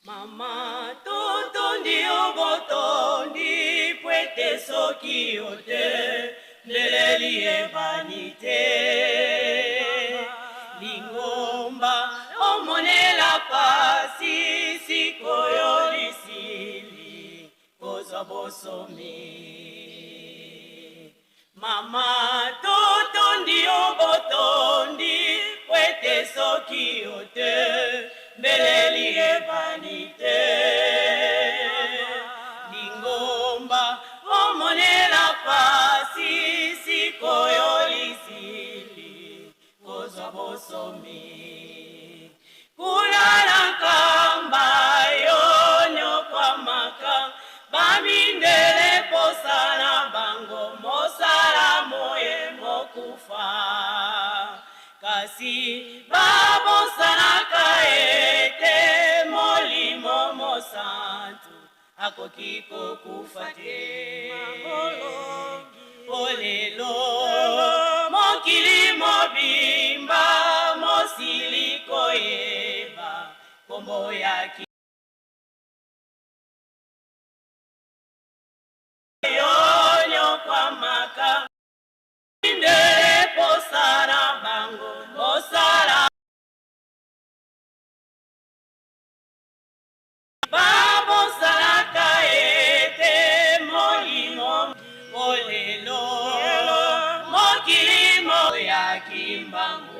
Mama totondi yo botondi pwete soki yo te ndele liyebani te. Lingomba omonela pasi sikoyo lisili kozwa bosomi. Mama totondi yo botondi pwete soki yo te mbele liyebani te. Lingomba omonela pasi sikoyo lisili kozwa bosomi. Kuna na nkamba yo nyokwamaka bamindele posa na bango mosala moye mokufa. Kasi babosanaka ete molimo mosantu akoki kokufa te. Po lelo mokili mobimba mosili koyeba kombo ya yo nyokwamaka mindele posa na bango mosala babosanaka ete molimo po lelo mokili mo ya Kimbangu.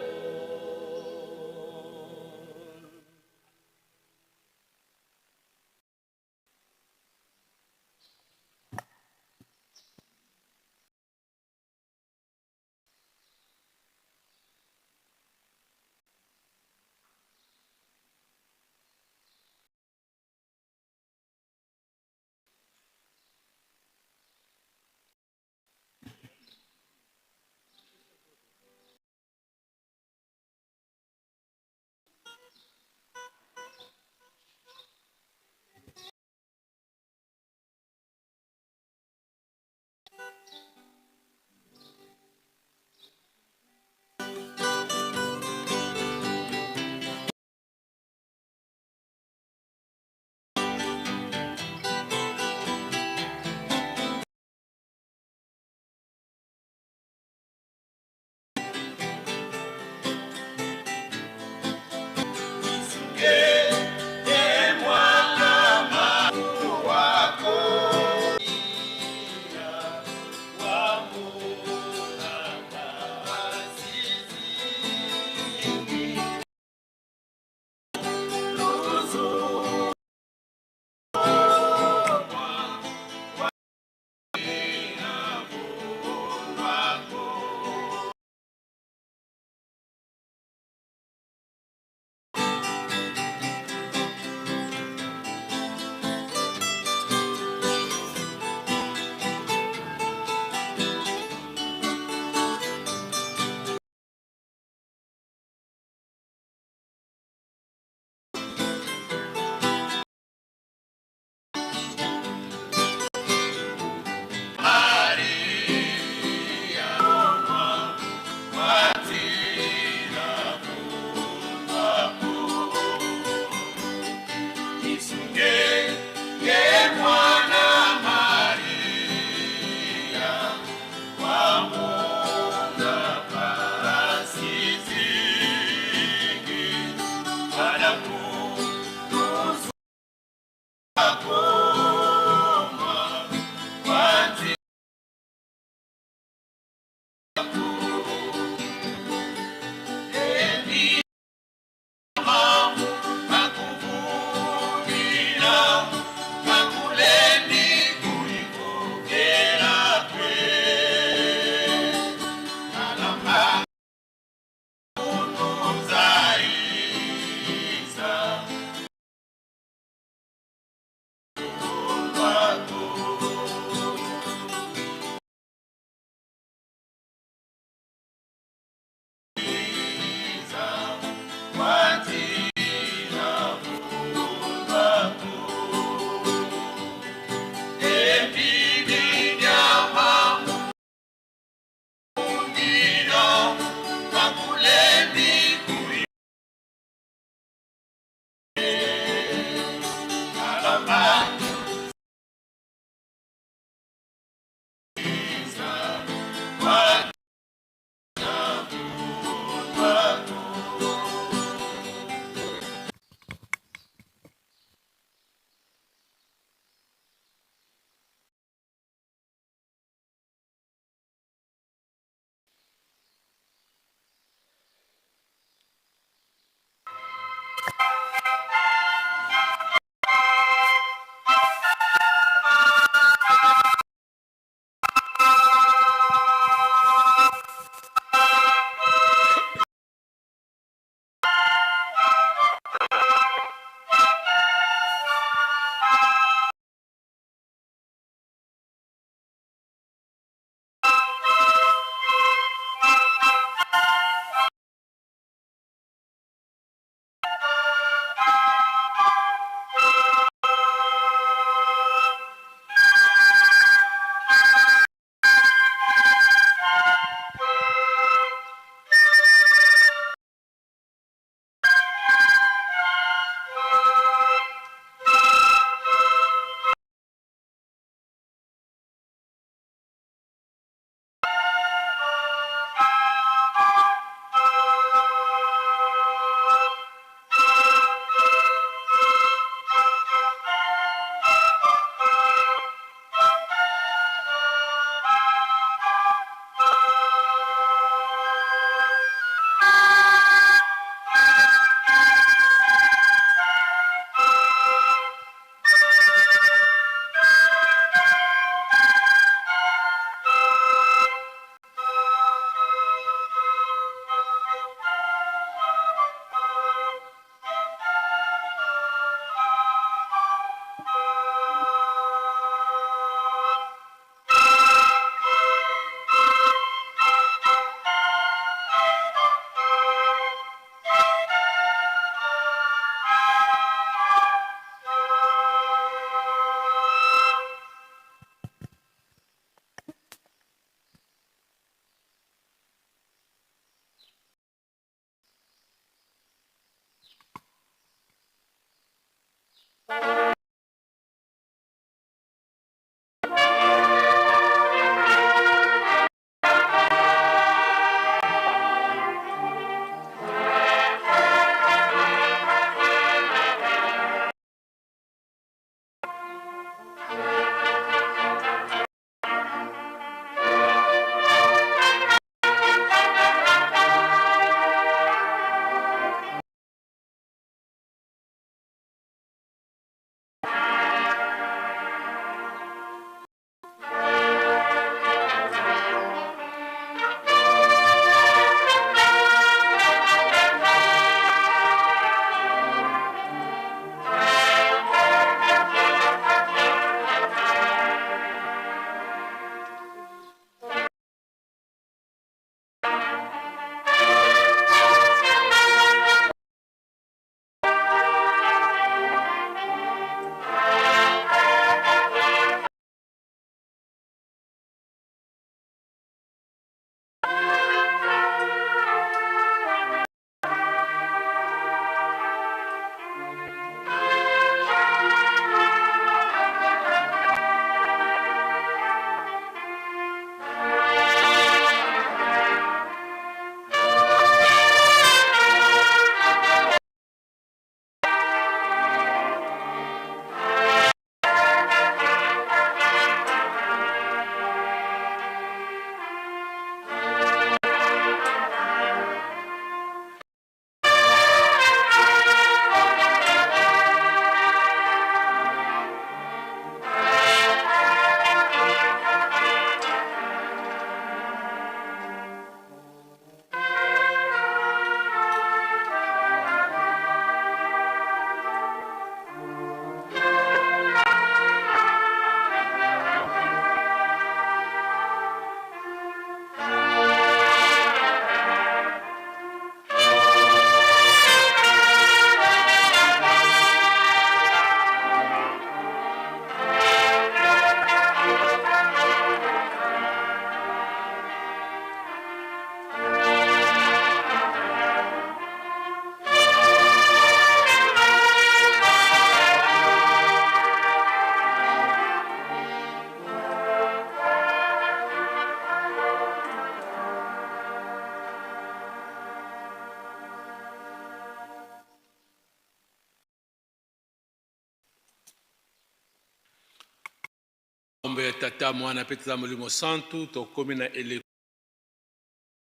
Nkombo ya Tata, Mwana mpe Tata Molimo Santu, tokomi na eleko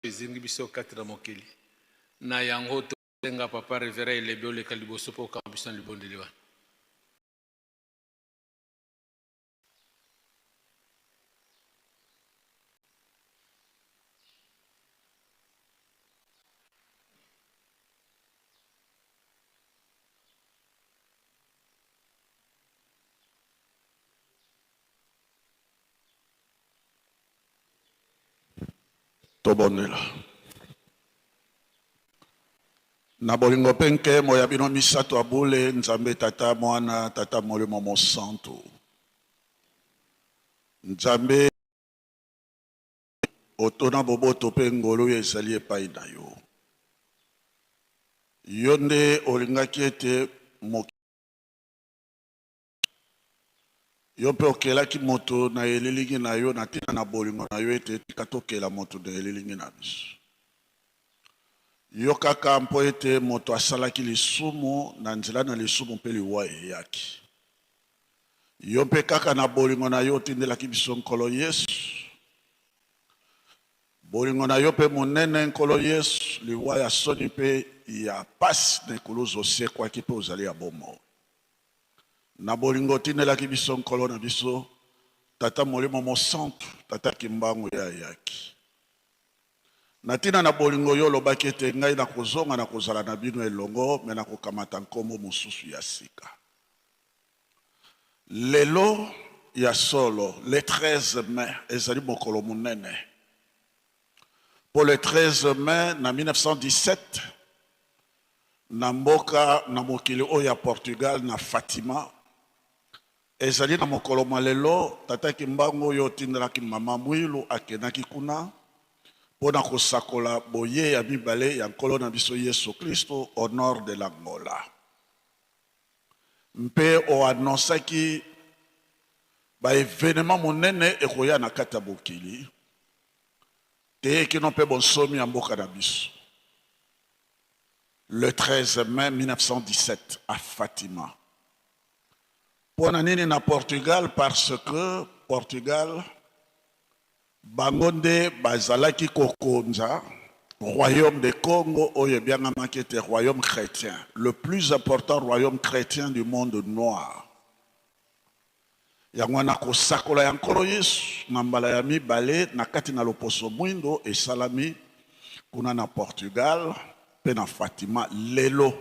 ezingi biso kati na mokili. Na yango tosenga Papa Reverend Elebe oleka liboso mpo okamba biso na libondeli wana. Tobondela. Na bolingo mpe nkembo ya bino misato ya bule, Nzambe Tata, Mwana, Tata Molimo Mosantu. Nzambe otona boboto mpe ngolu ezali epai na yo. Yo nde olingaki ete Yo mpe okelaki moto na elilingi na yo na ntina na bolingo na yo ete tika tokela moto na elilingi na biso. Yo kaka mpo ete moto asalaki lisumu, na nzela na lisumu mpe liwa eyaki. Yo mpe kaka na bolingo na yo otindelaki biso Nkolo Yesu. Bolingo na yo mpe monene, Nkolo Yesu, liwa ya soni mpe ya pasi na ekuluzu osekwaki mpe ozali ya bomoi. Na bolingo otindelaki biso Nkolo na biso, Tata Molimo Mosantu, Tata Kimbangu ye ayaki. Na ntina na bolingo yo olobaki ete ngai nakozonga nakozala na bino elongo me nakokamata nkombo mosusu ya sika. Lelo ya solo le 13 mai ezali mokolo monene mpo le 13 mai na 1917 na mboka na mokili oyo ya Portugal na Fatima ezali na mokolo mwa lelo Tata Kimbangu oyo otindelaki Mama Mwilu akendaki kuna mpo na kosakola boye ya mibale ya Nkolo na biso Yesu Klisto au nord de l'Angola. Mpe o annoncaki ba evenement monene ekoya na kati ya mokili tee kino mpe bonsomi ya mboka na biso. Le 13 mai 1917 à Fatima. Mpo na nini na Portugal? Parce que Portugal bango nde bazalaki kokonza royaume de Congo oyo ebiangamaki ete royaume chrétien, le plus important royaume chrétien du monde noir. Yango wana kosakola ya Nkolo Yesu na mbala ya mibale na kati na loposo mwindo esalami kuna na Portugal mpe na Fatima lelo.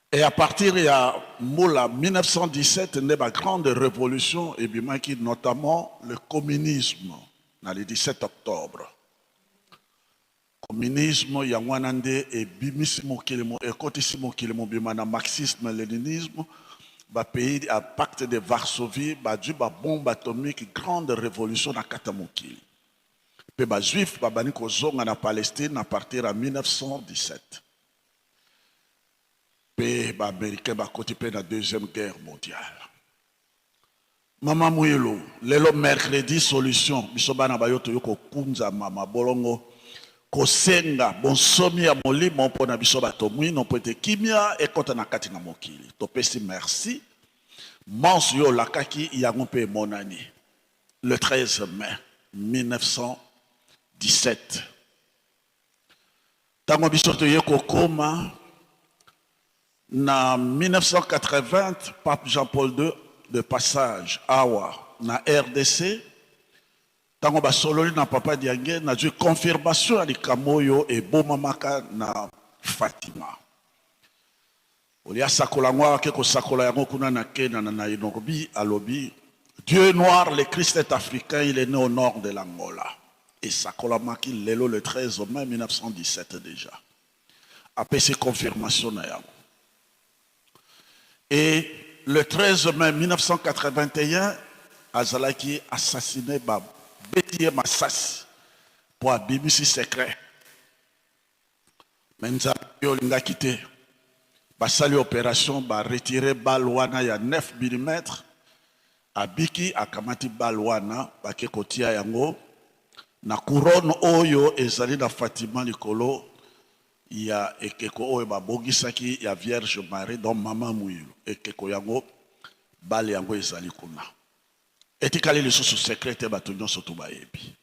Et à partir ya mbula 1917 nde ba grande révolution ebimaki, notamment le communisme na le 17 octobre. Communisme yango wana nde ebimisi mokili, ekotisi mokili mobima na marxisme leninisme. Ba pays ya pacte de Varsovie bazwi ba bombe atomique, grande révolution na kati ya mokili. Mpe ba juif babandi kozonga na Palestine à partir ya 1917. Mpe ba américain bakoti mpe na deuxième guerre mondiale. Mama Mwilu, lelo mercredi solution, biso bana bayo toyo kokunzama mabolongo kosenga bonsomi ya molimo mpo na biso bato mwino mpo ete kimia ekɔta na kati na mokili. Topesi merci manso yo olakaki yango mpe emonani le 13 mai 1917. Ntango biso toye kokoma na 1980, Pape Jean-Paul II de passage awa na RDC, ntango basololi na Papa Diange, nazwi confirmation ya likambo oyo ebomamaka na Fatima. Olia asakola yango ake kosakola yango kuna na Kenya na Nairobi, alobi Dieu noir, le Christ est africain, il est né au nord de l'Angola. Esakolamaki lelo le 13 mai 1917 déjà. Apesi confirmation na yango. Et le 13 mai 1981 azalaki assassiné, babeti ye masasi mpo abimisi secret. Me Nzambe oyo olingaki te, basali opération, baretire balle wana ya 9 mm, abiki, akamati balle wana, bake kotia yango na couronne oyo ezali na Fatima likolo ya ekeko oyo babongisaki ya Vierge Marie, donc Mama Mwilu. Ekeko yango, balle yango ezali kuna. Etikali lisusu secret te bato nyonso tu bayebi.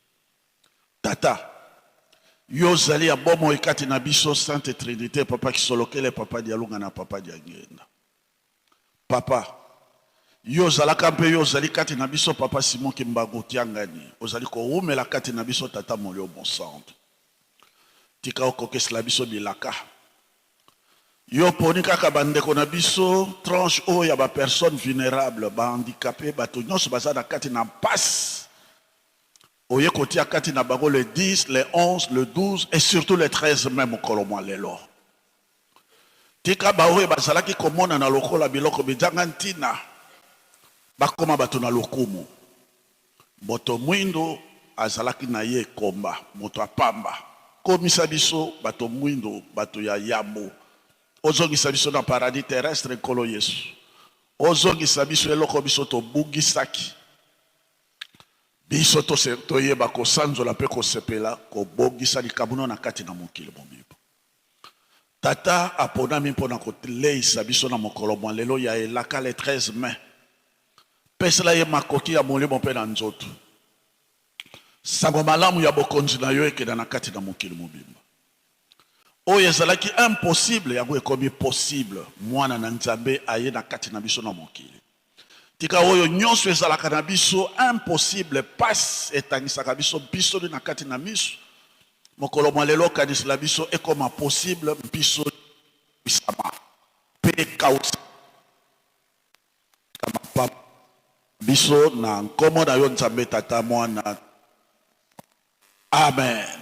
Tata, yo ozali ya bomoi kati na biso, Sainte Trinite, Papa Kisolokele, Papa Dialunga na Papa Diangienda. Papa, yo ozalaka mpe yo ozali kati na biso, Papa Simon Kimbangu Kiangani, ozali kowumela kati na biso, Tata Molio Mosantu. Tika okokisela biso bilaka. Yo oponi kaka ba ndeko na biso tranche oyo ya ba personnes vulnerables, ba handicapes, bato nyonso baza na kati na mpasi, oye kotia kati na bango le 10, le 11, le 12 et surtout le 13 mai mokolo mwa lelo. Tika baoyo bazalaki komonana lokola biloko bizanga ntina bakoma bato na lokumu. Moto mwindo azalaki na ye ekomba, moto ya pamba. Komisa biso bato mwindo, bato ya yambo. Ozongisa biso na paradis terrestre, Nkolo Yesu. Ozongisa biso eloko biso tobungisaki. Biso toyeba kosanzola mpe kosepela kobongisa likambo na kati na mokili mobimba. Tata aponami mpo na koleisa biso na mokolo mwa lelo ya elaka le 13 mai. Pesela ye makoki ya molimo mpe na nzoto. Sango malamu ya bokonzi na yo ekenda na kati na mokili mobimba. Oyo ezalaki impossible, yango ekomi possible. Mwana na Nzambe aye na kati na biso na mokili. Tika oyo nyonso ezalaka na biso impossible, pasi etangisaka biso mpisoli na kati na miso, mokolo mwa lelo okanisela biso ekoma possible, mpisoli ebebisama mpe ekausama mapamboli na biso na nkombo na yo Nzambe Tata, Mwana, Amen.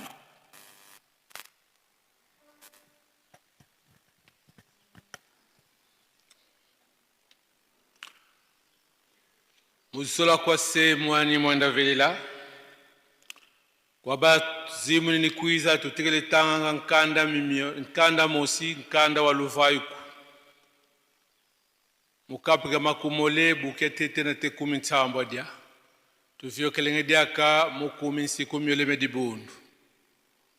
Muzola kwa se mwani mwanda velela kwa bazimu ni kwiza tutikele tanga nkanda mimio nkanda mosi nkanda wa luvaiku mukapu ka makumole buke tete na te kumi ntsambo dia tuvyokelenge diaka mukumi nsiku myoleme dibundu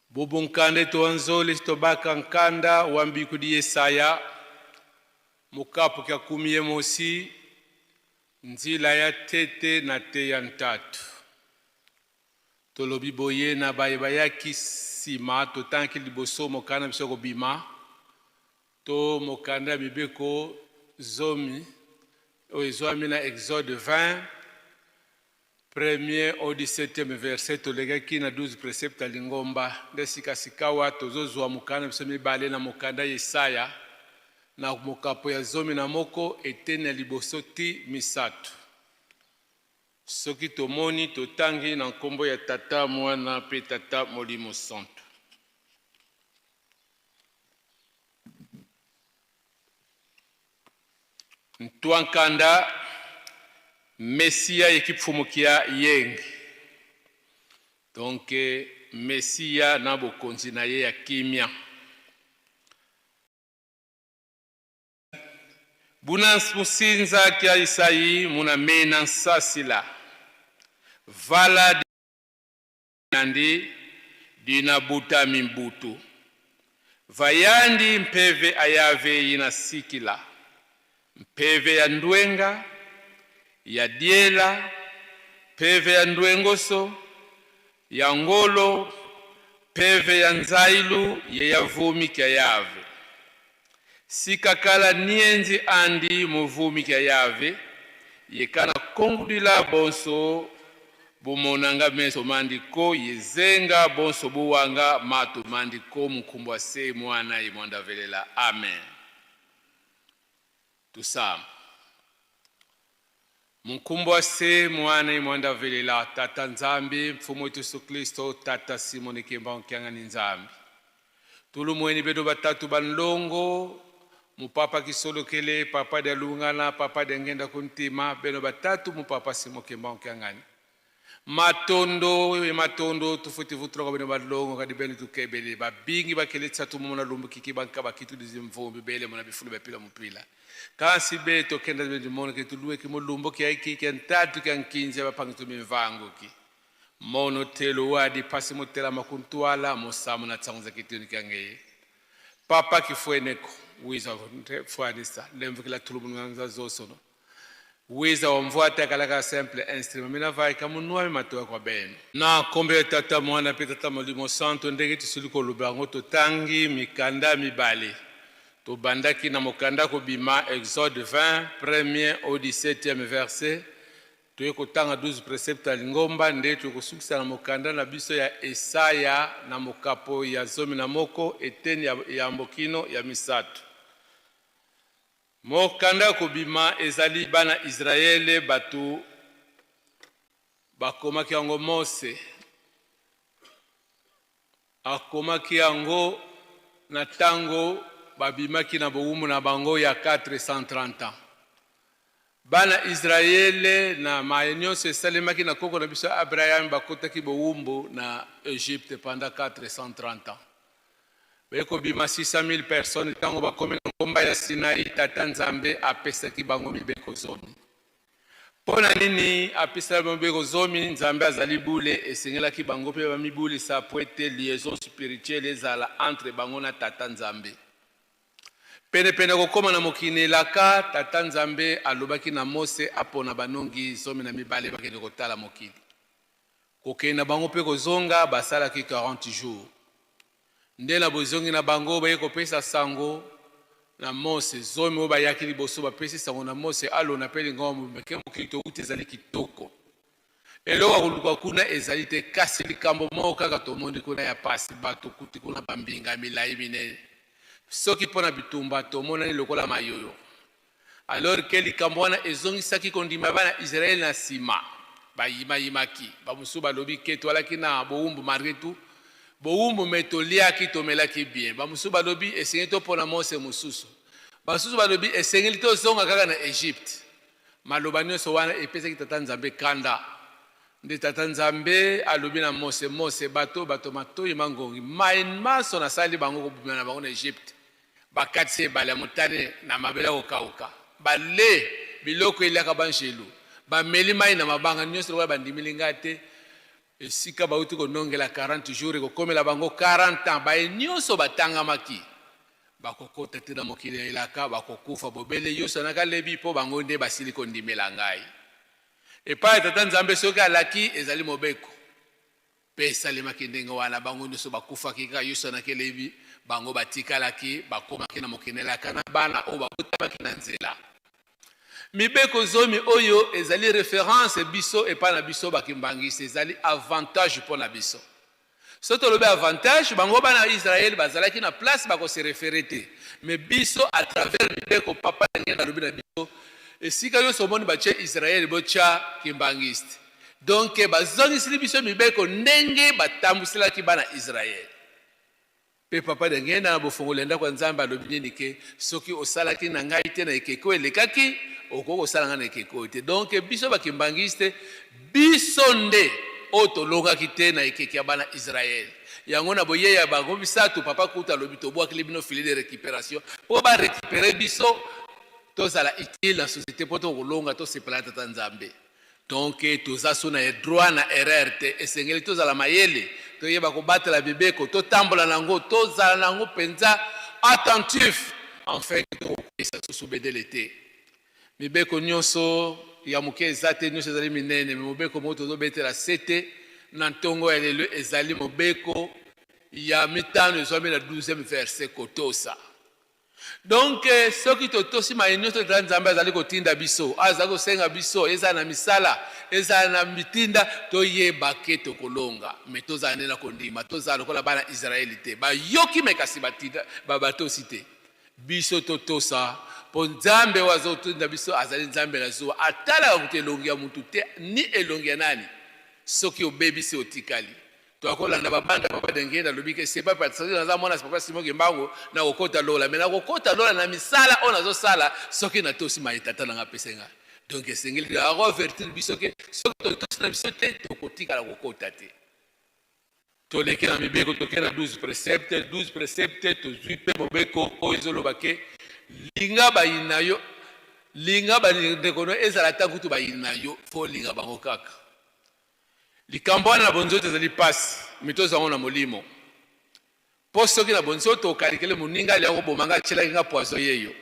bubu nkanda etuwanzoli tobaka nkanda wa mbiku di Yesaya mukapu kya kumi ye mosi nzila ya tete na te ya ntatu tolobi boye na baye bayaki nsima totangi liboso mokanda biso kobima to mokanda ya mibeko zomi oyo ezwami na Exode 20 premier au 17e verset tolekaki na 12 préceptes ya lingomba nde sika sikawa tozozwa mokanda biso mibale na mokanda Yesaya na mokapo ya 11 eteni ya liboso ti misato. Soki tomoni totangi na nkombo ya Tata, Mwana mpe Tata Molimo Santu. Ntwankanda Mesiya yekipfumukia yengi. Donc Mesiya na bokonzi na ye ya kimia. Buna musinza kya Isayi muna mena nsasila vala nandi dina buta mimbutu vayandi mpeve ayave yina sikila mpeve ya ndwenga ya diela mpeve ya ndwengoso ya ngolo mpeve ya nzailu ye yavumi kya yave sikakala nienzi andi muvumi kya yave yekana kongudila bonso bumonanga meso mandiko yezenga bonso buwanga matu mandiko mukumbwa se mwana ye mwanda velela. Amen. Tusama mukumbwa se mwana ye mwanda velela Tata Nzambi mfumu wetu Yesu Kristo Tata Simoni Kimbangu Kiangani Nzambi tulumweni bedo batatu banlongo mupapa Kisolokele papa dia Lungana papa dia Ngenda Kuntima beno batatu mupapa Simo Kimbangu Kiangani matondo e matondo tufuti vutuloka beno balongo kadi beno tukebele babingi bakele tsatu mona lumbu kiki banka bakitu dizimvumbi bele mona bifulu bapila mupila kasi be tokenda beno dimona ke tuluwe ki mulumbo ki aiki ki ntatu ki ankinzi bapangi tumimvango ki mono telo wadi pasi motela makuntwala mosamu na tsangu za kituni kyange papa kifueneko wiza fuanisa lemvukila tulubu nganza zosono. Wiza wa mvwata akalaka simple instrument mina vai kamunua mi matoya kwa beno. Na kombo ya Tata, Mwana mpe Tata Molimo Santo, ndenge tosili koloba yango, totangi mikanda mibale. Tobandaki na mokanda Kobima, Exode 20, premier au 17e verset. Toye kotanga 12 preceptes ya lingomba, nde toye kosukisa na mokanda na biso ya Esaya na mokapo ya 11, eteni ya yambo kino ya misato. Mokanda ya Kobima ezali bana Israele bato bakomaki yango. Mose akomaki yango na ntango babimaki na bowumbu na bango ya 430 ans. Bana Israele na maye nyonso esalemaki na koko na biso Abraham, bakotaki bowumbu na Egypte pendant 430 ans. Baye kobima 600 000 personnes. Ntango bakomi na ngomba ya Sinai, Tata Nzambe apesaki bango mibeko zomi. Mpo na nini apesaki bango mibeko zomi? Nzambe azali bule, esengelaki bango mpe bamibulisa po ete liaison spirituelle ezala entre bango na Tata Nzambe. Penepene kokóma na mokili elaka, Tata Nzambe alobaki na Mose apona banongi 12 bakende kotala mokili. Kokende na bango mpe kozonga, basalaki 40 jours. Nde na bozongi na bango, baye kopesa sango na Mose. 10 oyo bayaki liboso bapesi sango na Mose alona mpe lingomba mobimba ke mokili touti ezali kitoko, eloko ya koluka kuna ezali te, kasi likambo moko kaka tomoni kuna ya pasi: bato kuti kuna bambinga milai minene, soki mpo na bitumba tomonani lokola mayoyo. Alors ke likambo wana ezongisaki kondima bana Israele na nsima, bayimayimaki. Bamosusu balobi ke toalaki na bowumbu, malgré tout bowumbu, me toliaki, tomelaki bien. Bamosusu balobi esengeli topona Mose mosusu. Basusu balobi esengeli tozonga kaka na Egypte. Maloba nyonso wana epesaki Tata Nzambe kanda. Nde Tata Nzambe alobi na Mose: "Mose, bato matoi mangongi. Mai maso nasali bango kobima na bango na Egypte, bakatisi ebale ya Motane na mabele ya kokauka, bale biloko eliaka banjelu, bameli mai na mabanga nyonso, lokola bandimeli ngai te. Esika bauti konongela 40 jours, ekokomela bango 40 ans. Baye nyonso batangamaki bakokota te na mokili ya elaka, bakokufa, bobele Yosua na Kalebi, mpo bango nde basili kondimela ngai." Epai ya Tata Nzambe, soki alaki, ezali mobeko. Mpe esalemaki ndenge wana, bango nyonso bakufaki, kaka Yosua na Kalebi bango batikalaki, bakomaki na mokili elaka na bana oyo babotamaki na nzela. Mibeko zomi oyo ezali référence biso epai na biso bakimbangisi, ezali avantage mpo na biso. So tolobi avantage, bango bana ya Israele bazalaki na place bakose référer te, mais biso, à travers mibeko, papa ndenge nalobi na biso, esika nyonso omoni batie Israele, botya kimbangiste. Donc bazongisili biso mibeko ndenge batambuselaki bana Israele. Mpe papa ndenge na bofongoli ya ndako ya Nzambe alobi nini? Ke soki osalaki na ngai te na ekeko elekaki, okoki kosala ngai na ekeko oyo te. Donc biso bakimbangiste, biso nde oyo tolongaki te na ekeke ya bana Israele. Yango na boyei ya bango misato, papa kuta alobi: "Tobwakili bino filet de récupération mpo barécupérer biso, tozala utile na société, mpo tokolonga, tosepela na Tata Nzambe." Donc toza so na droit na erreur te. Esengeli tozala mayele, toyeba kobatela mibeko, totambola nango, tozala nango mpenza attentif, enfin tokopesa susu bedele te. Mibeko nyonso ya moke eza te, nyonso ezali minene. Me mobeko moko tozobetela sete na ntongo ya lelo ezali mobeko ya mitano, ezwami na 12e verset: kotosa. Donc soki totosi maye nyonso eza Nzambe azali kotinda biso, azali kosenga biso, ezala na misala, ezala na mitinda, toyeba ke tokolonga. Me tozala nde na kondima, tozala lokola bana Israeli te, bayoki me kasi batosi te. Biso totosa, mpo Nzambe oyo azotinda biso azali Nzambe na zuwa, atalaka kuta elongi ya mutu te, ni elongi ya nani. Soki obebisi, otikali. Toakolanda babanda papa Denge nalobi ke c'est pas parce que naza mwana papa Simon Kimbangu nakokota lola, me nakokota lola na misala oyo nazosala soki natosi maye tata nanga apesa ngai. Donc esengeli akoavertir biso ke soki totosi na biso te, tokotikala kokota te. Toleki na mibeko, toke na 12 précepte. 12 précepte, tozwi mpe mobeko oyo ezoloba ke linga bayini na yo, linga bandeko no, ezala ata kutu bayini na yo, fo olinga bango kaka. Likambo wana na bonzoto ezali mpasi, me tozwa yango na molimo, mpo soki na bonzoto okalikele moninga alia koboma nga, atielaki nga poison, yeyo.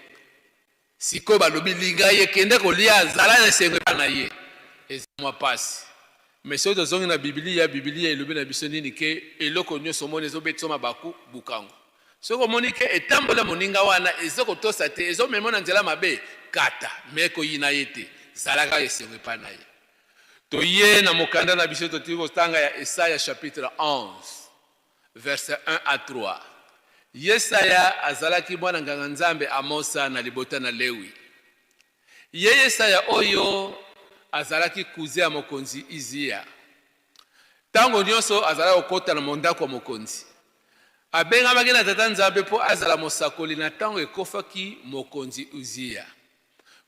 Sikoyo balobi linga ye, kende kolia, zala na esengo epai na ye. Eza mwa pasi. Mais soki tozongi na Biblia, Biblia elobi na biso nini? Ke eloko nyonso omoni ezobetisa mabaku, buka yango. Soki omoni ke etamboli ya moninga wana ezo kotosa te, ezomema na nzela mabe, kata, mais koyina ye te. Zala kaka esengo epai na ye. Toye na mokanda na biso totiki kotanga ya Esaya chapitre 11 verset 1 à 3. Yesaya azalaki mwana nganga Nzambe Amosa na libota na Lewi. Ye Yesaya oyo azalaki cousin ya mokonzi Izia. Tango nyonso azalaki kokota na mondako ya mokonzi. Abengamaki na Tata Nzambe mpo azala mosakoli na tango ekofaki mokonzi Uzia.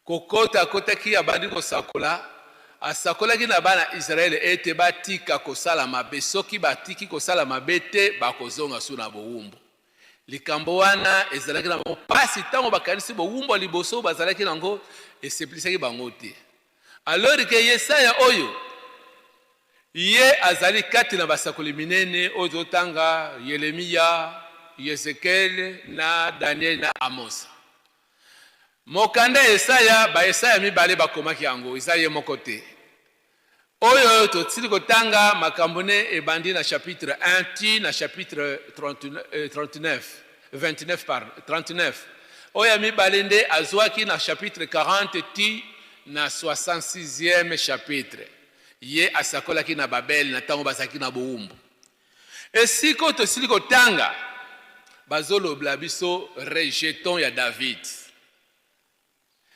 Kokota akotaki abandi kosakola, asakolaki na bana Israele ete batika kosala mabe, soki batiki kosala mabe te bakozonga su na bowumbu. Likambo wana ezalaki na bango mpasi ntango bakanisi bowumbu ya liboso bazalaki na yango esepelisaki bango te. Alors que Yesaya oyo ye azali kati na basakoli minene oyo totanga Yeremia, Yezekiele na Daniel na Amosa. Mokanda ya Yesaya, ba Yesaya mibale bakomaki yango, eza ye moko te. Oyo tosili kotanga makambo ne ebandi na chapitre 1 ti na chapitre 39, 29 pardon, 39. Oyo ya mibale nde azwaki na chapitre 40 ti na 66e chapitre. Ye asakolaki na Babel na ntango bazalaki na bowumbu. Esika oyo tosili kotanga, bazolobela biso rejeton ya David.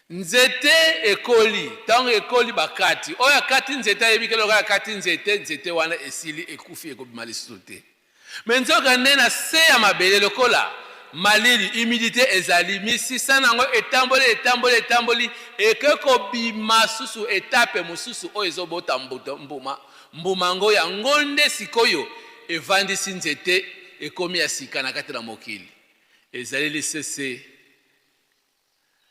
Nzete ekoli, ntango ekoli bakati. Oyo akati nzete ayebi ke lokola akati nzete, nzete wana esili, ekufi, ekobima lisusu te. Me nzoka nde na se ya mabele lokola malili, humidite ezali, misisa na yango etamboli, etamboli, etamboli, eke kobima susu etape mosusu oyo ezobota mbuma. Mbuma yango, yango nde sikoyo evandisi nzete ekomi ya sika na kati na mokili. Ezali lisese.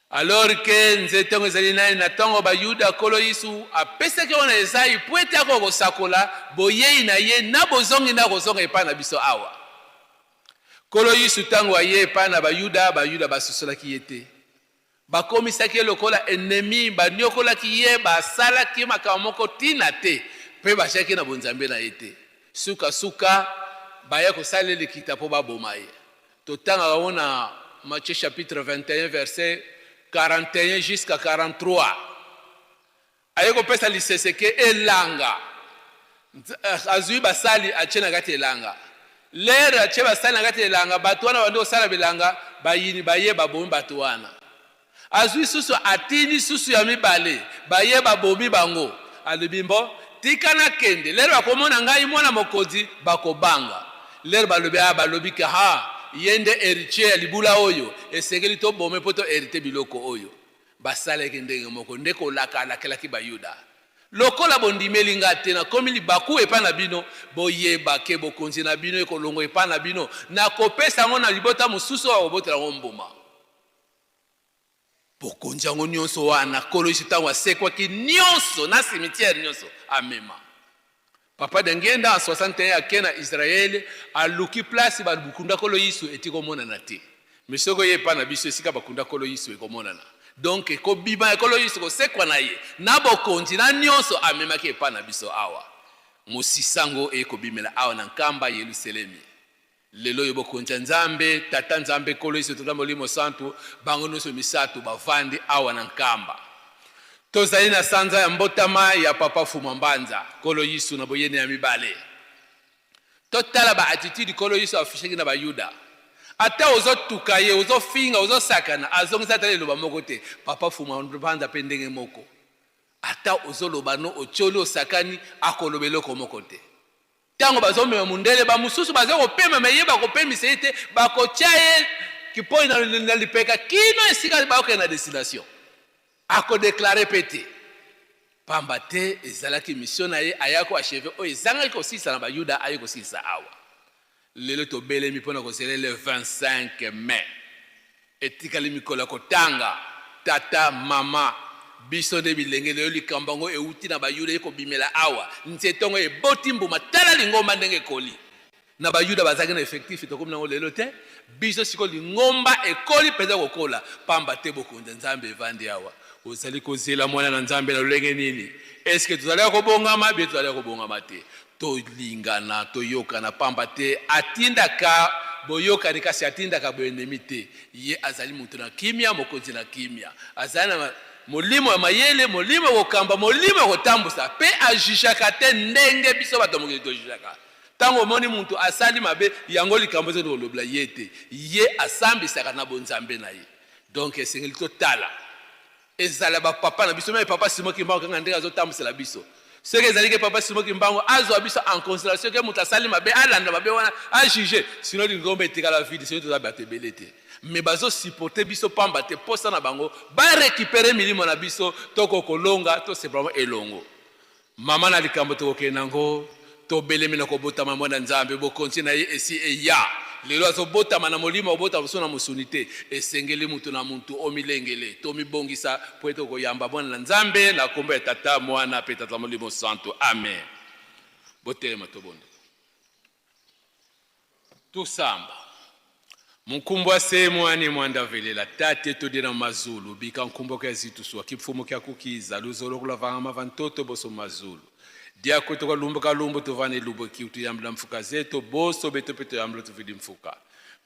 Alors que nzete yango ezali nani na ntango Bayuda, Nkolo Yesu apesaki yango na Esayi mpo ete akoka kosakola boyei na ye na bozongi nde akozonga epai na biso awa. Nkolo Yesu ntango aye epai na Bayuda, Bayuda basosolaki ye te. Bakomisaki ye lokola ennemi, banyokolaki ye, basalaki ye makambo moko ntina te mpe batiaki ye na bonzambe na ye te. Sukasuka, baye kosalela ye likita mpo baboma ye. Totangaka yango na Matthieu chapitre 21 verset 41 jusqu'à 43. Aye kopesa lisese ke elanga azwi basali atie na kati elanga. Lere atie basali na kati elanga, bato wana bandi kosala bilanga, bayini baye babomi bato wana. Azwi susu atindi susu ya mibale, baye babomi bango. Alobi mbo tika nakende, lere bakomona ngai mwana mokonzi bakobanga. Lere balobi ah, balobi ke ha ye nde heritier ya libula oyo, esengeli tobome mpo to herite biloko oyo. Basalaki ndenge moko nde kolaka alakelaki Bayuda, Lokola bondimeli ngai te, nakomi libaku epai na bino, boyeba ke bokonzi na bino ekolongwa epai na bino, nakopesa yango na libota mosusu oyo akobotela yango mbuma. Bokonzi yango nyonso wana, Nkolo Yesu ntango asekwaki, nyonso na cimetière nyonso amema. Papa Diangienda en 61 ake na Israël aluki place bakunda Nkolo Yesu eti komonana te. Mais soki oye epai na biso esika bakunda Nkolo Yesu ekomonana. Donc kobima ya Nkolo Yesu, kosekwa na ye na bokonzi na nyonso amemaki epai na biso awa. Mosisa yango eye kobimela awa na Nkamba Yelusalemi. Lelo oyo bokonzi ya Nzambe, Tata Nzambe, Nkolo Yesu, Tata Molimo Santu, bango nyonso misato bavandi awa na Nkamba. Tozali na sanza ya mbotama ya Papa Fuma Mbanza, Nkolo Yesu na boyene ya mibale. Totala ba attitude Nkolo Yesu affichaki na Bayuda. Ata ozotuka ye, ozofinga, ozosakana, azongisa ata liloba moko te. Papa Fuma Mbanza pe ndenge moko. Ata ozoloba no, otioli, osakani, akoloba eloko moko te. Tango bazomema mundele, ba mosusu baza kopema me ye bakopemisa ye te, bakotia ye kipoi na lipeka kino esika bakokende na destination. Akodeklare pe te, pamba te ezalaki mission na ye, aya ko achever oyo ezangaki kosilisa na Bayuda, aye kosilisa awa. Lelo tobelemi mpo na kozela le 25 mai. Etikali mikolo ya kotanga. Tata, mama, biso nde bilenge lelo. Likambo yango euti na Bayuda, eye kobimela awa. Nzete yango eboti mbuma. Tala lingomba ndenge ekoli. Na Bayuda bazalaki na effectif tokomi nango lelo te. Biso sikoyo lingomba ekoli mpenza kokola, pamba te bokonzi ya Nzambe evandi awa. Ozali kozela mwana na Nzambe na lolenge nini? Eske tozali ya kobongama? Bie tozali ya kobongama te. Tolingana, toyokana, pamba te atindaka boyokani kasi atindaka boenemi te. Ye azali moto na kimia, mokonzi na kimia. Azali na molimo ya mayele, molimo ya kokamba, molimo ya kotambusa, pe ajujaka te ndenge biso bato ya mokili tojujaka. Tango omoni mutu asali mabe, yango likambo ezali kolobela ye te. Ye asambisaka na bonzambe na ye. Donc esengeli totala ezala ba papa na biso, meme papa Simon Kimbangu kaka ndenge azotambusela biso. Soki ezali ke papa Simon Kimbangu azwa biso en consideration ke mutu asali mabe, alanda mabe wana, a juger, sinon lingomba etikala vide, sinon toza bato ebele te. Mais bazo supporter biso pamba te, posa na bango ba recuperer milimo na biso, toko kolonga, to simplement elongo. Mama na likambo tokokende nango, tobelemi na kobotama mwana Nzambe, bokonzi na ye esi eya. Lelo azobotama na molimo, akobotama mosusu na mosuni te. Esengeli mutu na mutu omilengele, tomibongisa po ete okoyamba mwana na Nzambe na kombo ya Tata, Mwana pe Tata Molimo Santu. Amen. Botelema tobondela. Tusamba. Munkumbwa se mwani mwanda velela tate todena mazulu bika nkumbo kya zituswa kipfumo kya kukiza luzolo kulavanga mavantoto boso mazulu diako tokalumbu kalumbu tovane lubo kiu tuyambula mfuka zeto boso beto pe toyambula tuvidi mfuka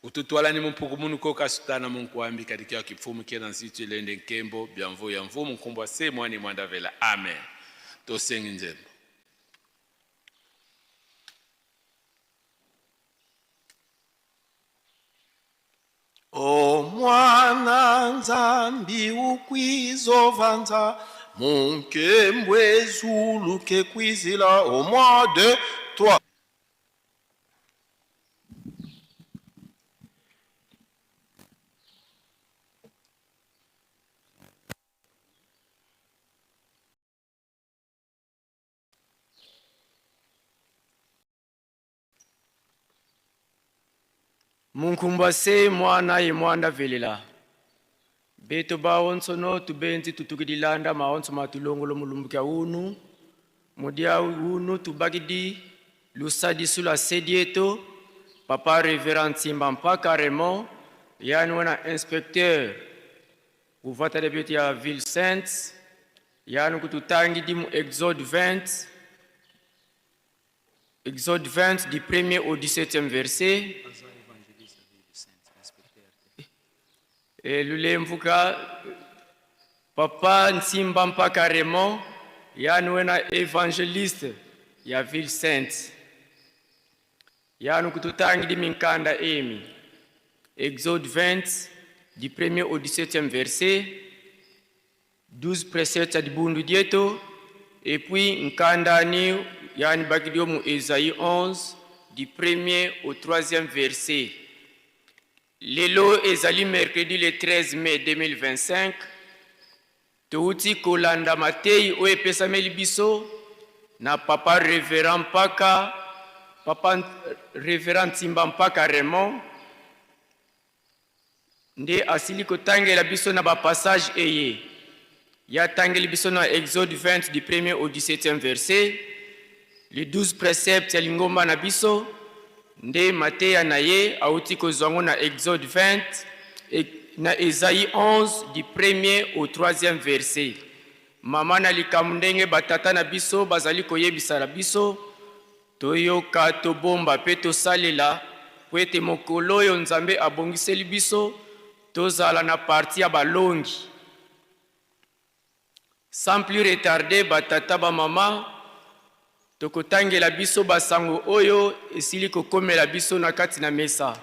kututwala ni mumpuku munu ko kasutana munkwambi kadi kya kipfumu kena nzitu elende nkembo bya mvu ya mvu munkumbwa se mwani mwanda vela amen tosengi nzembo. O mwana Nzambi ukwizovanza munkembwe zulu ke kwizila o mois de 3. Munkumbwa se mwana ye mwanda velela. Beto baonso no tubenzi tutukidilanda maonso matulongolo mulumbuka unu. Mudia unu tubakidi lusadisu la sedieto. Papa Reverend Nsimba Mpaka Raymond, yani wana inspecteur kuvata deputy ya Ville Sainte, yani kututangidi mu Exode 20, Exode 20 du premier au 17e verset. E lulemvuka Papa Nsimba Mpaka Raymond, yani wena evangeliste ya Ville Sainte. Yani kututangidi minkanda emi. Exode 20 du premier au 17e verset. 12 préceptes ya dibundu dieto et puis nkandani yani bakidio mu Esaïe 11 du premier au troisième verset. Lelo ezali mercredi le 13 mai 2025 touti kolanda mateyi oyo epesameli biso na papa reverend Mpaka, papa reverend Ntimba Mpaka Raymond nde asili kotangela biso na ba passage eye ye atangeli biso na Exode 20 du premier au 17e verset, les 12 préceptes ya lingomba na biso nde mateya na ye auti kozwa yango na Exode 20 et na Esaïe 11 du premier au troisième verset. Mama na likambo ndenge batata na biso bazali koyebisa na biso Toyoka, tobomba mpe tosalela mpo ete mokolo oyo Nzambe abongiseli biso, tozala na parti ya balongi. Sans plus retarder, ba tata, ba mama, tokotangela biso ba sango oyo esili kokomela biso na kati na mesa.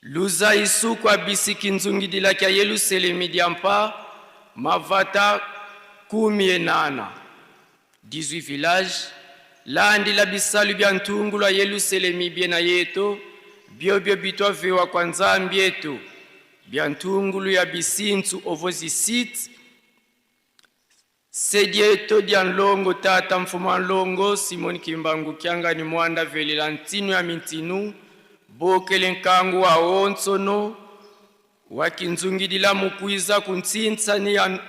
Luza isukwa bisiki nzungidila kya Yeluselemi diampa mavata kumi enana, 18 villages, landila bisalu bia ntungu lwa Yeluselemi biena yeto, biobio bitwa vewa kwa Nzambi etu bia ntungulu ya bisintsu ovozi site. Sedieto dia nlongo tata mfumu wa nlongo Simon Kimbangu Kiangani Muanda velela ntinu ya mintinu bokele nkangu wa onsono wa kinzungidila mukwiza ku ntsinsa ni ya,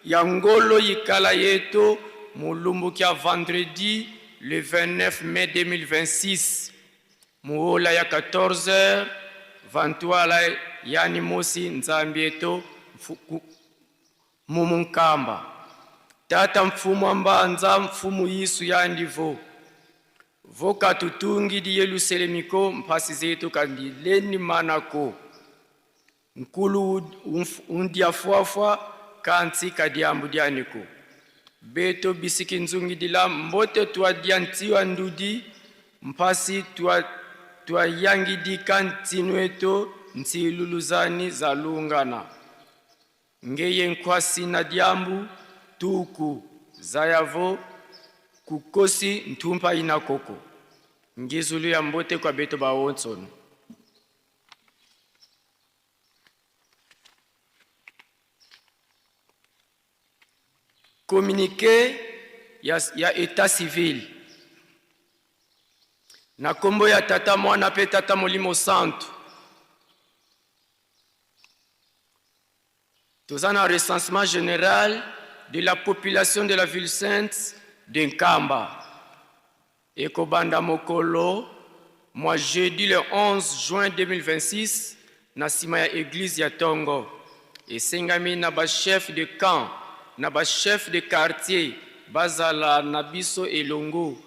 ya ngolo yikala yeto mulumbu kia vendredi le 29 mai 2026 muola ya 14h vantwala yani mosi nzambi eto mumunkamba tata mfumu ambanza mfumu yisu yandivo vokatutungi di yeluselemiko mphasi zetu kandileni manako nkulu undiafuafua kanti kadiambu dianiko beto bisiki nzungidila mbote twadia ntiwa ndudi mpasi twayangidika ntinu eto ntiluluzani zalungana ngeye nkwasi na diambu tuku zayavo kukosi ntumpa ina koko ngizulu ya mbote kwa beto baonsono. Communiqué ya état civil na kombo ya tata mwana pe tata molimo santu. Toza na recensement général de la population de la ville sainte de Nkamba. Ekobanda mokolo mwa jeudi le 11 juin 2026 na nsima ya église ya Tongo. Esengami na ba chef de camp na ba chef de quartier bazala na biso elongo,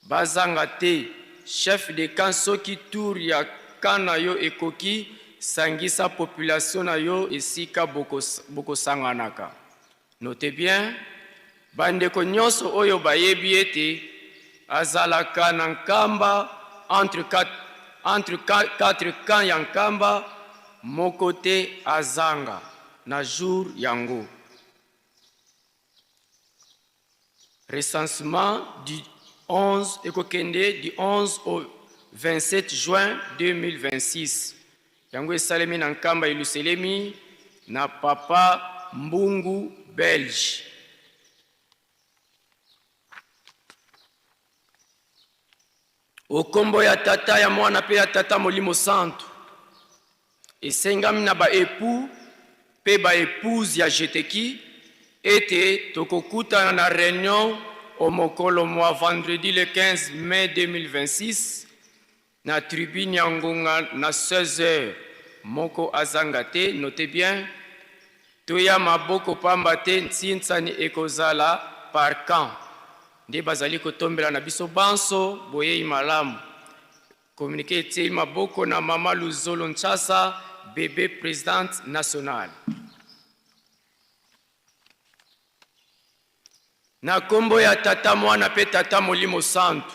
bazanga te. Chef de camp soki tour ya camp na yo ekoki, sangisa population na yo esika bokosanganaka. Note bien, bandeko nyonso oyo bayebi ete azalaka na Nkamba entre quatre camps ya Nkamba moko te azanga na jour yango. Recensement du 11 ekokende du 11 au 27 juin 2026. Yango esalemi na Nkamba eluselemi na papa Mbungu Belge. Okombo ya tata ya mwana pe ya tata molimo santu. Esengami na ba époux pe ba épouse ya Jeteki ete tokokutana na réunion au mokolo mwa vendredi le 15 mai 2026 na tribune ya ngonga na 16h moko azanga te. Notez bien, toya maboko pamba te ntsinsani ekozala par camp nde bazali kotombela na biso banso boyei malamu. Communiqué etiei maboko na mama Luzolo Nchasa, bébé présidente nationale. Na kombo ya tata mwana pe tata molimo santu,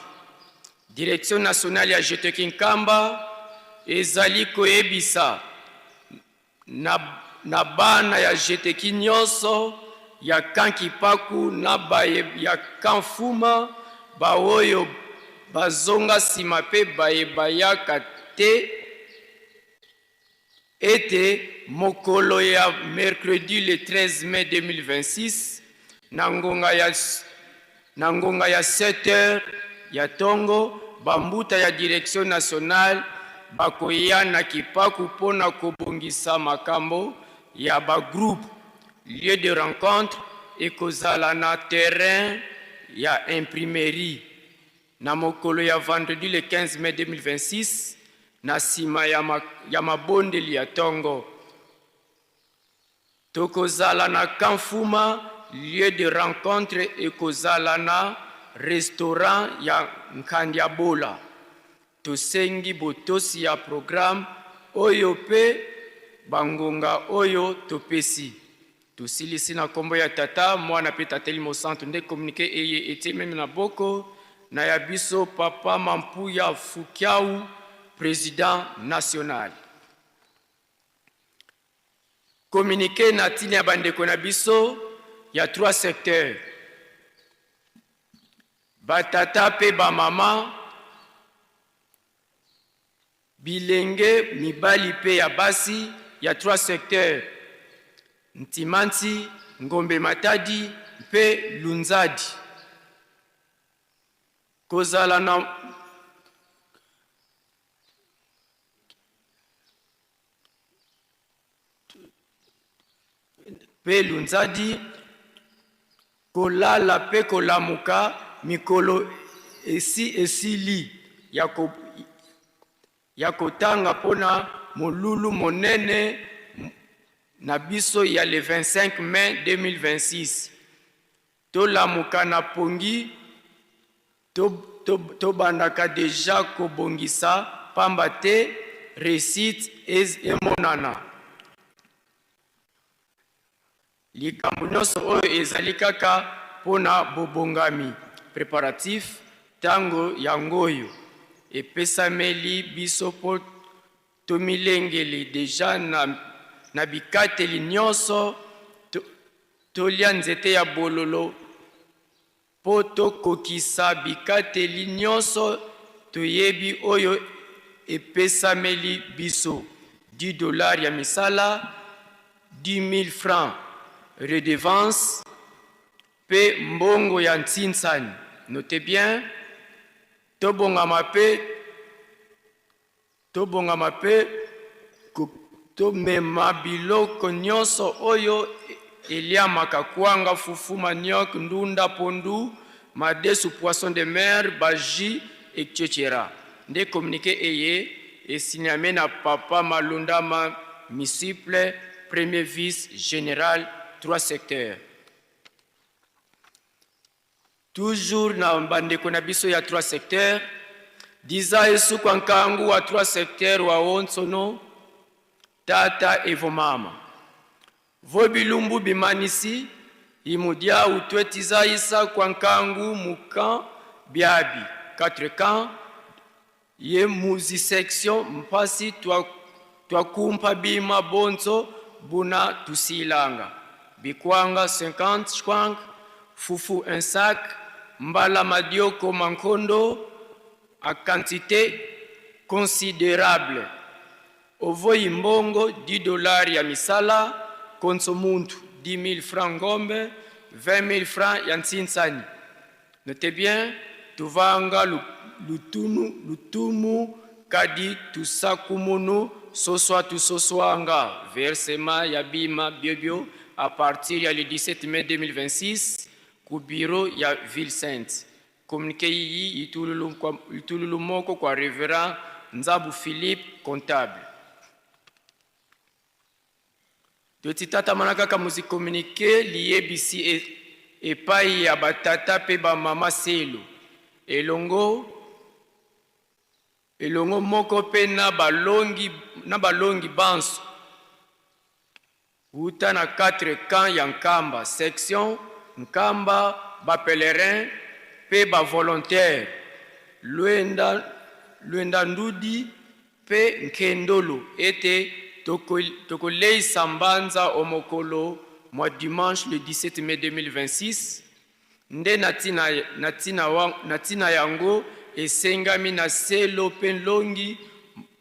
direction nationale ya Jeteki Nkamba ezali koyebisa na bana ya Jeteki nyonso ya camp Kipaku na baye ya camp Fuma baoyo bazonga nsima pe baye bayaka te ete mokolo ya mercredi le 13 mai 2026 na ngonga ya 7h ya tongo bambuta ya direction nationale bakoya na Kipaku mpona kobongisa makambo ya ba groupe. Lieu de rencontre ekozala na terrain ya imprimerie na mokolo ya vendredi le 15 mai 2026 na nsima ya mabondeli ya tongo. Tokozala na camp Fuma, lieu de rencontre ekozala na restaurant ya Nkandiabola. Tosengi botosi ya programme oyo pe bangonga oyo topesi. Tosilisi na kombo ya tata mwana pe tata elimo santu nde communiqué eye etie meme na boko na ya biso papa Mampuya Fukiau, président national. Communiqué na tina ya bandeko na biso ya 3 secteurs. Batata pe ba mama, bilenge mibali pe ya basi ya 3 secteurs, Ntimanti, Ngombe Matadi mpe Lunzadi. Kozala na pe Lunzadi, kolala pe kolamuka mikolo esi esili ya ko, ya kotanga mpona molulu monene na biso ya le 25 mai 2026. Tolamuka na pongi, tobandaka to, to deja kobongisa pamba te réussite emonana. Likambo nyonso oyo ezali kaka mpona bobongami, préparatif. Ntango yango oyo epesameli biso mpo tomilengeli deja na bikateli nyonso, tolia nzete ya bololo mpo tokokisa bikateli nyonso toyebi oyo epesameli biso. 10 $ ya misala, 10 000 francs redevance mpe mbongo ya ntinsani. Note bien, tobongama mpe tobongama mpe tomema biloko nyonso oyo eliamaka: kwanga, fufu, manioc, ndunda, pondu, madesu, poisson de mer, bajus, etc. Nde communiqué eye esigname na papa Malundama Misiple, premier vice général trois secteurs. Toujours na bandeko na biso ya trois secteurs, diza esukwa nkangu wa trois secteurs wa onsono tata evo mama vo bilumbu bimanisi imudia utwetiza isa kwa nkangu mukan biabi quatre camps ye muzi section mpasi twakumpa bima bonzo buna tusilanga bikwanga 50 chkwang, fufu un sac, mbala madioko mankondo à quantité considérable, ovoyi mbongo 10 $ ya misala konso muntu, 10 000 francs ngombe, 20 000 francs ya ntsinsani. Notez bien, tuvanga lutunu lutumu kadi tusakumunu soswa tusoswanga. Versement ya bima biobio à partir ya le 17 mai 2026 ku bureau ya ville sainte. Communiqué iyi itululu moko kwa révérend Nzabu Philippe, comptable. Totitatamana kaka muzi communiqué liyebisi epai ya batata mpe bamama selo elongo elongo moko mpe na balongi banso wuta na 4 camp ya Nkamba, section Nkamba, bapèlerin mpe bavolontaire Lwenda, Lwenda Ndudi mpe Nkendolo, ete tokoleisa mbanza o mokolo mwa dimanche le 17 mai 2026. Nde na ntina yango esengami na selo mpe nlongi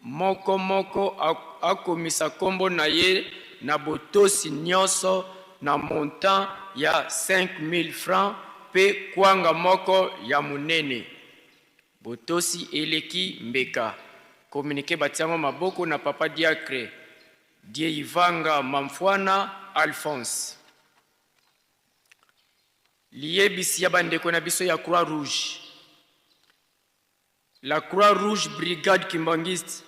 moko moko akomisa nkombo na ye na botosi nyonso na montant ya 5000 francs mpe kwanga moko ya monene. Botosi eleki mbeka. Communiqué batiango maboko na papa diacre Dieivanga Mamfwana Alphonse. Liyebisi ya bandeko na biso ya Croix Rouge. La Croix Rouge brigade kimbanguiste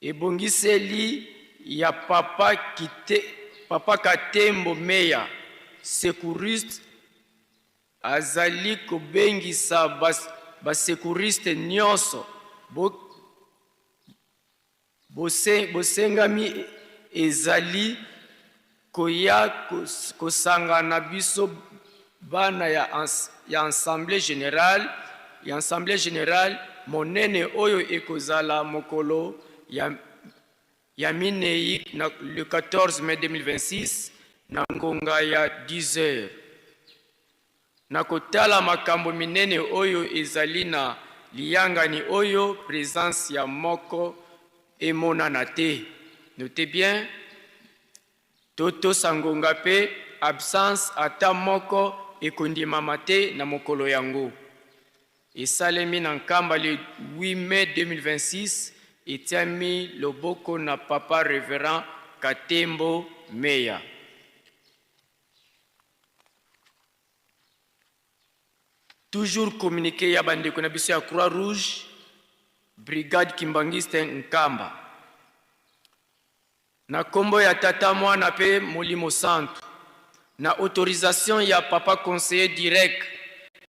ebongiseli ya papa Katembo Meya, secouriste, azali kobengisa basecouriste nyonso bosengami ezali koya kosangana biso bana ya assemblée générale monene oyo ekozala mokolo ya minei na le 14 mai 2026 na ngonga ya 10 heures. Na kotala makambo minene oyo ezali na liyangani oyo, présence ya moko emonana te. Note bien, totosa ngonga mpe absence ata moko ekondimama te na mokolo yango. Esalemi na Nkamba le 8 mai 2026, etiami loboko na papa révérend Katembo. Meya. Toujours communiqué ya bandeko na biso ya Croix Rouge, Brigade Kimbanguiste Nkamba. Na kombo ya Tata, Mwana pe Molimo Santu, na autorisation ya Papa Conseiller direct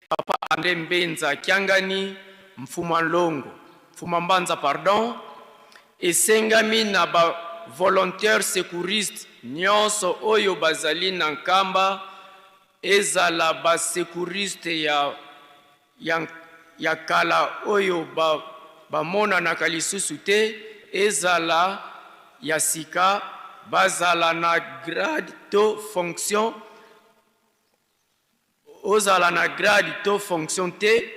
Papa Andre Mbenza Kiangani Mfuma Nlongo, Mfuma Mbanza pardon, esengami na ba volontaires secouristes nionso oyo bazali na Nkamba, ezala ba secouristes ya ya ya kala oyo ba bamonanaka lisusu te, ezala ya sika, bazala na grade to fonction, ozala na grade to fonction te,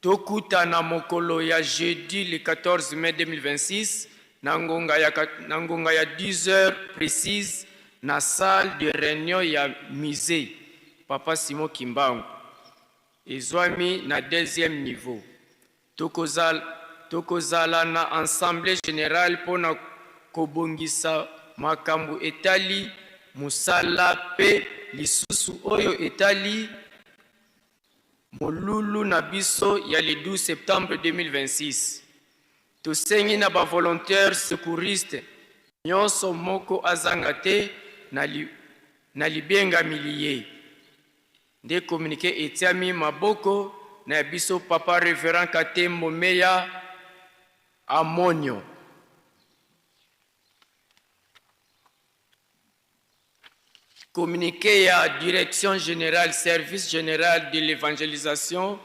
tokutana mokolo ya jeudi le 14 mai 2026 na ngonga ya na ngonga ya 10 heures precise na salle de reunion ya musee Papa Simon Kimbangu ezwami na deuxième niveau. Tokozala tokozala na assemblee generale mpo na kobongisa makambo etali mosala mpe lisusu oyo etali molulu na biso ya le 12 septembre 2026. Tosengi na ba volontaires secouristes nionso moko azanga te na na libengami liye. Nde communique etiami maboko na ya biso Papa Reverend Katembo Meya Amonio. Communiqué ya Direction generale Service general de l'evangelisation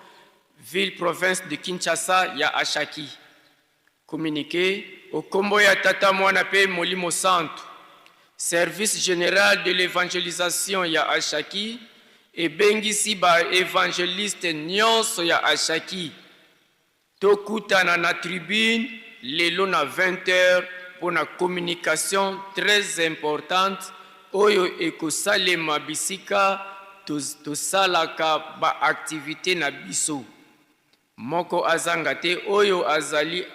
ville province de Kinshasa ya Ashaki. Communiqué o kombo ya Tata Mwana pe Molimo Santu. Service general de l'evangelisation ya Ashaki ebengisi ba evangelistes nionso ya Ashaki Tokutana na tribune lelo na 20 heures pona communication très importante oyo ekosalema bisika tosalaka ba activites na biso. Moko azanga te oyo azali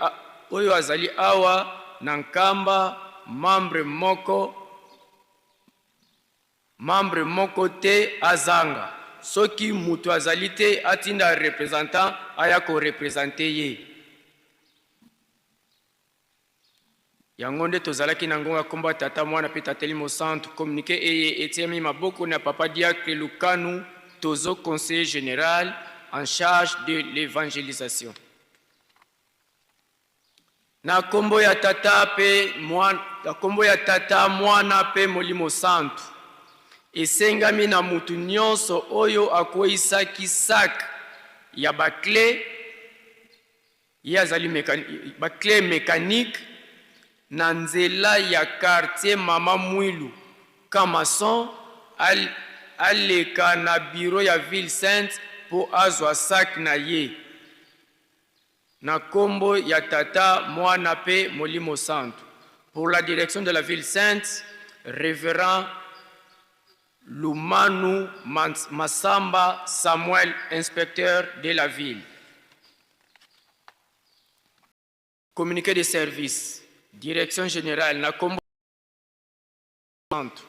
oyo azali awa na Nkamba membre moko Membre moko te azanga. Soki mutu azali te atinda representant aya ko representer ye. Yango nde tozalaki na ngonga kombo ya Tata, Mwana pe Tata Elimo Santu. Communique eye etiami maboko na Papa Diacre Lukanu Tozo conseiller general en charge de l'evangelisation. Na kombo ya Tata pe Mwana, na kombo ya Tata, Mwana pe Molimo Santu, esengami na mutu nionso oyo akueyisaki sac ya ba cles, ye azali ba cles mecaniques na nzela ya quartier Mama Mwilu, Camp Maçon, aleka na bureau ya ville sainte po azua sac na ye. Na kombo ya Tata, Mwana pe Molimo Santu. Pour la direction de la ville sainte, Reverend Lumanu Massamba Samuel, inspecteur de la ville. Communiqué de service, Direction generale na kombo Santu.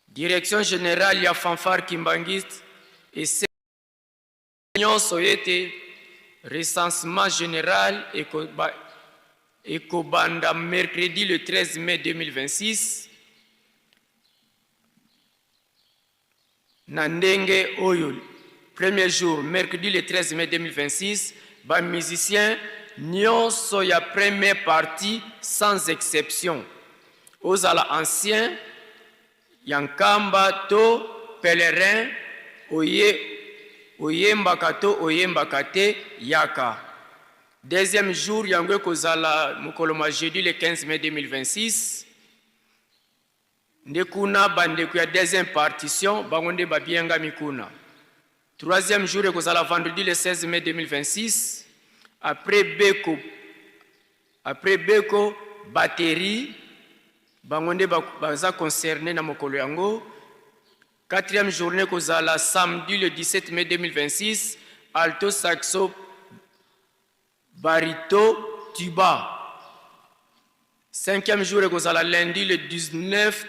Direction generale ya fanfare kimbanguiste esengi nyonso ete recensement general ekobanda mercredi le 13 mai 2026 na ndenge oyo premier jour mercredi le 13 mai 2026 ba musiciens nyonso ya première partie sans exception ozala ancien ya Nkamba to pèlerin oye oyembaka to oyembaka te yaka. Deuxième jour yango ekozala mokolo mwa jeudi le 15 mai 2026 nde kuna ba ndeko ya deuxième partition bango nde babiengami kuna. Troisième jour ekozala vendredi le 16 mai 2026 après beko après beko batterie bango nde baza concerne na mokolo yango. Quatrième journée ekozala samedi le 17 mai 2026 alto saxo barito tuba. Cinquième jour ekozala lundi le 19,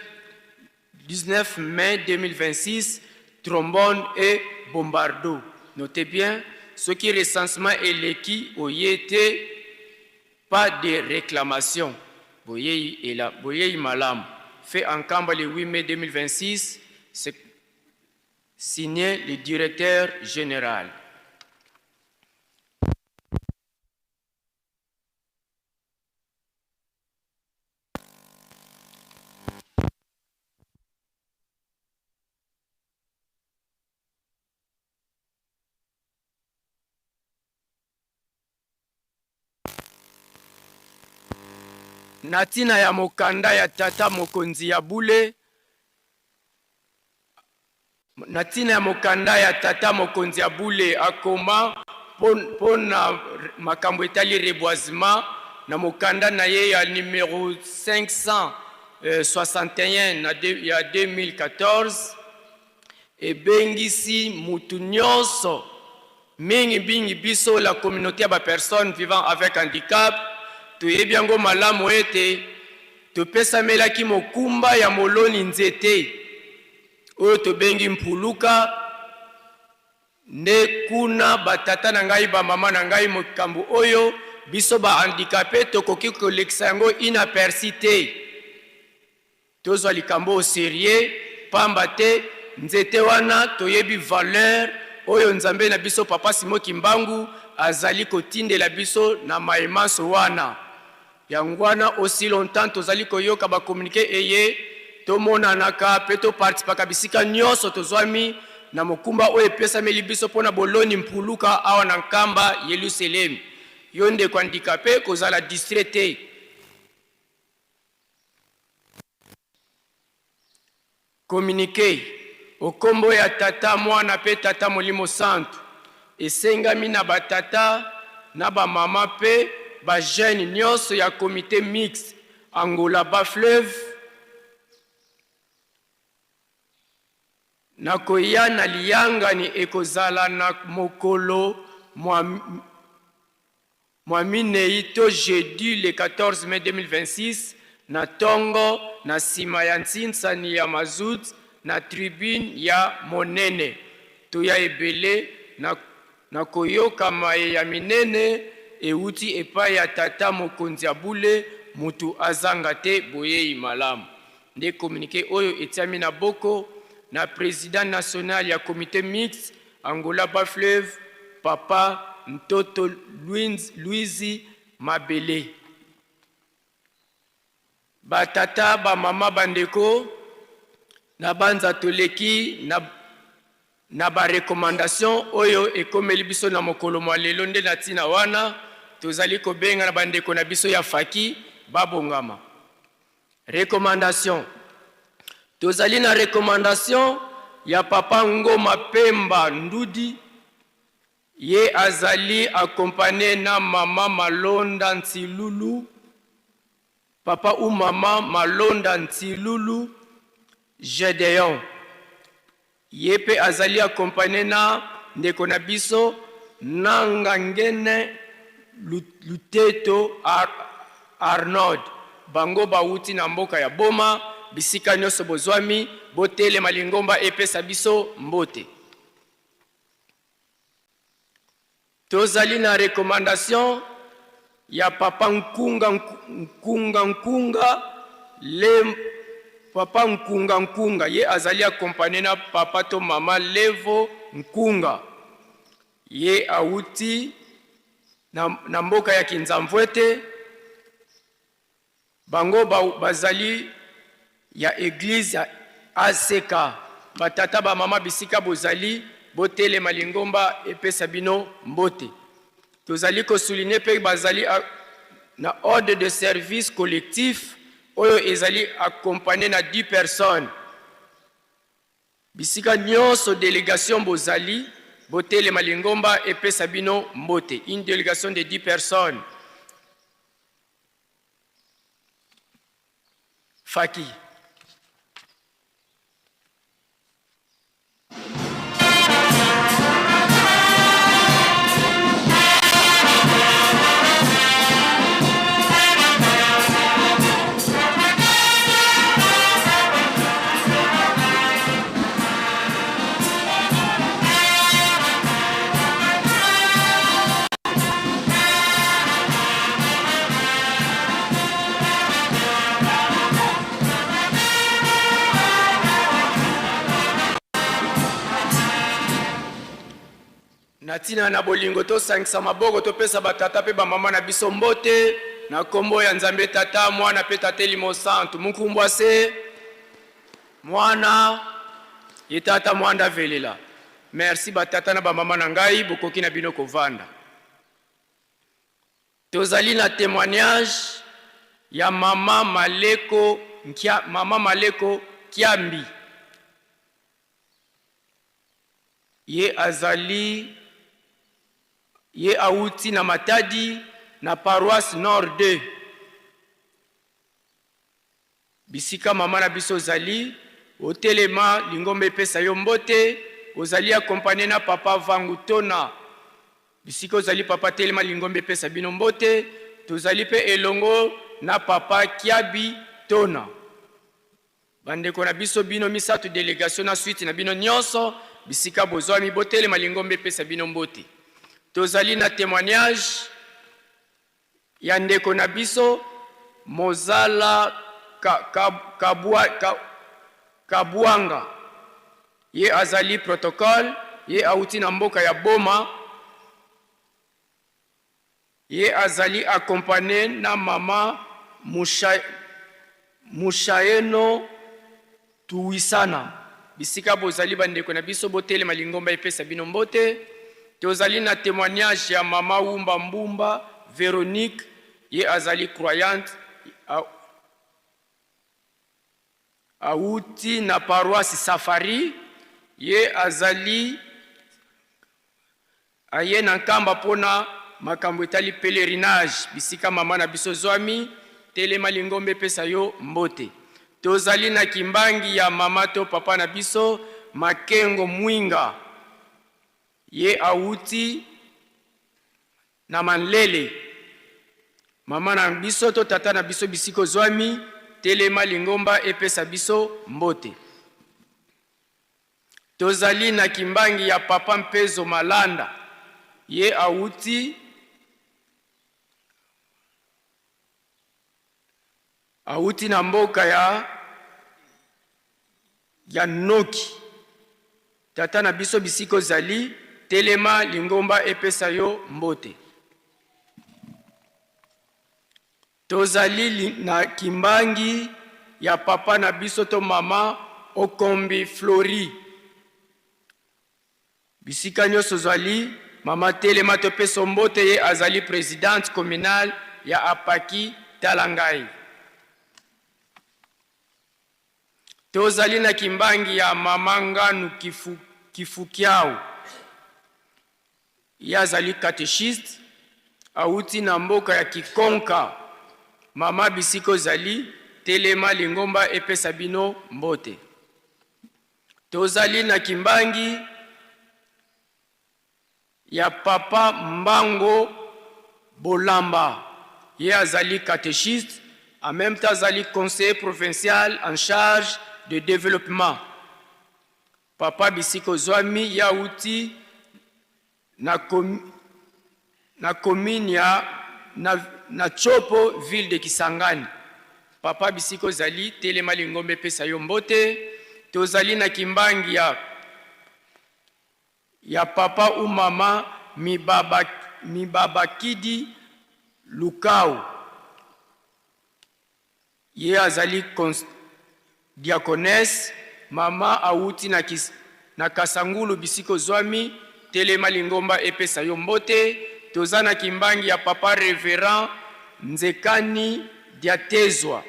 19 mai 2026, trombone et bombardo. Notez bien, soki recensement eleki oye te, pas de réclamation. Boyei ela, boyei malamu. Fait en Nkamba le 8 mai 2026, c'est signé le directeur général. Na ntina ya mokanda ya tata mokonzi ya bule, na ntina ya mokanda ya tata mokonzi ya bule akoma mpo na makambo etali reboisement na mokanda na ye ya numero 561 na ya 2014, ebengisi mutu nyonso, mingi mingi biso la communauté ya ba personnes vivant avec handicap. Toyebi yango malamu ete topesamelaki mokumba ya moloni nzete oyo tobengi mpuluka. Nde kuna batata na ngai, bamama na ngai, mokambo oyo biso ba handicapé tokoki kolekisa yango inaperçu te. Tozwa likambo au sérieux, pamba te nzete wana toyebi valeur oyo Nzambe na biso Papa Simon Kimbangu azali kotindela biso na maye manso wana. Yango wana aussi longtemps tozali koyoka ba communique eye, tomonanaka pe to participaka bisika nionso tozwami na mokumba oyo epesameli biso pona boloni mpuluka awa na Nkamba Yeluselemi. Yo ndeko handicape kozala distrait te. Communique o kombo ya Tata, Mwana pe Tata Molimo Santu esengami na ba tata na ba mama pe ba jeunes nionso ya Comite mixte Angola Bas-Fleuve na koya na liyangani ekozala na mokolo mwa Mwa minei to jeudi le 14 mai 2026 na tongo na sima ya nsinsani ya mazout na tribune ya monene. Toya ebele na na koyoka maye ya minene ewuti epai ya Tata Mokonzi ya bule, mutu azanga te boyeyi malamu. Nde communique oyo etiami na boko na president national ya comite mixte Angola Bas Fleuve, Papa Ntoto Luizi Mabele. Ba tata, ba mama, ba ndeko, na banza toleki na na ba recommandations oyo ekomeli biso na mokolo mwa lelo. Nde na tina wana tozali kobenga na ba ndeko na biso ya faki babongama. Recommandation. Tozali na recommandation ya papa Ngoma Pemba Ndudi, ye azali accompagne na mama Malonda Nsilulu, papa ou mama Malonda Nsilulu Gedeon. Ye pe azali accompagne na ndeko na biso Nanga Ngene Luteto Arnold. Bango bawuti na mboka ya Boma. Bisika nionso bozwami, botelema lingomba epesa biso mbote. Tozali na recommandation ya papa Nkunga Nkunga Nkunga le papa Nkunga Nkunga, ye azali accompagne na papa to mama Levo Nkunga, ye awuti na, na mboka ya Kinzamvuete. Bango ba bazali ya eglise ya ACK. Ba tata ba mama bisika bozali botelema lingomba epesa bino mbote. Tozali ko souligner pe bazali na ordre de service collectif oyo ezali accompagner na 10 personnes. Bisika nionso delegation bozali botelema lingomba epesa bino mbote. Une delegation de 10 personnes. Faki. Na ntina na bolingo, tosangisa maboko, topesa batata mpe bamama na biso mbote na nkombo ya Nzambe Tata, Mwana mpe Tata Elimo Santu. Mukumbwa se Mwana ye Tata mwanda velela. Merci batata na bamama na ngai, bokoki na bino kovanda. Tozali na temoignage ya mama Maleko Nkia, mama Maleko Kiambi. Ye azali ye awuti na Matadi na paroisse Nord 2. Bisika mama na biso ozali, otelema, lingomba epesa yo mbote, ozali accompagner na papa Vangu Tona. Bisika ozali papa telema, lingomba epesa bino mbote, tozali pe elongo na papa Kiabi Tona. Bandeko na biso bino misatu delegation na suite na bino nionso bisika bozwami botelema lingomba epesa bino mbote. Tozali na temoignage ya ndeko na biso Mozala ka, ka, kabua, ka, Kabuanga ye azali protocole ye awuti na mboka ya Boma Ye azali accompagne na mama Musha, Mushaeno Tuwisana. Bisika bozali bandeko na biso botelema lingomba epesa bino mbote. Tozali na temoignage ya mama Wumba Mbumba Veronique, ye azali croyante awuti na paroisse Safari, ye azali Aye na Nkamba pona makambo etali pelerinage bisika mama na biso ozwami, telema lingomba epesa yo mbote. Tozali na kimbangi ya mama to papa na biso Makengo Mwinga ye awuti na Manlele. Mama na biso to tata na biso bisika ozwami, telema lingomba epesa biso mbote. Tozali na kimbangi ya papa Mpezo Malanda ye awuti awuti na mboka ya ya Noki. Tata na biso bisika ozali telema lingomba epesa yo mbote. Tozali na kimbangi ya papa na biso to mama Okombi Flory. Bisika nyoso ozali mama telema topeso mbote ye azali presidente communale ya Apaki tala ngai. Tozali na kimbangi ya mama Nganu Kifu, Kifukiau. Ye azali catechiste, awuti na mboka ya Kikonka. Mama bisika ozali, telema lingomba epesa bino mbote. Tozali na kimbangi ya papa Mbango Bolamba. Ye azali catechiste, en meme temps azali conseiller provincial en charge de developpement. Papa bisika ozwami ye awuti na na commune ya na, na Tshopo ville de Kisangani. Papa bisika ozali telema lingomba epesa yo mbote. Tozali na kimbangi ya ya papa ou mama Mibaba Mibabakidi Lukau. Ye azali diaconesse, mama awuti na, na Kasangulu bisika ozwami, telema lingomba epesa yo mbote, toza na kimbangi ya papa reverend Nzekani Diatezwa,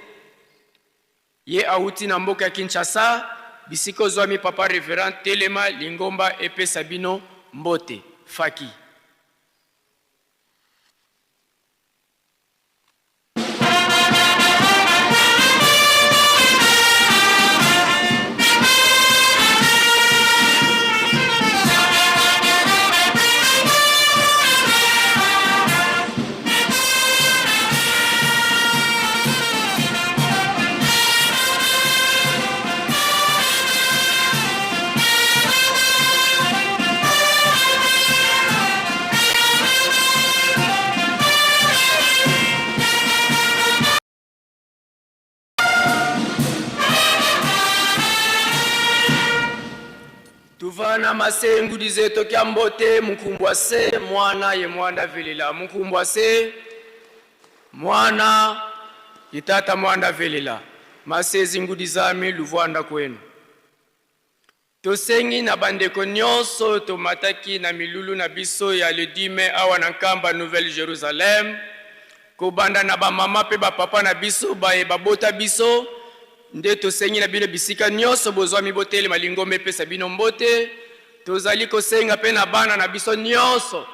ye awuti na mboka ya Kinshasa, bisika ozwami papa reverend telema lingomba epesa bino mbote. Faki. Bana masengu dizeto kya mbote mukumbwa se mwana ye mwanda velela mukumbwa se mwana ye tata mwanda velela masezi ngudi zami luvwanda kwenu. Tosengi na bandeko nyonso oyo tomataki na milulu na biso ya le 10 mai awa na Nkamba Nouvelle Jerusalem, kobanda na ba mama pe ba papa na biso baye babota biso, nde tosengi na bino bisika nyonso bozwami botelema lingomba epesa bino mbote. Tozali kosenga pe na bana na biso nyonso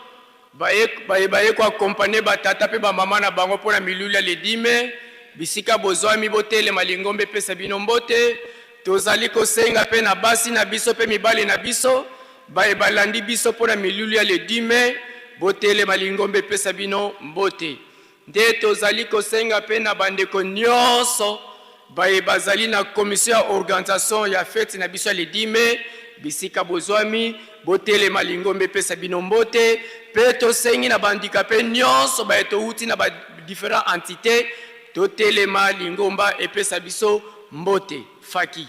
Baye, baye baye ko accompagner ba tata pe ba mama na bango mpo na milulu ya le 10 mai, bisika bozwami botelema lingomba epesa bino mbote. Tozali kosenga pe na basi na biso pe mibali na biso baye balandi biso mpo na milulu ya le 10 mai, botelema lingomba epesa bino mbote. Nde tozali kosenga pe na bandeko nionso baye bazali na commission ya organisation ya feti na biso ya le 10 mai, bisika bozwami, botelema lingomba epesa bino mbote. Pe tosengi na ba handicapes nionso baye towuti na ba differents entites, totelema lingomba epesa biso mbote. Faki.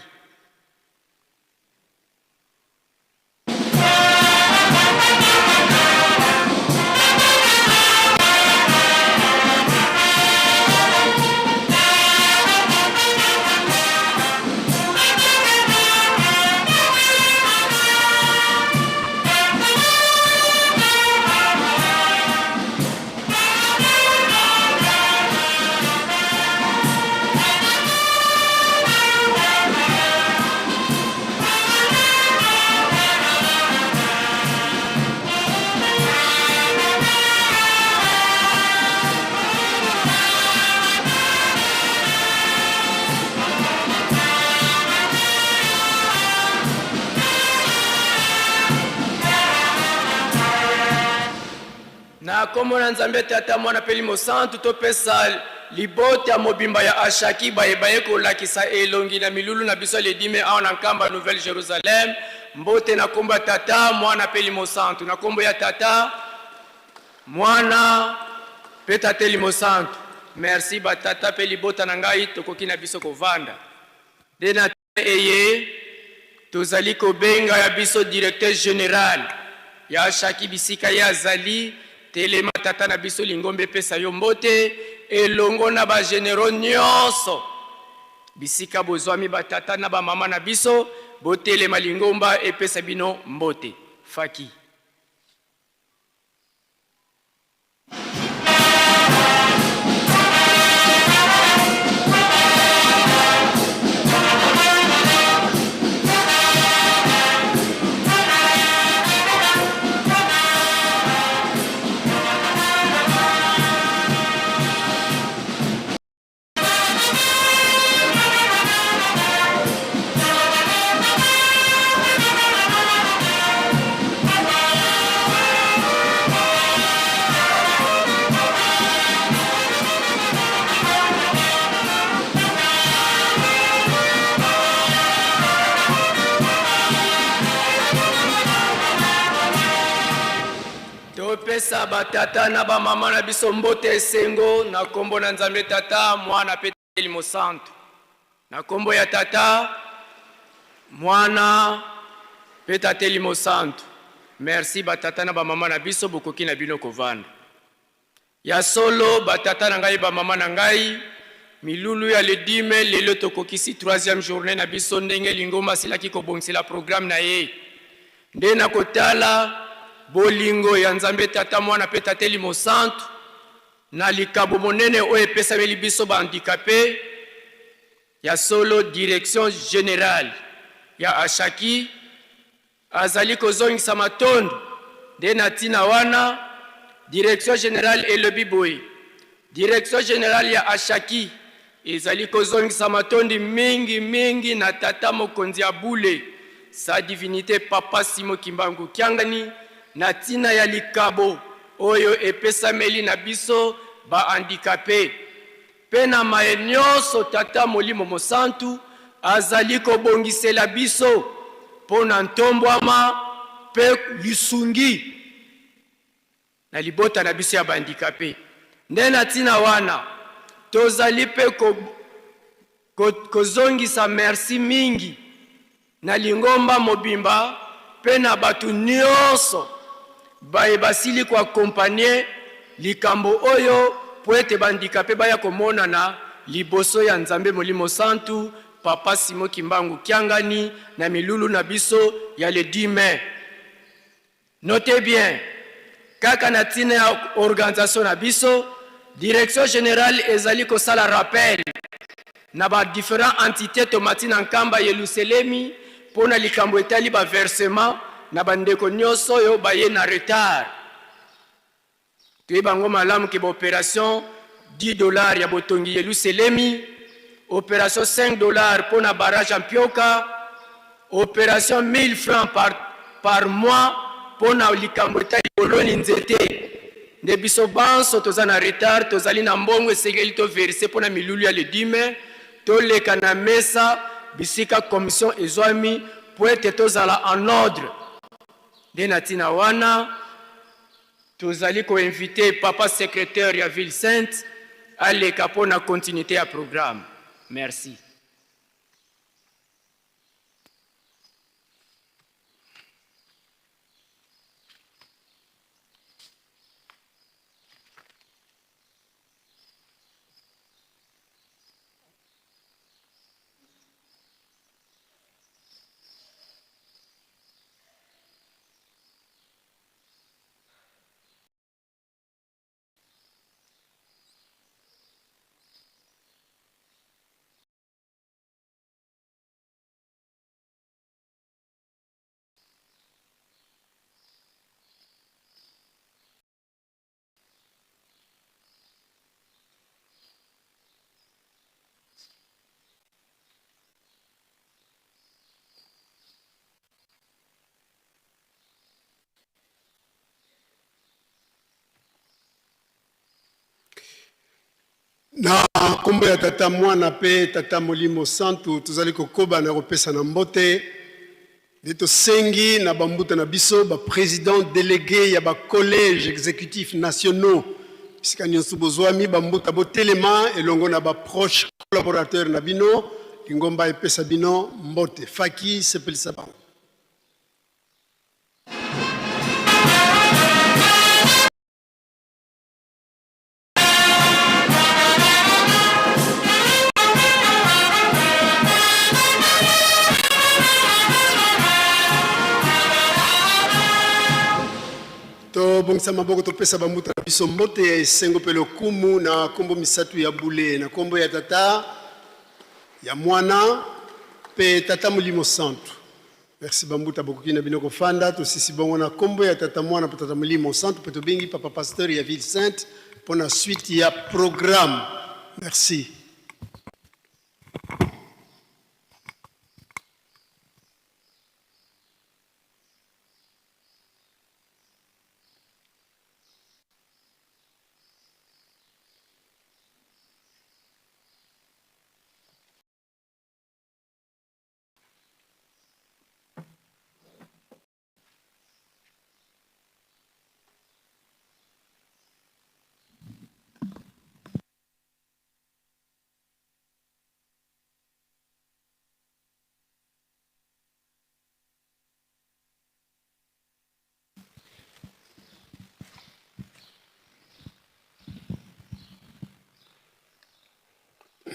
Na kombo na Nzambe Tata, Mwana mpe Elimo Santu, topesa libota mobimba ya Ashaki baye baye kolakisa elongi na milulu na biso ya le 10 mai awa na Nkamba Nouvelle Jerusalem mbote na kombo ya Tata, Mwana mpe Elimo Santu. Na kombo ya Tata, Mwana mpe Tata Elimo Santu. Merci ba tata mpe libota na ngai, tokoki na biso kovanda nde na Eye tozali kobenga ya biso directeur general ya Ashaki bisika ye azali, telema tata na biso lingomba epesa yo mbote elongo na ba generaux nionso bisika bozwami ba tata na ba mama na biso botelema lingomba epesa bino mbote. Faki. Topesa ba tata na ba mama na biso mbote esengo na kombo na Nzambe Tata, Mwana pe Elimo Santu. Na kombo ya Tata, Mwana pe Tata Elimo Santu. Merci ba tata na ba mama na biso bokoki na bino kovanda. Ya solo ba tata na ngai ba mama na ngai milulu ya le 10 mai lelo tokokisi troisième journee na biso ndenge lingomba asilaki kobongisela programme na ye. Nde na kotala bolingo ya Nzambe Tata, Mwana pe Tata Elimo Santu na likabo monene oyo epesameli biso ba handicapes, ya solo Direction generale ya Ashaki azali kozongisa matondo. Nde na tina wana Direction generale elobi boye, Direction generale ya Ashaki ezali kozongisa matondi mingi mingi na Tata Mokonzi ya bule, Sa Divinite Papa Simon Kimbangu Kiangani, na tina ya likabo oyo epesameli na biso ba handicapes pe na maye nionso Tata Molimo Mosantu azali kobongisela biso po na ntombwama pe lisungi na libota na biso ya ba handicapes. Nde na tina wana tozali pe ko kozongisa merci mingi na lingomba mobimba. mpe na bato nyonso baye basili ko accompagner likambo oyo mpo ete ba handicapes baya komonana liboso ya Nzambe Molimo Santu, Papa Simon Kimbangu Kiangani na milulu na biso ya le 10 mai. Notez bien, kaka na tina ya organisation na biso, Direction generale ezali kosala rappel na ba differents entites tomati na Nkamba Yeluselemi mpo na likambo etali ba versements na ba ndeko nionso oyo baye na retard. Toyebi yango malamu ke ba operations 10 dollars ya botongi Yeluselemi, operation 5 dollars mpo na barrage ya Mpioka, operation 1000 francs par mois mpo na likambo etali boloni nzete. Nde biso banso toza na retard, tozali na mbongo esengeli to verser mpo na milulu ya le 10 mai, toleka na mesa bisika commission ezwami mpo ete tozala en ordre. Nde na ntina wana tozali ko inviter papa secrétaire ya ville sainte aleka mpo na continuité ya programme. Merci. Na nkombo ya Tata, Mwana mpe Tata Molimo Santu, tozali kokoba na kopesa na mbote. Nde tosengi na bambuta na biso, baprésident délégué ya bacollège exécutif nationaux, bisika nyonso bozwami, bambuta botelema elongo na baproche collaborateur na bino. Lingomba epesa bino mbote. Faki sepelisa bango. Tobongisa maboko, topesa bambuta na biso mbote ya esengo mpe lokumu na nkombo misato ya bule, na nkombo ya Tata, ya Mwana mpe Tata Molimo Santu. Merci bambuta, bokoki na bino kofanda. Tosisi bongo na nkombo ya Tata, Mwana mpe Tata Molimo Santu, mpe tobengi papa pasteur ya ville sainte mpo na suite ya programme. Merci.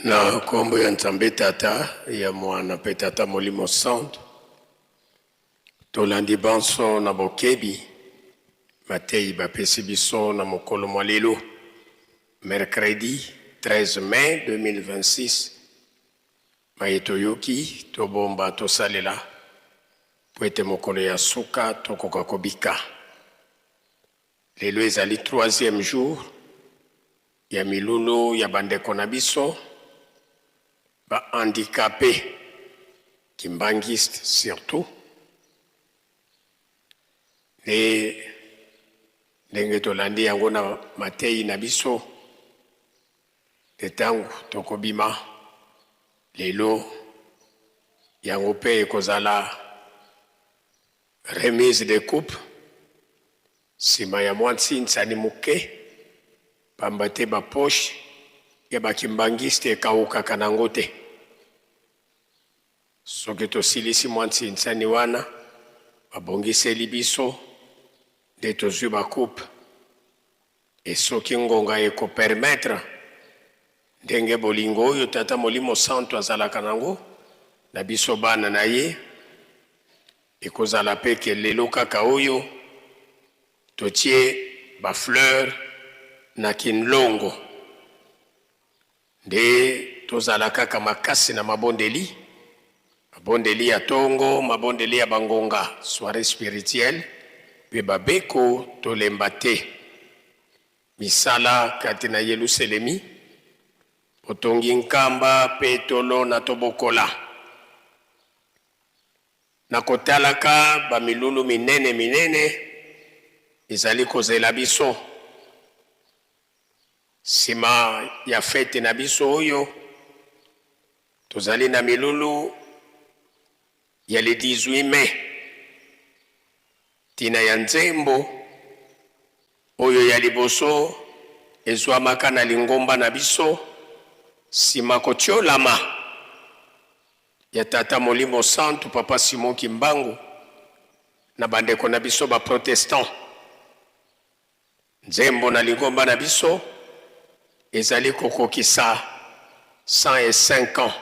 Na nkombo ya Nzambe Tata, ya Mwana mpe Tata Molimo Santu, tolandi banso na bokebi mateyi bapesi biso na mokolo mwa lelo, mercredi 13 mai 2026. Maye toyoki, tobomba, tosalela mpo ete mokolo ya suka tokoka kobika. Lelo ezali troisième jour ya milulu ya bandeko na biso bahandicapé kimbangiste surtout. Nde ndenge tolandi yango na mateyi na biso, nde ntango tokobima lelo, yango mpe ekozala remise de coupe nsima ya mwa nsinsani moke, pamba te bapoche ya bakimbangiste ekawukaka nango te. Soki tosilisi mwa nsinsani wana, Babongiseli biso nde tozwi ba coupe et soki ngonga eko permettre ndenge bolingo oyo Tata Molimo Santu azalaka nango na biso bana na ye, ekozala pe ke lelo kaka oyo totie ba fleurs na Kinlongo. Nde tozala kaka makasi na mabondeli, mabondeli ya tongo, mabondeli ya ba ngonga, soiree spirituelle, pe ba beko, tolemba te. Misala kati na Yeluselemi, botongi nkamba pe tolona tobokola. Na kotalaka ba milulu minene minene ezali kozela biso, Sima ya feti na biso oyo, tozali na milulu ya le 18 mai. Ntina ya nzembo oyo ya liboso ezwamaka na lingomba na biso sima kotiolama ya Tata Molimo Santu Papa Simon Kimbangu na bandeko na biso ba protestants. Nzembo na lingomba na biso ezali kokokisa 105 ans.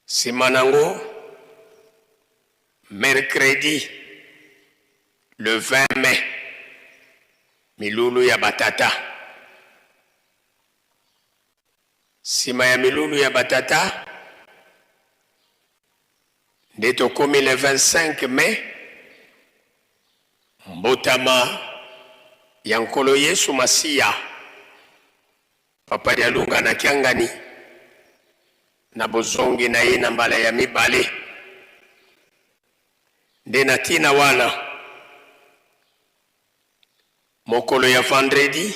Sima nango, mercredi le 20 mai, milulu ya ba tata. Sima ya milulu ya ba tata, nde tokomi le 25 mai, mbotama ya Nkolo Yesu Masiya, Papa Dialunga na Kiangani, na bozongi na ye na mbala ya mibale. Nde na tina wana, mokolo ya vendredi,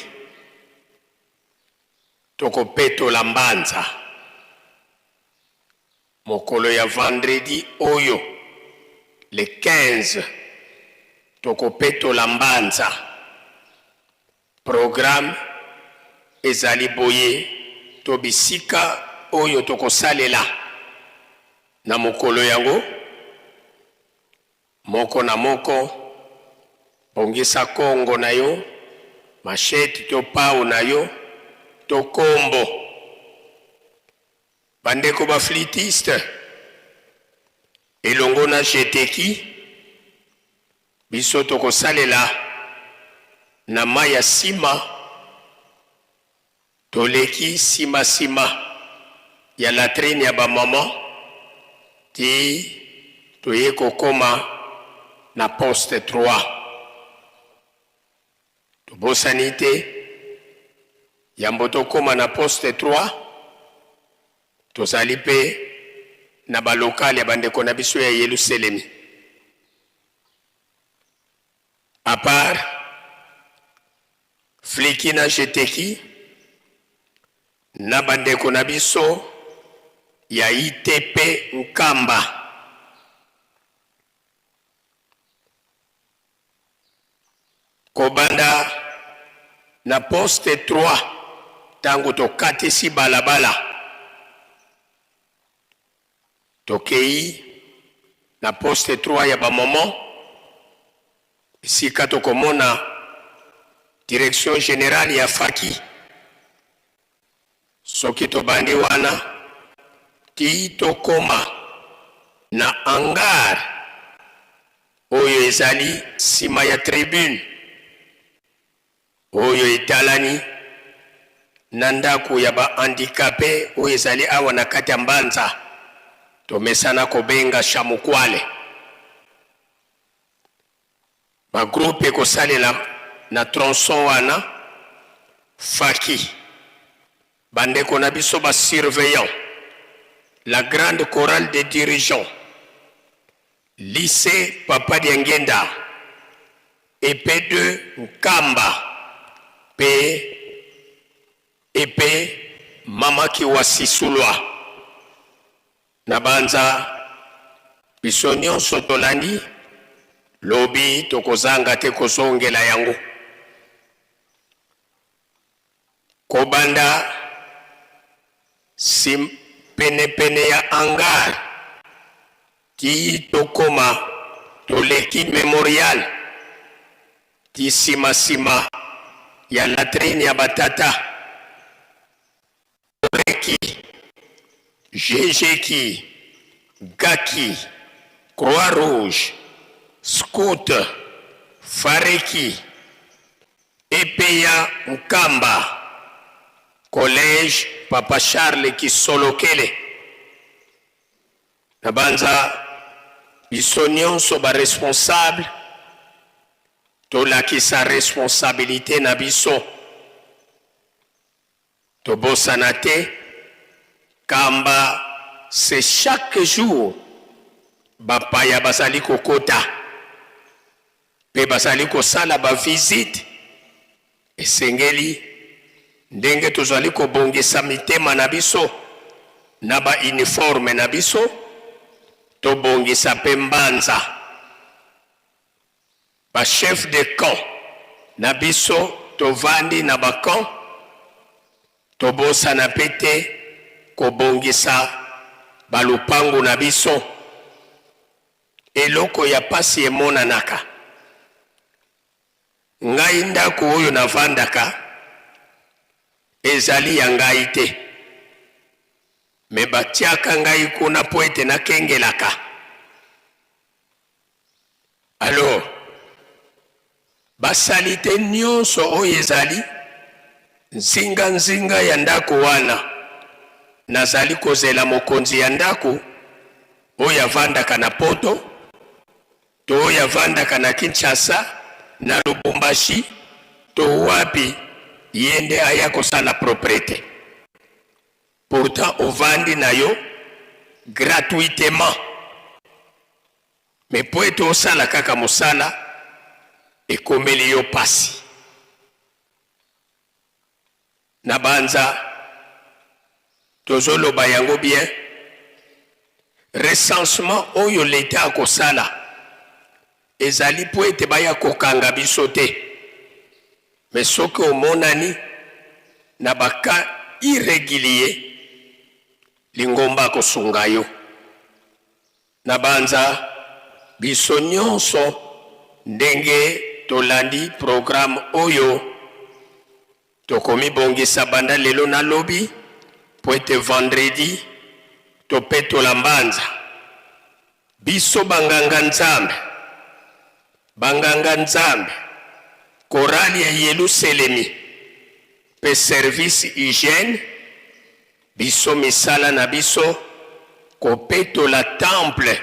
tokopetola mbanza. Mokolo ya vendredi oyo le 15 tokopetola mbanza. Programme ezali boye to bisika oyo tokosalela na mokolo yango, Moko na moko, bongisa kongo na yo, machette to pau na yo to kombo. Bandeko ba flûtistes elongo na Jeteki, biso tokosalela na mai ya sima, toleki sima sima ya latrine ya ba maman tii toye kokoma na poste 3. Tobosani te, yambo tokoma na poste 3, tozali mpe na ba locales ya bandeko na biso ya Yeluselemi. A part Fliki na Jeteki na bandeko na biso ya ITP Nkamba. Kobanda na poste 3 tango tokatisi balabala tokeyi na poste 3 ya ba maman esika tokomona direction generale ya faki Soki tobandi wana tii tokoma na hangar oyo ezali sima ya tribune oyo etalani na ndako ya ba handicapes oyo ezali awa na kati ya Mbanza, tomesana kobenga Shamukwale. Ba groupes ekosalela na tronçon wana, Faki, ba ndeko na biso ba surveillants, la grande chorale des dirigeants, lycee Papa Diangienda, EP 2 Nkamba pe EP Mama Kiwasisulwa. Nabanza biso nionso tolandi, lobi tokozanga te kozongela yango. Kobanda sim penepene ya hangar. Tii tokoma toleki memorial ti sima sima ya latrine ya ba tata Toreki, Jejeki, Gaki, Croix Rouge, Scout, Fareki, Epeya Nkamba, Collège Papa Charles Kisolokele. Nabanza biso nionso ba responsable tolakisa responsabilite na biso. Tobosana te Kamba c'est chaque jour bapaya bazali kokota pe bazali kosala ba visite. Esengeli ndenge tozali kobongisa mitema na biso na ba uniforme na biso, tobongisa pe mbanza. Ba chefs de camp na biso tovandi na ba camps, tobosana pe te kobongisa ba lupangu na biso. Eloko ya pasi emonanaka. Ngai ndako oyo navandaka ezali ya ngai te, mais batiaka ngai kuna mpo ete nakengelaka. Alors ba salite nionso oyo ezali nzinga nzinga ya ndako wana, nazali kozela mokonzi ya ndako oyo avandaka na poto to oyo avandaka na Kinshasa, na Lubumbashi to wapi, ye nde aya kosala proprete. Pourtant ovandi na yo gratuitement mais po ete osala kaka mosala ekomeli yo pasi. Nabanza tozoloba yango bien, recensement oyo l'etat akosala ezali po ete baya kokanga biso te, mais soki omonani na ba cas irreguliers, lingomba akosunga yo. Nabanza biso nionso ndenge tolandi programme oyo, tokomibongisa banda lelo na lobi mpo ete vendredi topetola mbanza. Biso ba nganga Nzambe, ba nganga Nzambe, chorale ya Yeluselemi mpe service hygiène, biso misala na biso kopetola temple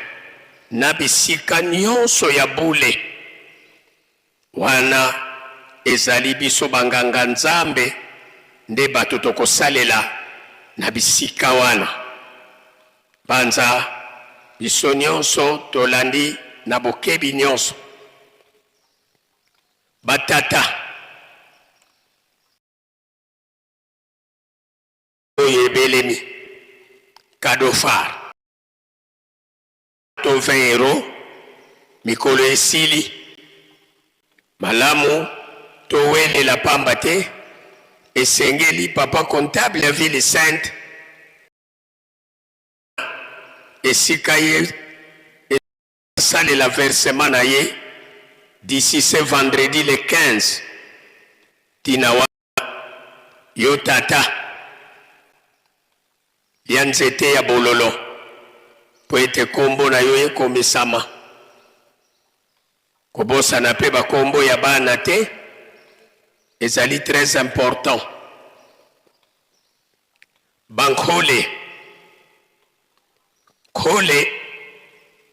na bisika nionso ya bule. Wana ezali biso ba nganga Nzambe nde bato tokosalela na bisika wana. Banza biso nionso tolandi na bokebi nionso. Ba tata. Oyo ebelemi cadeau phare. To 20 euros mikolo esili malamu towelela pamba te esengeli papa comptable ya ville sainte esika ye asalela versement na ye d'ici ce vendredi le 15 tina wana yo tata lia nzete ya bololo mpo ete kombo na yo ekomisama. Kobosana pe ba kombo ya bana te, ezali très important. Bankole, Nkole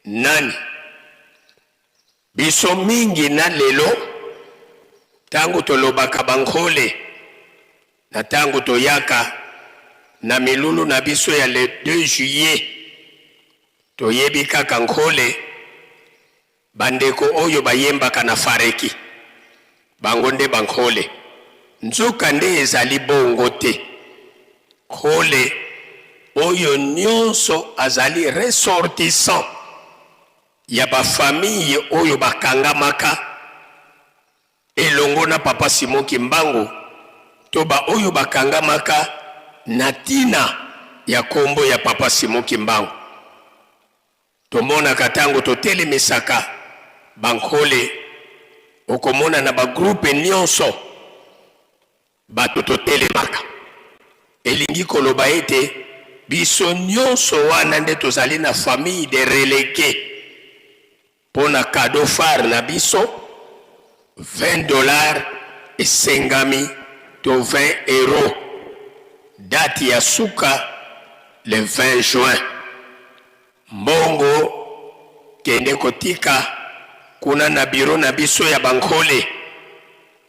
nani? Biso mingi na lelo tango tolobaka ba Nkole na tango toyaka na milulu na biso ya le 2 juillet toyebi kaka Nkole ba ndeko oyo bayembaka na Fareki bango nde ba Nkole nzoka nde ezali bongo te Nkole oyo nionso azali ressortissant ya ba famille oyo bakangamaka elongo na Papa Simon Kimbangu to ba oyo bakangamaka na tina ya kombo ya Papa Simon Kimbangu. Tomonaka ntango totelemisaka bankole, okomona na bagroupe nyonso bato totelemaka. Elingi koloba ete biso nyonso wana nde tozali na famille de relegue mpo na cadeau phare na biso 20 $ esengami to 20 euro. Date ya suka le 20 juin. Mbongo kende kotika kuna na biro na biso ya bankole.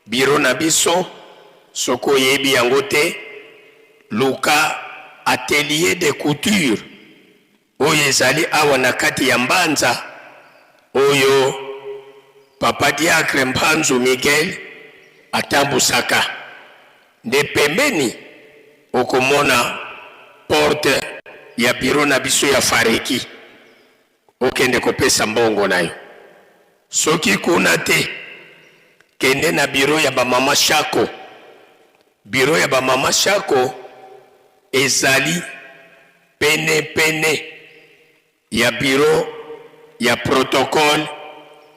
Biro na biso, soki oyebi yango te, luka atelier de couture oyo ezali awa na kati ya Mbanza, oyo papa diacre Mpanzu Miguel atambusaka. Nde pembeni okomona porte ya biro na biso ya Fareki, okende kopesa mbongo na yo. Soki kuna te, kende na biro ya bamama Shako. Biro ya bamama Shako ezali pene pene ya biro ya protocole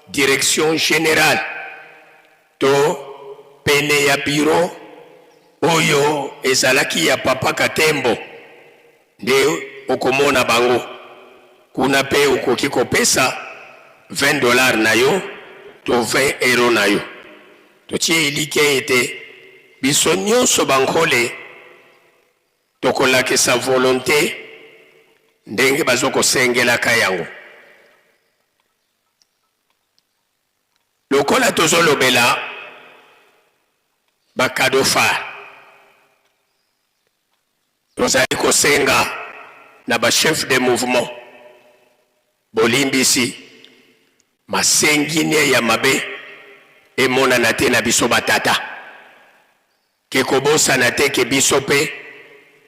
direction générale, to pene ya biro oyo ezalaki ya papa Katembo, nde okomona bango kuna. Mpe okoki kopesa 20 $ na yo to 20 euro na yo. Totie elikya ete biso nyonso bankole tokolakisa volonté ndenge bazokosengelaka yango. Lokola tozolobela bacadeau phare, tozali kosenga na bachef de mouvement bolimbisi, masengine ya mabe emonana te na biso batata, ke kobosana te ke biso mpe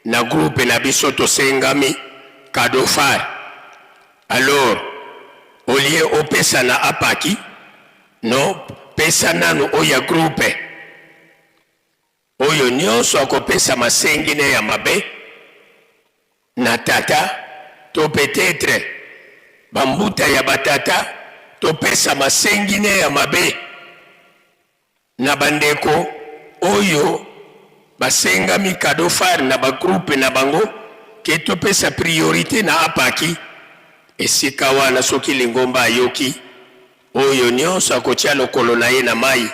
na groupe na biso tosengami cadeau phare. Alors, au lieu opesa na apaki no, pesa nanu oyo ya groupe. Oyo nyonso akopesa masengine ya mabe na tata to peut-être bambuta ya batata, topesa masengine ya mabe na bandeko oyo basengami cadeau phare na bagroupe na bango, ke topesa priorité na apaki esika wana. Soki lingomba ayoki, oyo nyonso akotia lokolo na ye na mai,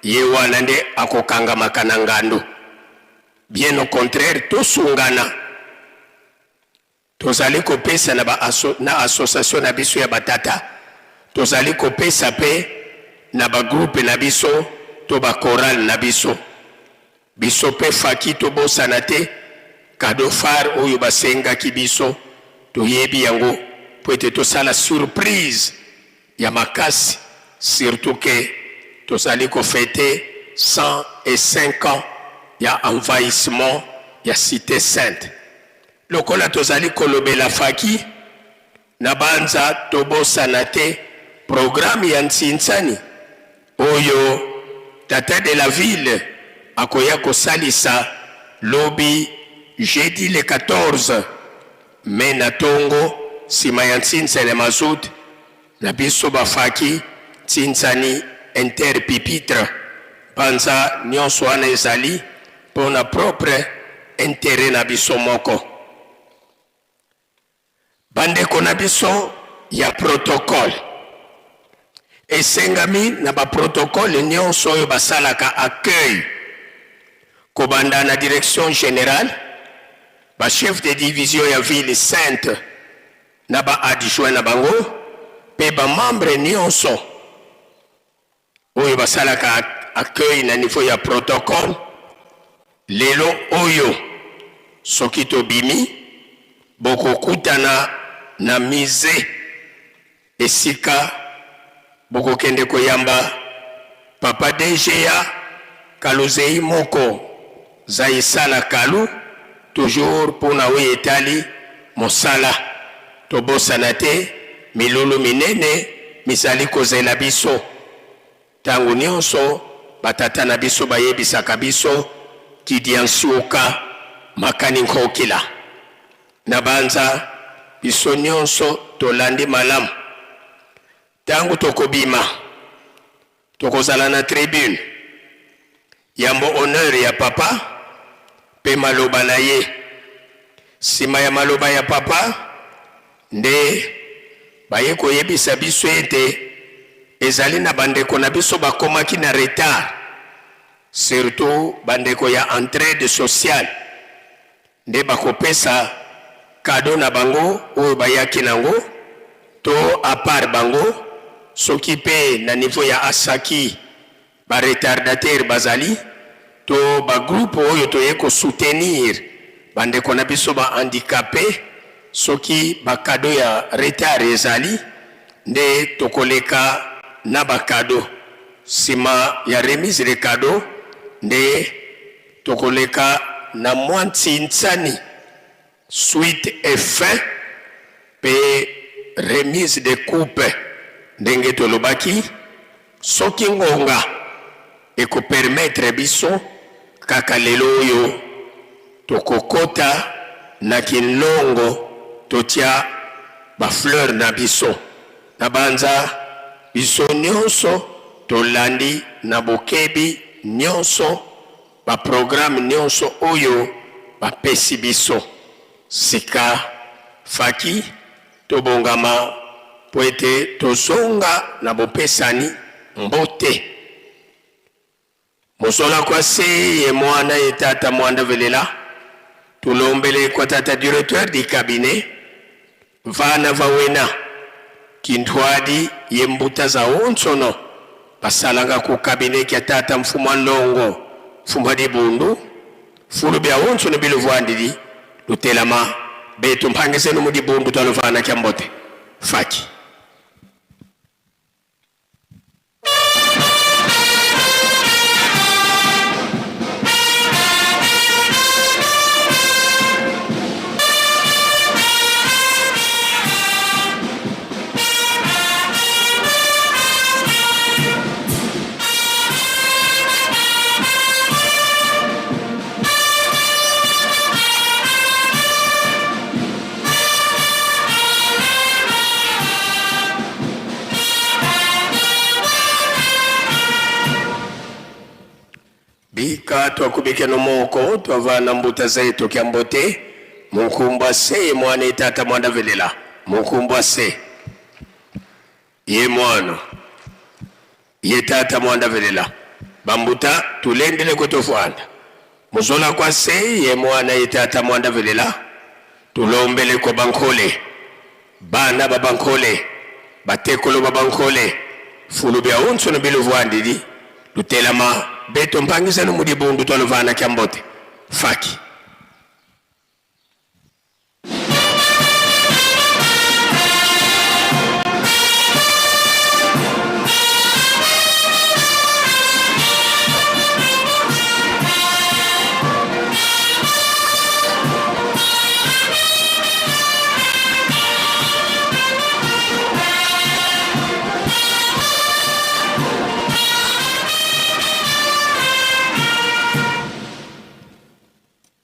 ye wana nde akokangamaka na ngando. Bien au contraire, tosungana. Tozali kopesa na, ba aso, na association na biso ya batata, tozali kopesa mpe na bagroupe na biso to bachorale na biso. Biso mpe faki tobosana te cadeau phare oyo basengaki biso, toyebi yango mpo ete tosala surprise ya makasi, surtout ke tozali kofêter 105 ans ya envahissement ya Cité Sainte. Lokola tozali kolobela faki na banza, tobosana te programme ya ntsinsani oyo tata de la ville akoya kosalisa lobi jeudi le 14 mai na ntongo, nsima ya ntsinsani ya mazut na biso bafaki, ntsinsani interpupitre. Mpanza nyonso wana ezali mpona propre intérêt na biso moko. Bandeko na biso ya protocole, esengami na baprotocole nyonso oyo basalaka accueil, kobanda na direction générale, bachef de division ya ville sainte na baadjoint na bango, mpe bamembre nyonso oyo basalaka accueil na niveau ya protocole, lelo oyo soki tobimi, bokokutana na musée, esika bokokende koyamba papa DGA Kaluzei moko Zaisala Kalu, toujours mpona oyo etali mosala. Tobosana te milulu minene mizali kozela biso. Ntango nyonso batata na biso bayebisaka biso kidia nsuka makani nkokila na banza. Biso nyonso tolandi malamu. Tango tokobima, tokozala na tribune. Yambo honneur ya Papa mpe maloba na ye. Sima ya maloba ya Papa nde baye koyebisa biso ete ezali na bandeko na biso bakomaki na retard, surtout bandeko ya entraide sociale nde bakopesa cadeau na bango oyo bayaki nango to à part bango soki mpe na niveau ya Asaki ba retardataires bazali to ba groupes oyo toye ko soutenir ba ndeko na biso ba handicapes soki ba cadeaux ya retard ezali nde tokoleka na ba cadeaux sima ya remise de cadeaux nde tokoleka na mwa ntsinsani suite et fin pe remise de coupe ndenge tolobaki soki ngonga eko permettre biso kaka lelo oyo tokokota na kinlongo totia ba fleurs na biso na banza biso nionso tolandi na bokebi nionso ba programme nionso oyo ba pesi biso sika faki tobongama po ete tozonga na bopesani mbote mosola kwa se ye mwana ye tata mwanda velela tulombele kwa tata directeur du cabinet Vana va wena kinthwadi ye mbuta za onsono basalanga ku cabinet kya tata mfumu wa nlongo mfumu wa dibundu fulu bya onsono biluvuandidi lutelama betu mpangisenu mu dibundu twaluvana kya mbote faki. Bika twakubike nomoko twavana mbuta zetu kya mbote munkumbwa se ye mwana ye tata mwanda velela munkumbwa se ye mwana ye tata mwanda velela bambuta tulendele kutofwanda muzola kwa se ye mwana ye tata mwanda velela tulombele kwa bankole Bana ba bankole, batekolo ba bankole, fulu bia onso no biluvuandidi lutelama beto mpangisa no mudi bundu tua luvana kia mbote faki.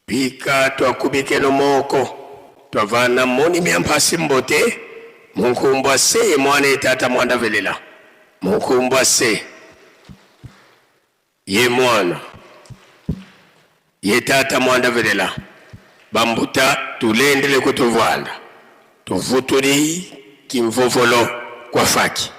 Bika twakubikeno moko twavana moni myampasi mbote munkumbwa se mwana etata mwanda velela munkumbwa se Ye mwana, ye tata mwanda velela bambuta tulendele kutuvuanda tuvutuli kimvovolo kwa faki.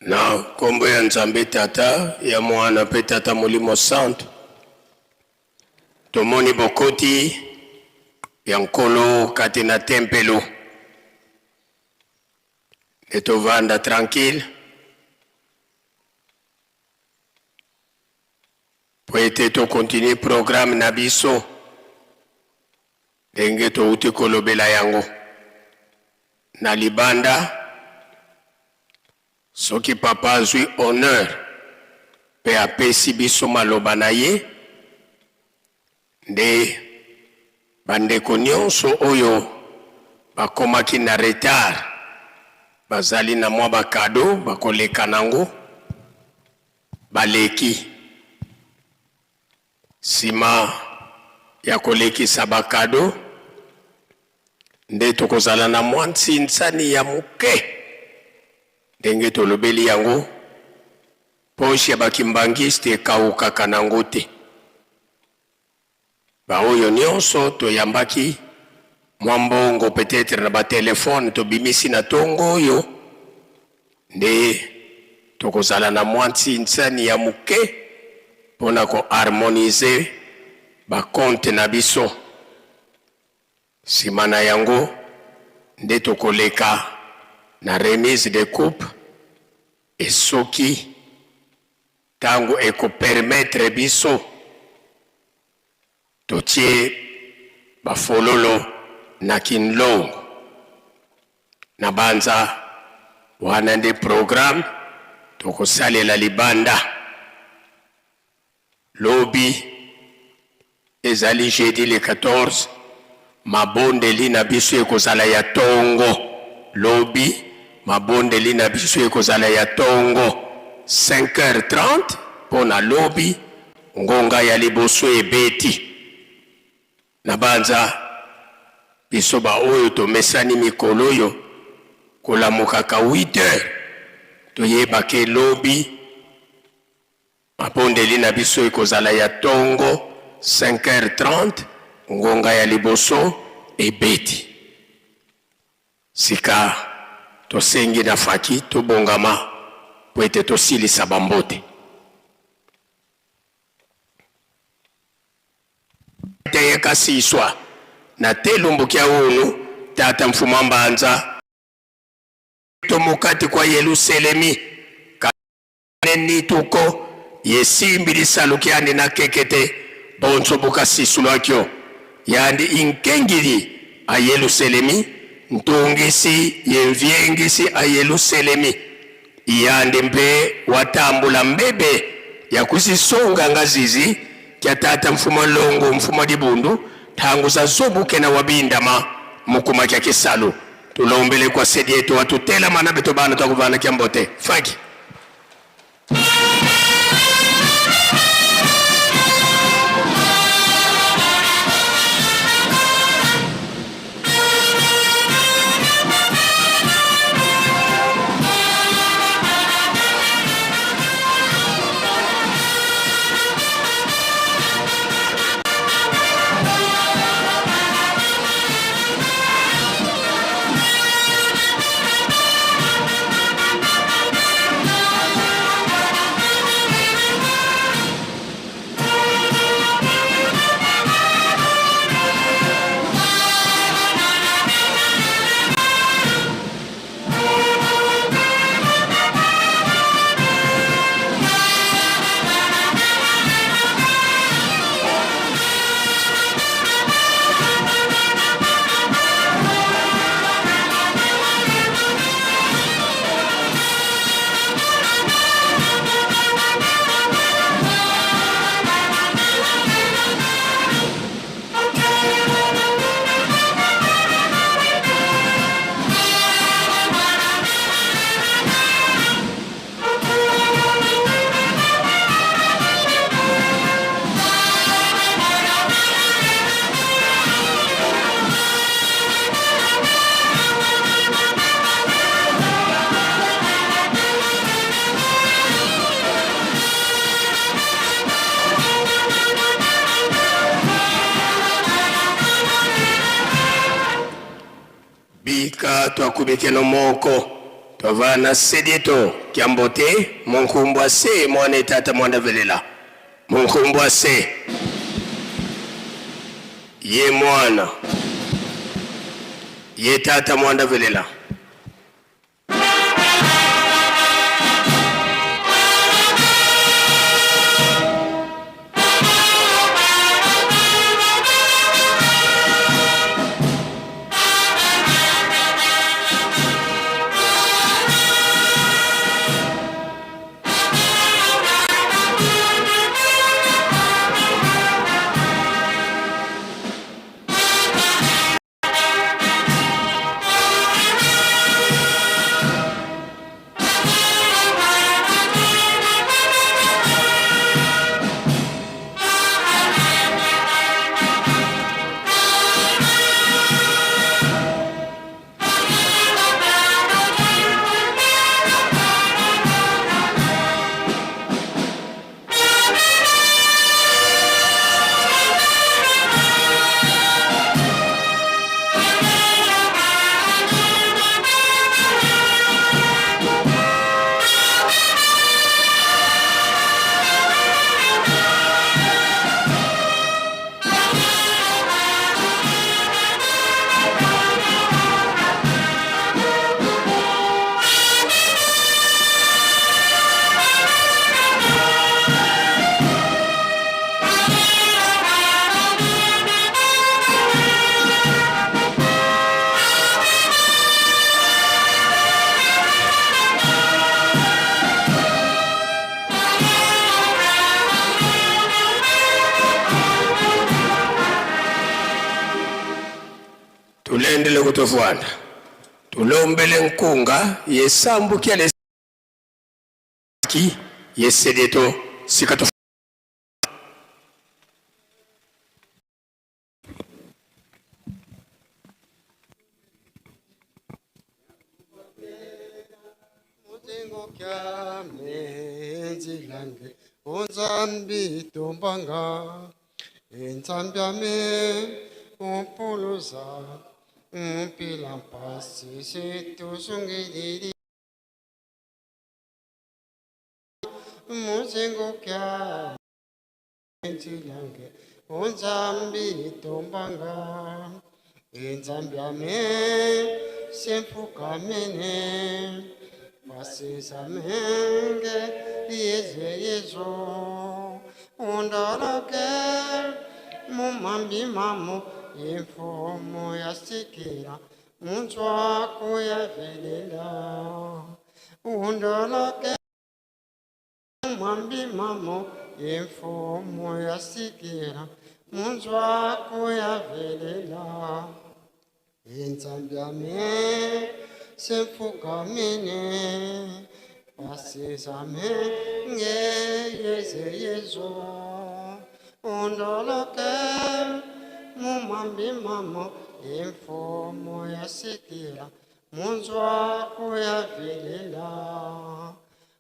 Na nkombo ya Nzambe Tata, ya Mwana mpe Tata Molimo Santu, tomoni bokoti ya Nkolo kati na tempelo. Nde tovanda tranquille mpo ete tokontinue programme na biso ndenge touti kolobela yango na libanda. Soki papa azwi honneur mpe apesi biso maloba na ye, nde bandeko nyonso oyo bakomaki na retard bazali na mwa bakado bakoleka nango baleki. Sima ya kolekisa ba cadeaux, nde tokozala na mwa nsinsani ya moke, ndenge tolobeli yango, poche ya ba kimbanguiste ekawukaka nango te. Ba oyo nionso toyambaki mwa mbongo peut-etre na ba telephone tobimisi na tongo oyo, Nde tokozala na mwa nsinsani ya moke mpo na ko harmoniser ba comptes na biso. Sima na yango nde tokoleka na remise de coupe et soki tango eko permettre biso, totie ba fololo na Kinlongo. Na banza wana nde programme tokosalela libanda. Lobi ezali jeudi le 14, mabondeli na biso ekozala ya tongo. Lobi mabondeli na biso ekozala ya tongo 5h30 mpo na lobi ngonga ya liboso ebeti. Nabanza biso ba oyo tomesani mikolo oyo kolamukaka 8 heures, toyeba ke lobi mabondeli na biso ekozala ya tongo 5h30, ngonga ya liboso ebeti. Sika tosengi na faki tobongama mpo ete tosilisa ba mbote. Teyekasiswa na telumbu kya unu tata mfumu mbanza to mukati kwa Yeluselemi kane nituko yesimbi lisalu kyandi na kekete bonso bukasisulwakyo yandi inkengili a Yeluselemi ntungisi yemvyengisi a Yeluselemi Yandi mpe watambula mbebe ya kuzisonga nga zizi kya tata mfumwa longo mfumwa dibundu tangu za zobuke na wabindama mukuma kya kisalu tulombele kwa sedi yetu watutela mana beto bana twakuvana kya mbote faki. Bika twakubikeno moko. Twava na sedieto kiambote monkumbwa se mwana etata mwanda velela monkumbwa se ye mwana ye tata mwanda velela. Tulendele kutofwana tulombele nkunga yesambukia leki yesedeto sika to Nzambi tombanga Nzambi umpuluza umpila mpasi situsungidiri Muzingo kya nzilange Nzambi tombanga Nzambi ame semfukamene Pasisamenge yeze yezo Undoloke mumambi mamu imfumo yasikira munzwako yavelela Undoloke mumambi mamu imfumo yasikira munzwako yavelela Nzambi ame semfukamene pasisamenge yeze yezo Undoloke mumambi mamo imfumo yasikira munzwako yavelela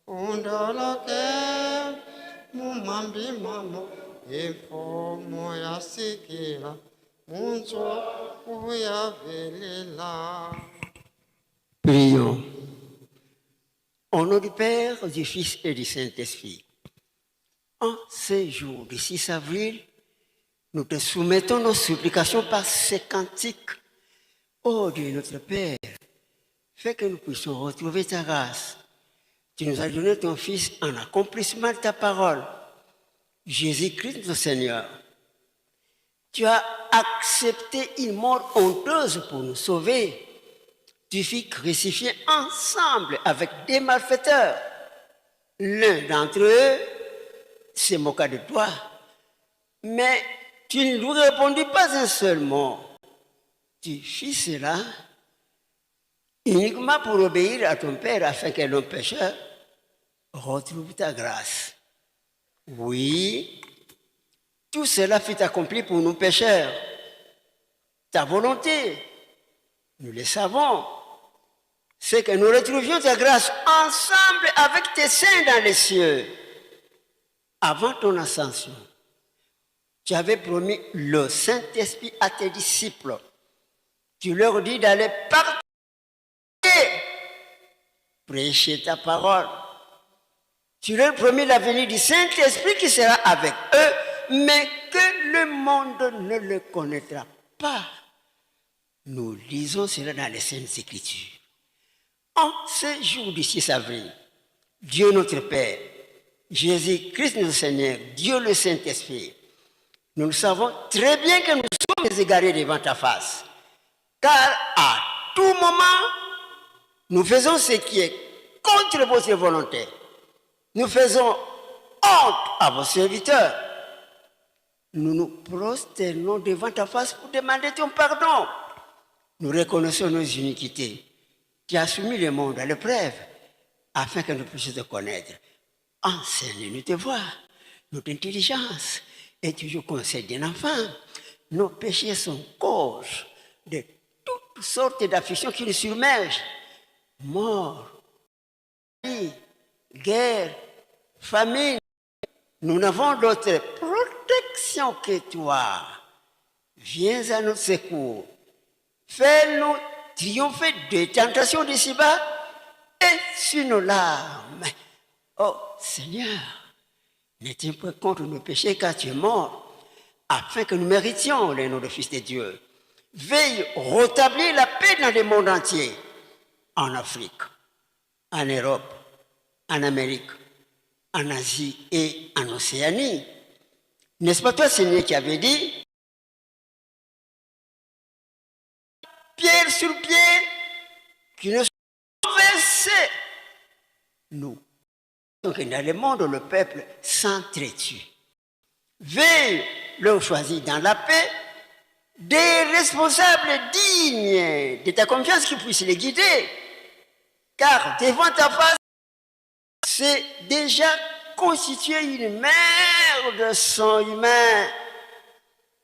Undoloke mumambi mamo imfumo yasikira munzwako yavelela. Prions. Au nom du Père, du Fils et du Saint-Esprit. En ces jours du 6 avril, nous te soumettons nos supplications par ces cantiques. Ô Dieu notre Père, fais que nous puissions retrouver ta grâce. Tu nous as donné ton Fils en accomplissement de ta parole, Jésus-Christ notre Seigneur. Tu as accepté une mort honteuse pour nous sauver. Tu fus crucifié ensemble avec des malfaiteurs. L'un d'entre eux se moqua de toi, mais tu ne lui répondis pas un seul mot. Tu fis cela uniquement pour obéir à ton Père afin que l'homme pécheur retrouve ta grâce. Oui, tout cela fut accompli pour nous pécheurs. Ta volonté, nous le savons, c'est que nous retrouvions ta grâce ensemble avec tes saints dans les cieux. Avant ton ascension, tu avais promis le Saint-Esprit à tes disciples. Tu leur dis d'aller partout prêcher ta parole. Tu leur promis la venue du Saint-Esprit qui sera avec eux, mais que le monde ne le connaîtra pas. Nous lisons cela dans les Saintes Écritures. En ce jour du 6 avril, Dieu notre Père, Jésus-Christ notre Seigneur, Dieu le Saint-Esprit, nous savons très bien que nous sommes égarés devant ta face. Car à tout moment, nous faisons ce qui est contre votre volonté. Nous faisons honte à vos serviteurs. Nous nous prosternons devant ta face pour demander ton pardon. Nous reconnaissons nos iniquités. Tu as soumis le monde à l'épreuve afin que nous puissions te connaître. Enseigne-nous te voir, notre intelligence est toujours conseil d'un enfant. Nos péchés sont cause de toutes sortes d'afflictions qui nous submergent. Mort, guerre, famine. Nous n'avons d'autre protection que toi. Viens à notre secours. Fais-nous triompher des tentations d'ici-bas et sur nos larmes. Oh Seigneur, ne tiens point compte de nos péchés car tu es mort, afin que nous méritions le nom de Fils de Dieu. Veille rétablir la paix dans le monde entier, en Afrique, en Europe, en Amérique, en Asie et en Océanie. N'est-ce pas toi, Seigneur, qui avait dit, pierre sur pierre, qui ne sont versés. Nous, donc dans le monde, le peuple s'entretue. Veille leur choisir dans la paix des responsables dignes de ta confiance qui puissent les guider. Car devant ta face, c'est déjà constitué une mer de sang humain.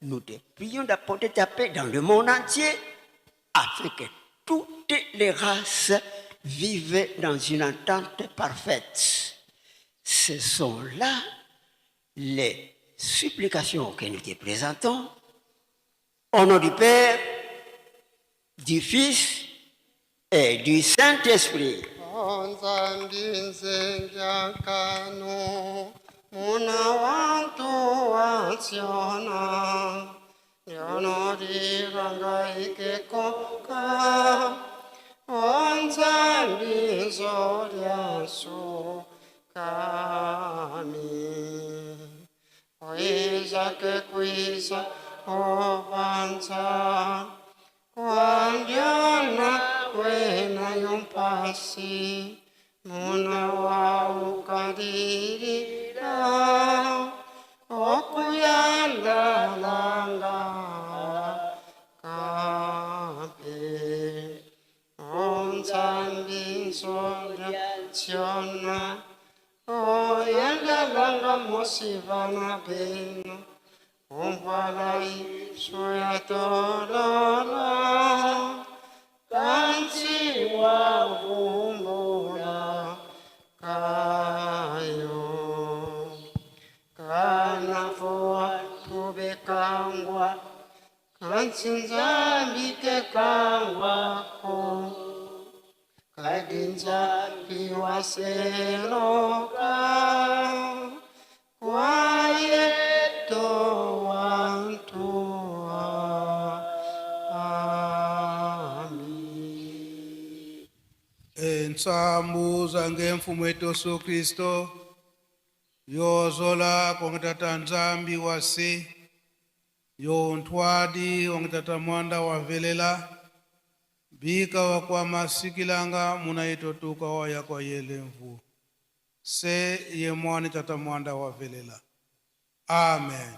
Nous te prions d'apporter ta paix dans le monde entier afin que toutes les races vivent dans une entente parfaite. Ce sont là les supplications que nous te présentons. Au nom du Père, du Fils et du Saint-Esprit. Nsambuza ngemfumo yetu Kristo yozola kongitata nzambi wasi yontwadi ongitata mwanda wavelela bika wakwa masikilanga munaitotuka waya kwa yelemvu se yemwani tata mwanda wavelela. Amen.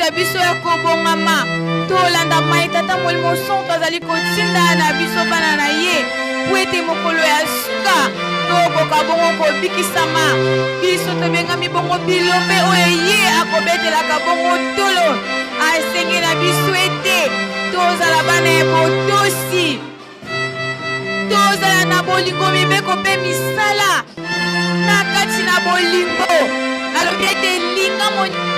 mbuta biso ya kobongama tolanda mai Tata Molimo Santu azali kotinda na biso bana na ye mpo ete mokolo ya suka tokoka bongo kobikisama. Biso tobengami bongo bilombe oyo ye akobetelaka bongo tolo. Asengi na biso ete tozala bana ya botosi, tozala na bolingo, mibeko mpe misala na kati na bolingo. Alobi ete linga moni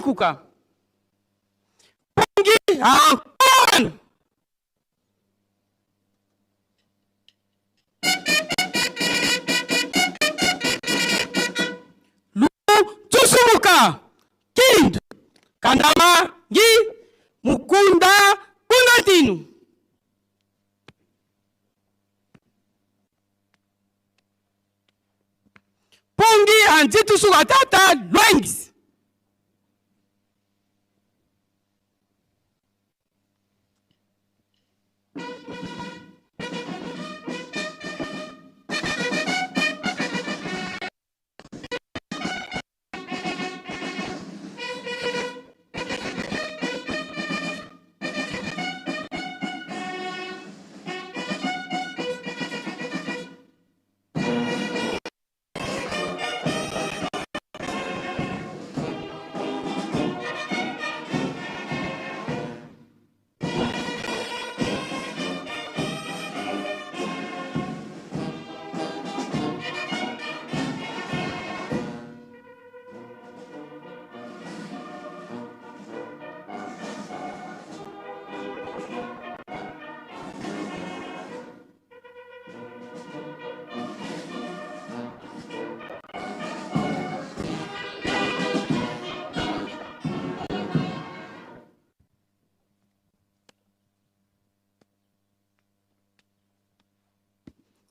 Kuka. Pongi akon. Lu tusumuka. Kindu. Kandama ngi mukunda kundatinu. Pongi anzitusuka tata lwengis.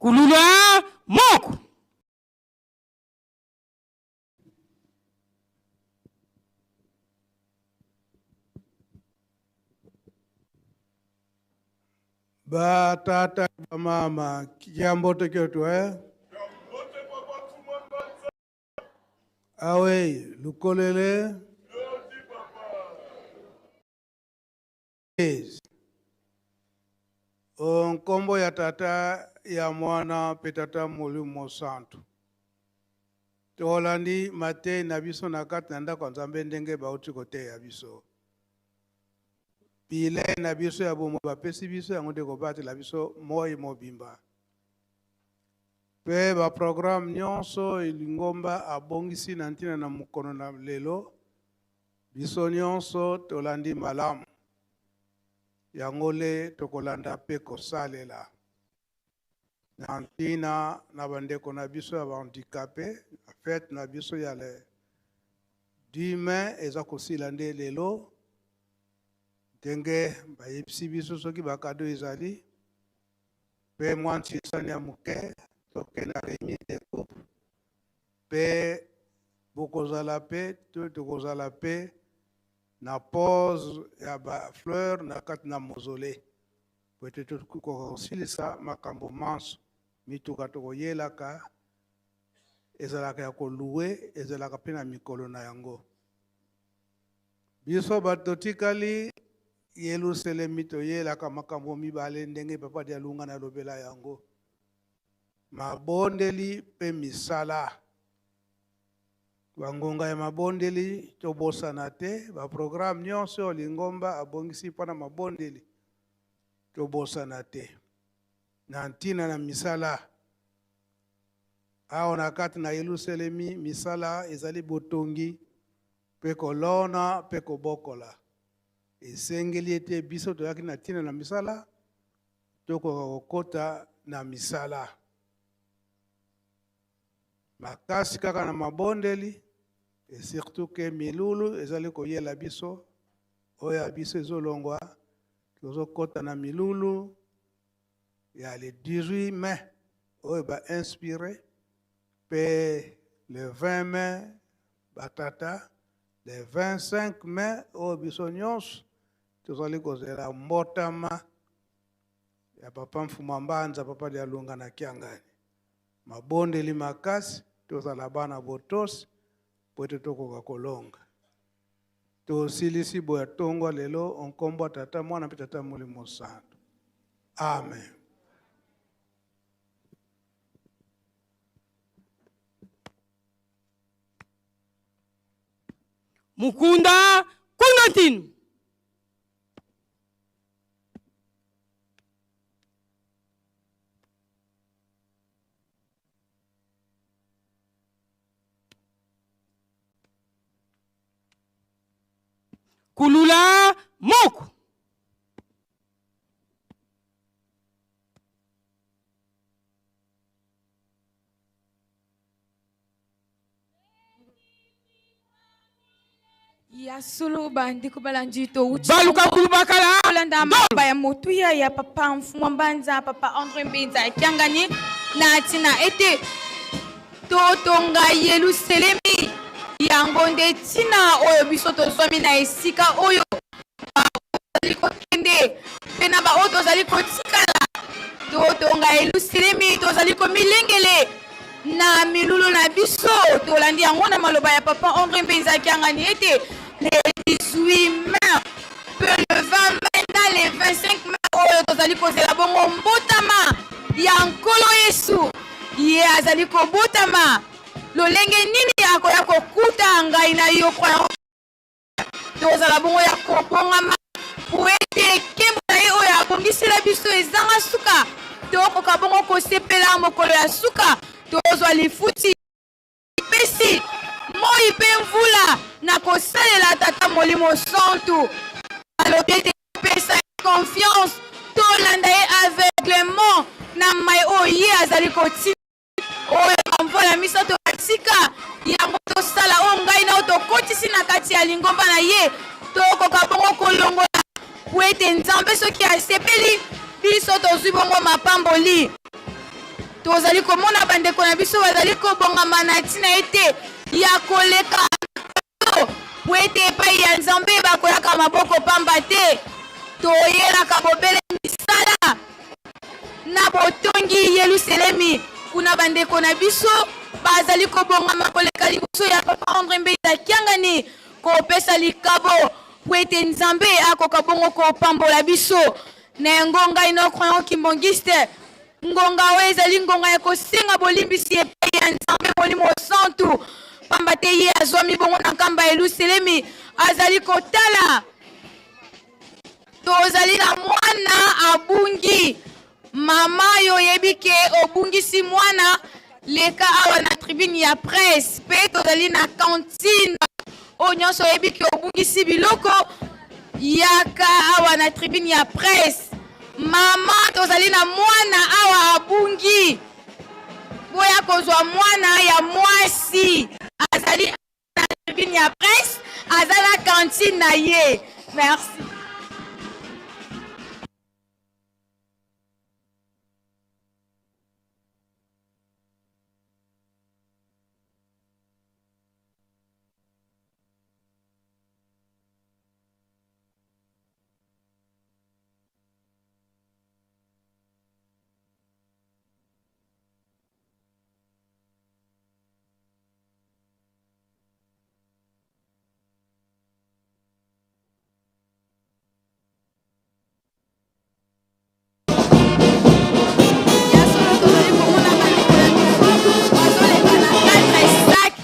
Kulula moko. Ba tata ba mama jambo teketwe eh? Awe lukolele Yes. Nkombo ya tata ya mwana mpe tata molimo santu. Tolandi mateyi na biso na kati na ndako ya Nzambe ndenge bauti koteya biso. Bilei na biso ya bomoi bapesi biso yango nde kobatela biso moi mobimba. Mpe ba programme nyonso lingomba abongisi na ntina na mokono na lelo, biso nyonso tolandi malamu. Yango le tokolanda mpe kosalela. Na ntina na bandeko na biso ya ba handicapes, fete na biso ya le 10 mai eza kosila nde lelo. Ndenge bayebisi biso soki ba cadeau ezali mpe mwa ntisani ya moke tokende na remise de coupe mpe bokozala mpe to tokozala mpe na pose ya ba fleur na kati na mausolee po ete tokoka kosilisa makambo manso. Mituka tokoyelaka ezalaka ya koluwe, ezalaka mpe na mikolo na yango. Biso bato totikali Yelusalemi toyelaka makambo mibale ndenge Papa Dialungana alobela yango, mabondeli mpe misala. Bangonga ya mabondeli tobosana te, ba programme nyonso oyo lingomba abongisi mpo na mabondeli tobosana te. Na ntina na misala, awa na kati na Yelusalemi misala ezali botongi mpe kolona mpe kobokola. Esengeli ete biso toyaki na ntina na misala tokoka kokota na misala. Makasi kaka na mabondeli et surtout que milulu ezali koyela biso, oyo ya biso ezolongwa, tozokota na milulu ya le 18 mai oyo ba inspire pe le 20 mai batata, le 25 mai oyo biso nyonso tozali kozela mbotama ya papa Mfuma Mbanza, papa Dialunga na Kiangani. Mabondeli makasi, tozala bana botosi po ete tokoka kolonga. Tosilisi boya tongo lelo o nkombo ya Tata, Mwana mpe Tata Molimo Santu. Amen. Mukunda kuna ntinu. Kulula moko. Ya solo bandeko balandi towuti Baluka kulubakala. Kolanda maloba ya motuya ya papa Mfumwa Mbanza, papa Andre Mbenza Kiangani na ntina ete totonga Yelusalemi. Yango nde ntina oyo biso tozwami na esika oyo tozali kokende mpe na baoyo tozali kotikala. Totonga Yelusalemi, tozali komilengele na milulu na biso. Tolandi yango na maloba ya papa Andre Mbenza Kiangani ete le 18 mai mpe le 20 mai na le 25 mai oyo tozali kozela bongo mbotama ya Nkolo Yesu. Ye azali kobotama lolenge nini akoya kokuta ngai na yo croyant Tozala bongo ya kobongama po ete nkembo na ye oyo abongisela biso ezanga suka. Tokoka bongo kosepela mokolo ya suka, tozwa lifuti epesi moi mpe mvula na kosalela Tata Molimo Santu. Alobi ete topesa ye confiance, tolanda ye aveuglement na mai oyo ye azali kotinda. Oyo bamvula misato ya sika yango tosala, oyo ngai na yo tokotisi na kati ya lingomba na ye, tokoka bongo kolongola, po ete Nzambe soki asepeli, biso tozwi bongo mapamboli. Tozali komona bandeko na biso bazali kobongama na ntina ete ya koleka po ete epai ya Nzambe bakoyaka maboko pamba te. Toyelaka bobele misala na botongi Yelusalemi. Kuna bandeko na biso bazali kobongama koleka liboso ya Papa Andre Mbeita Kiangani kopesa likabo po ete Nzambe akoka bongo kopambola biso. Na yango ngai no croyant kimbangiste, ngonga oyo ezali ngonga ya kosenga bolimbisi epai ya Nzambe Molimo Santu, pamba te ye azwami bongo na nkamba ya Yelusalemi, azali kotala. Tozali na mwana abungi. Mama yo oyebi ke obungisi mwana, leka awa na tribune ya presse. Pe tozali na cantine, oyo nyonso oyebi ke obungisi biloko, yaka awa na tribune ya presse. Mama tozali na mwana awa abungi, boya kozwa mwana ya mwasi azali na tribune ya presse, aza na cantine na ye. Merci.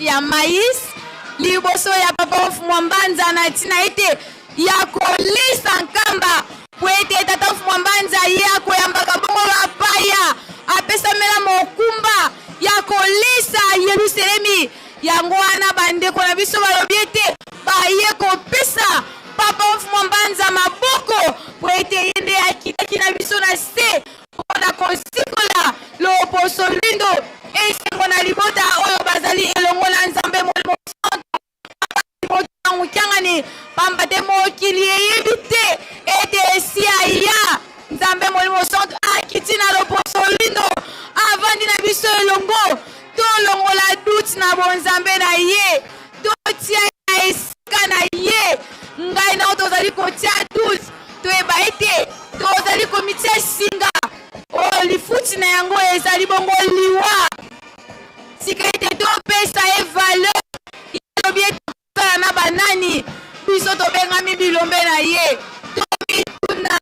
Ya maïs liboso ya papa Mfumua Mbanza na ntina ete ya kolisa nkamba, po ete tata Mfumua Mbanza ye akoyambaka bongo bapaya, apesamela mokumba ya kolisa Yelusalemi. Yango wana bandeko na biso balobi ete baye kopesa papa Mfumua Mbanza maboko, po ete ye nde akitaki na biso na se mpo na kosikola loposo lwindo. Esengo na libota oyo bazali elongo na Nzambe Molimo Santu ntango kiangani, pamba te mokili eyebi te ete esi aya. Nzambe Molimo Santu akiti na loposo lwindo, avandi na biso elongo. Tolongola doute na bonzambe na ye, totia na esika na ye. Ngai na yo tozali kotia doute, toyeba ete tozali komitia singa oyo lifuti na yango ezali bongo liwa. Tika ete topesa ye valeur. Ye alobi ete kosala na banani? Biso tobengami bilombe na ye. Tomituna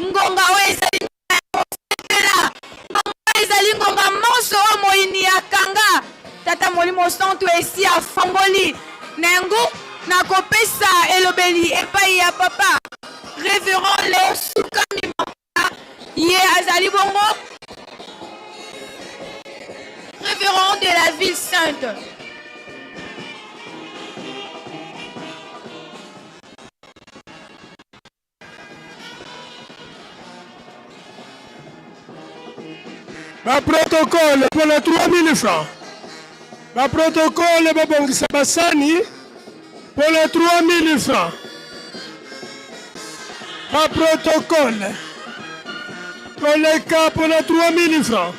ngonga oyo ezali ngonga ya kosepela, ngonga oyo ezali ngonga monso oyo moyini akanga. Tata Molimo Santu esi afongoli. Na yango nakopesa elobeli epai ya papa Reverend Leo Sukami Mampaka, ye azali bongo révérend de la ville sainte. Ba protocole mpona 3000 francs. Ba protocole babongisa basani mpona 3000 francs. Ba protocole toleka mpona 3000 francs.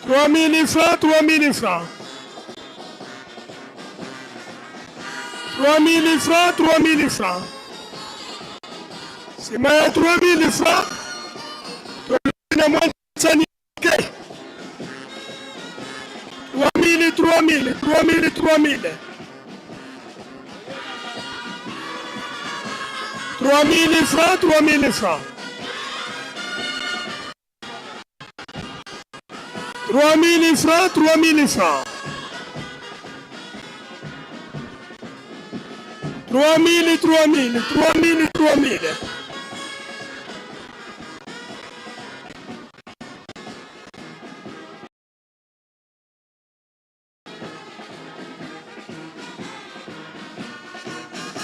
3000 francs, 3000 francs. 3000 francs, 3000 francs. Sima ya 3000 francs, tolobi na mwa sani ke. 3000, 3000, 3000, 3000. 3000 francs, 3000 francs. 3000 francs, 3000 francs. 3000, 3000, 3000, 3000.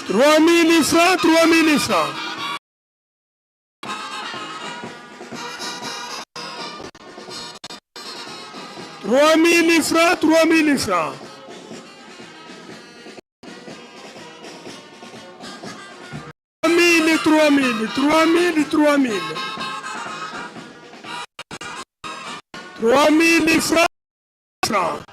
3000 francs, 3000 francs. 3000 francs, 3000 francs. 3000, 3000, 3000, 3000. 3000 francs francs.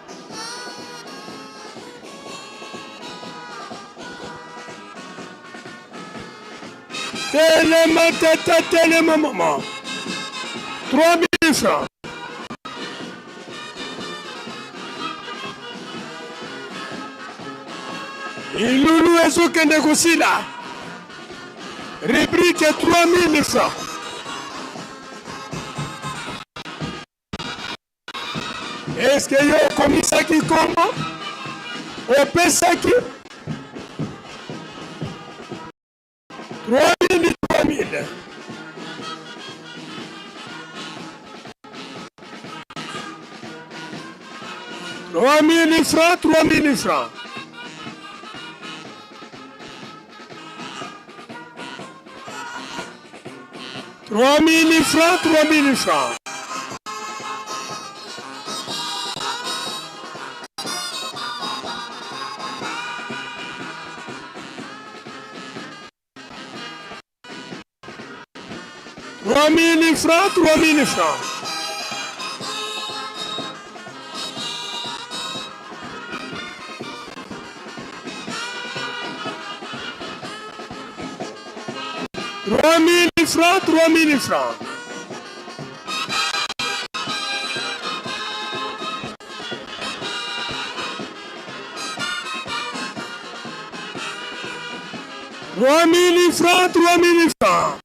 Telema tata, telema mama. 3000 francs. Ilulu ezokende kosila. Rubrique 3000 francs. Eske yo okomisaki nkombo? Opesaki 3000 3000. 3000 francs, 3000 francs. 3000 francs, 3000 francs. 3000 francs, 3000 francs. 3000 francs, 3000 francs. 3000 francs, 3000 francs.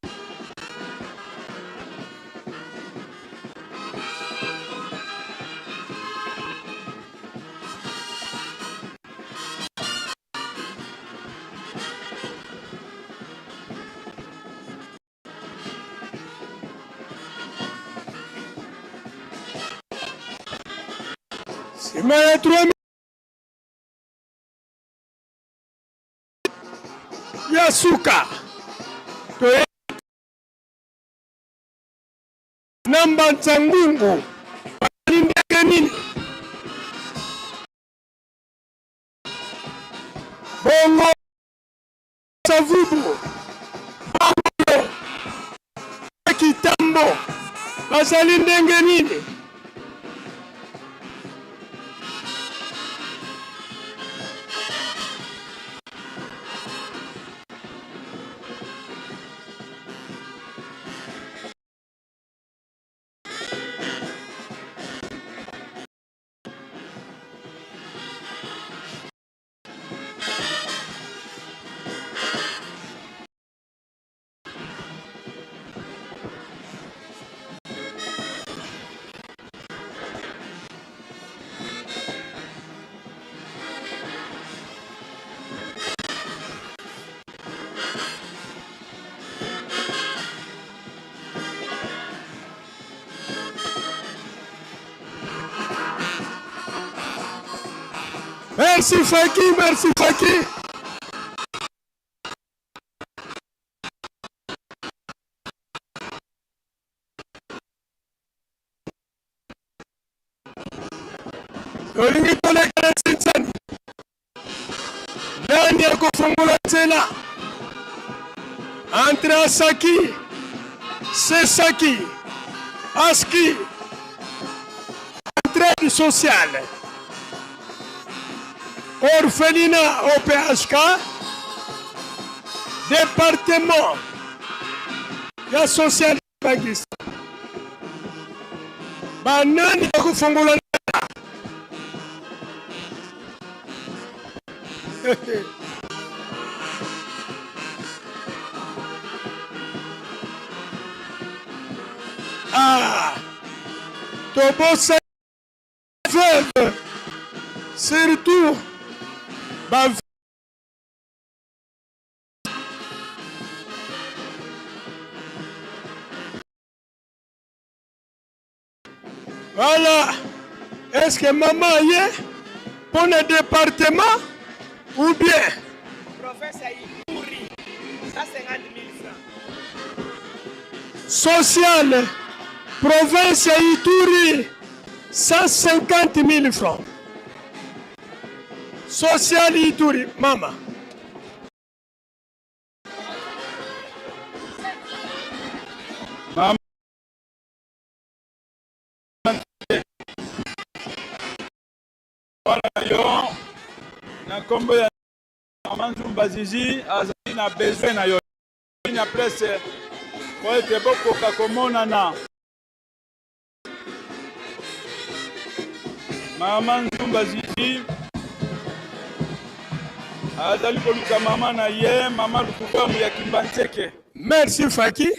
Nsima ya 3000 ya suka toye na Mbanza Ngungu bazali ndenge nini? Bongo Savubu, Bangolo, Kitambo bazali ndenge nini? Merci Faki, merci Faki. Tolingi toleka na nsinzani. Nani akofongola nzela entre Asaki, Sesaki, Aski, entraide sociale, orphelinat OPHK, département ya social Bagis. Banani bakofongola ah, tobosa veuve surtout ba Voilà. Est-ce que maman y est pour le département ou bien Province ya Ituri, 150 000 francs. Social, province ya Ituri, 150 000 francs. Social Ituri, mama. Mama. yo na nkombo ya mama Nzumba Zizi azali na besoin na yo na presse mpo ete bokoka komonana. Mama Nzumba Zizi azali koluka mama na ye, mama Lukubamu ya Kimbanseke. Merci Faki.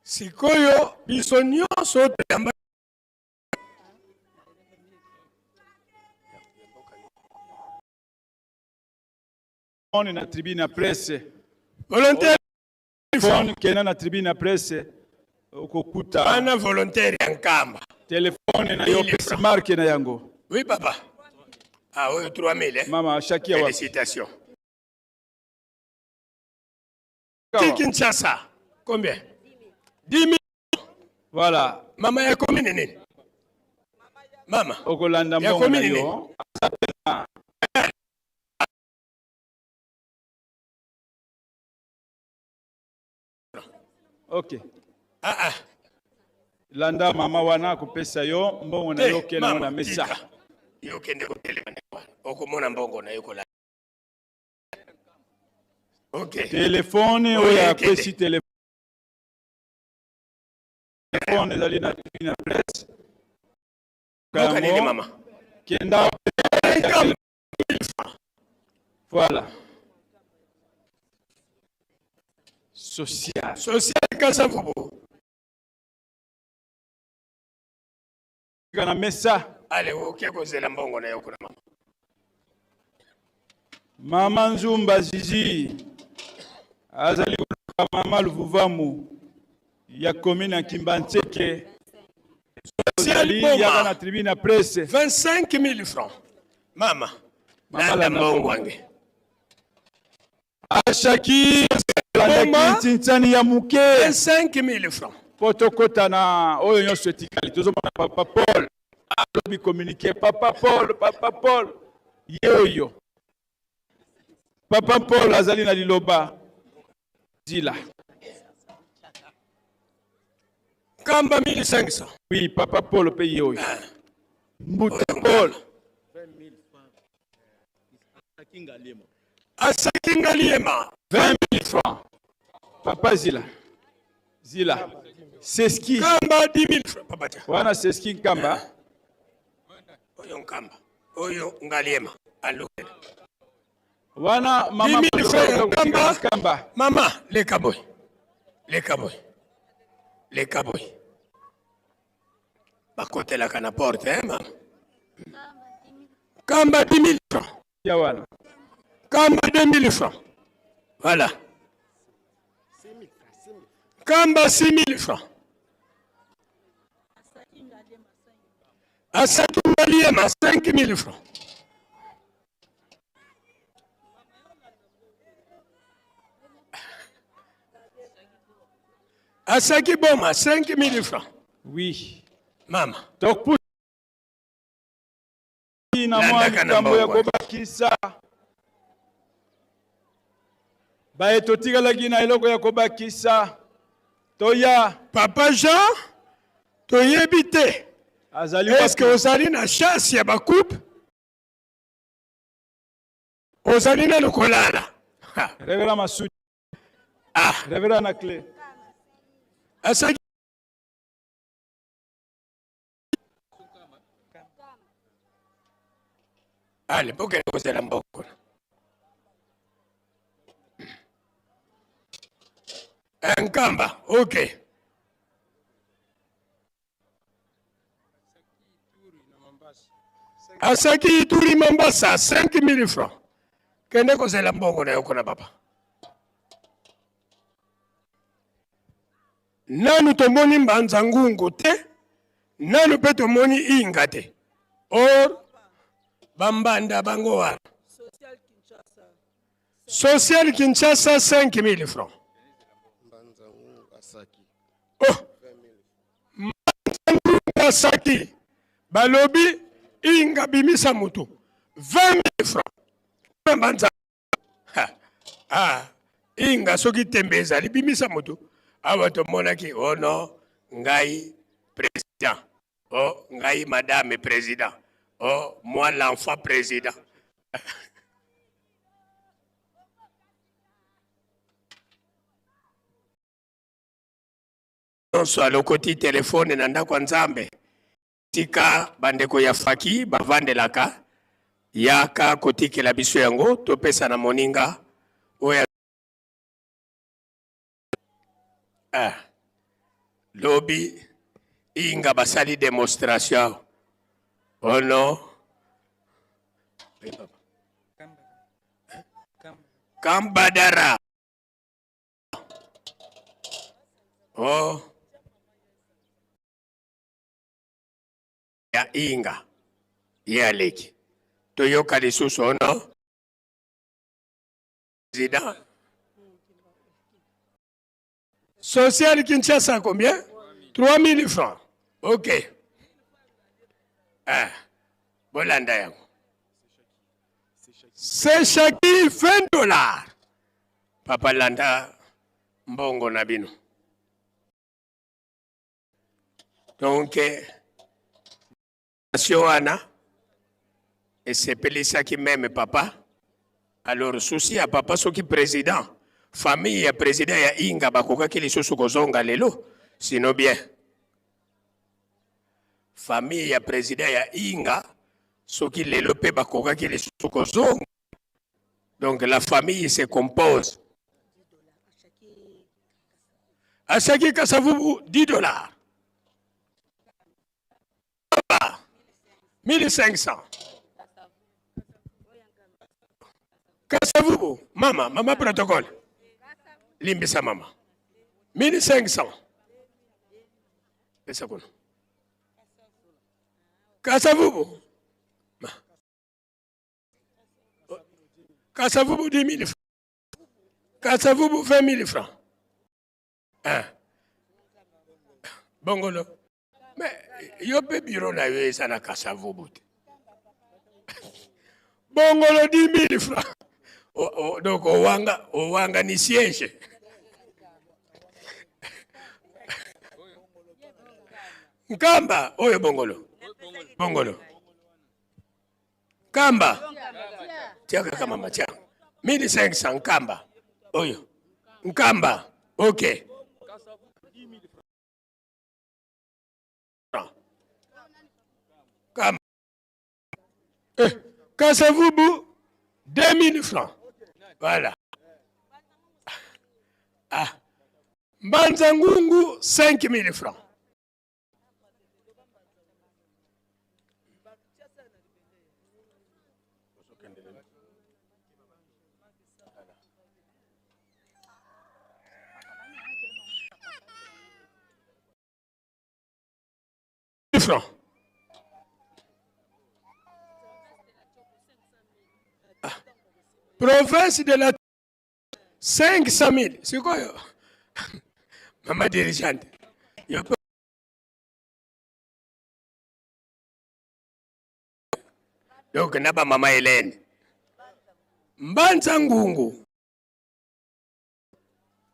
Sikoyo biso nyonso toyamba na tribune ya presse. Volontaire Phone kenda na tribune ya presse okokuta Ana volontaire ya Nkamba. Telefone na yo pesi marque na yango. Oui papa. Ah oyo 3000 eh. Mama Shakia wa. Félicitations. Ti Kinshasa. Combien? 10 000. Voilà. Mama ya commune nini? Mama. Okolanda Ya mbongo na commune nini? yo. Ok. Ah ah. Landa mama wana akopesa yo mbongo na Te, yo okende yango mama, na mesa. tika. Yo kende kotelema na wana. Okomona mbongo na yo kolanda. Ok. Telefone Oyo oyo ekende. apesi telefone ezali na na presse. Mboka nini mama? Kenda Voilà. Social. Social Kasavubu. Na mesa. Ale oke kozela mbongo na yo kuna mama. Mama Nzumba Zizi azali koluka mama Luvuvamu ya commune ya Kimbanseke. Social Yaka na tribune ya presse. 25 000 francs. Mama. Mama Landa landa mbongo mbongo. wange. Ashaki Boma. ntintsani ya moke 25 000 francs. mpo tokɔta na oyo nyonso etikali tozomona papa Paul alobi communiqué papa Paul, papa Paul ye oyo papa Paul azali na liloba zila. Kamba 1500. Oui, papa Paul mpe ye oyo mbuta Paul. Asaki Ngaliema. 20 000 francs. Papa Zila. Zila. Seski. Kamba 10 000 francs. Papa tia. Wana Seski Nkamba. Oyo Nkamba. Oyo Ngaliema. Alukela. Wana mama 10 000 francs. Nkamba. Nkamba. Mama, leka boy. Leka boy. Leka boy. Bakotelaka na porte, hein, mama. Kamba 10 000 francs. Ya wana. Kamba 2 000 francs. Voilà. Kamba 6 000 francs. Asaki Ngaliema 5 000 francs. Asaki Boma 5 000 francs. Oui. Mama. Tokuti na mwa Landaka na likambo ya mbongo. kobakisa. Baye totikalaki na eloko ya kobakisa. Toya. Papa Jean, toyebi te. Azali Est-ce que wapi? ozali na chasse ya bacoupe? Ozali nanu kolala? Ha. Révérend Masudi. Ah. Révérend Anaclet. Asaki Ale, bokende kozela mbongo. Nkamba, ok. Asaki Ituri Mambasa 5000 francs. Kende kozela mbongo na yo kuna papa. Nanu tomoni mbanza ngungu te, nanu pe tomoni inga te. Or bambanda bango wana. Social Kinshasa 5000 francs. Oh. Mbanza ngungu asaki. Balobi inga bimisa mutu 20 000 francs. Mbanza. Ha. Ah, inga soki tembe ezali bimisa mutu. Awa tomonaki oh non, ngai président. Oh ngai madame président. Oh, moi l'enfant président. Nyonso alokoti telefone na ndako ya Nzambe. Tika bandeko ya faki bavandelaka, yaka kotikela biso yango topesa na moninga oyo. Ah, lobi inga basali demonstration oh no Kambadara oh ya inga ye aleki toyoka lisusu ono oh président social Kinshasa combien? 3000 francs. Ok. Ah. Bolanda yango. C'est Shaki 20 dollars. Papa landa mbongo na bino. Donc Sio wana esepelisaki meme papa. Alors souci ya papa soki president famille ya president ya Inga bakokaki lisusu kozonga lelo sino bien famille ya president ya Inga soki lelo pe bakokaki lisusu kozonga. Donc la famille se compose Asaki Kasavubu 10 dollars. 1500. Kasavubu, mama, mama protocole. Limbisa mama. 1500. Pesa kuna. Kasavubu. Kasavubu 10 000 francs. Kasavubu 20 000 francs. Hein. Bongolo. Mais yo pe bureau na yo eza na Kasavubu te. Bongolo 10 000 francs. O, o, donc owanga owanga ni siège. Nkamba oyo bongolo. Bongolo. Nkamba. Tia kaka mama tia. 1500 Nkamba. Oyo. Nkamba. Okay. Kamba. Eh, Kasavubu 2000 francs. Voilà. Ah. Mbanza Ngungu 5000 francs. Francs. Ah. Province de la 500 000. Sikoyo. Mama dirigeante. Yo Donc na ba mama Hélène. Mbanza ngungu.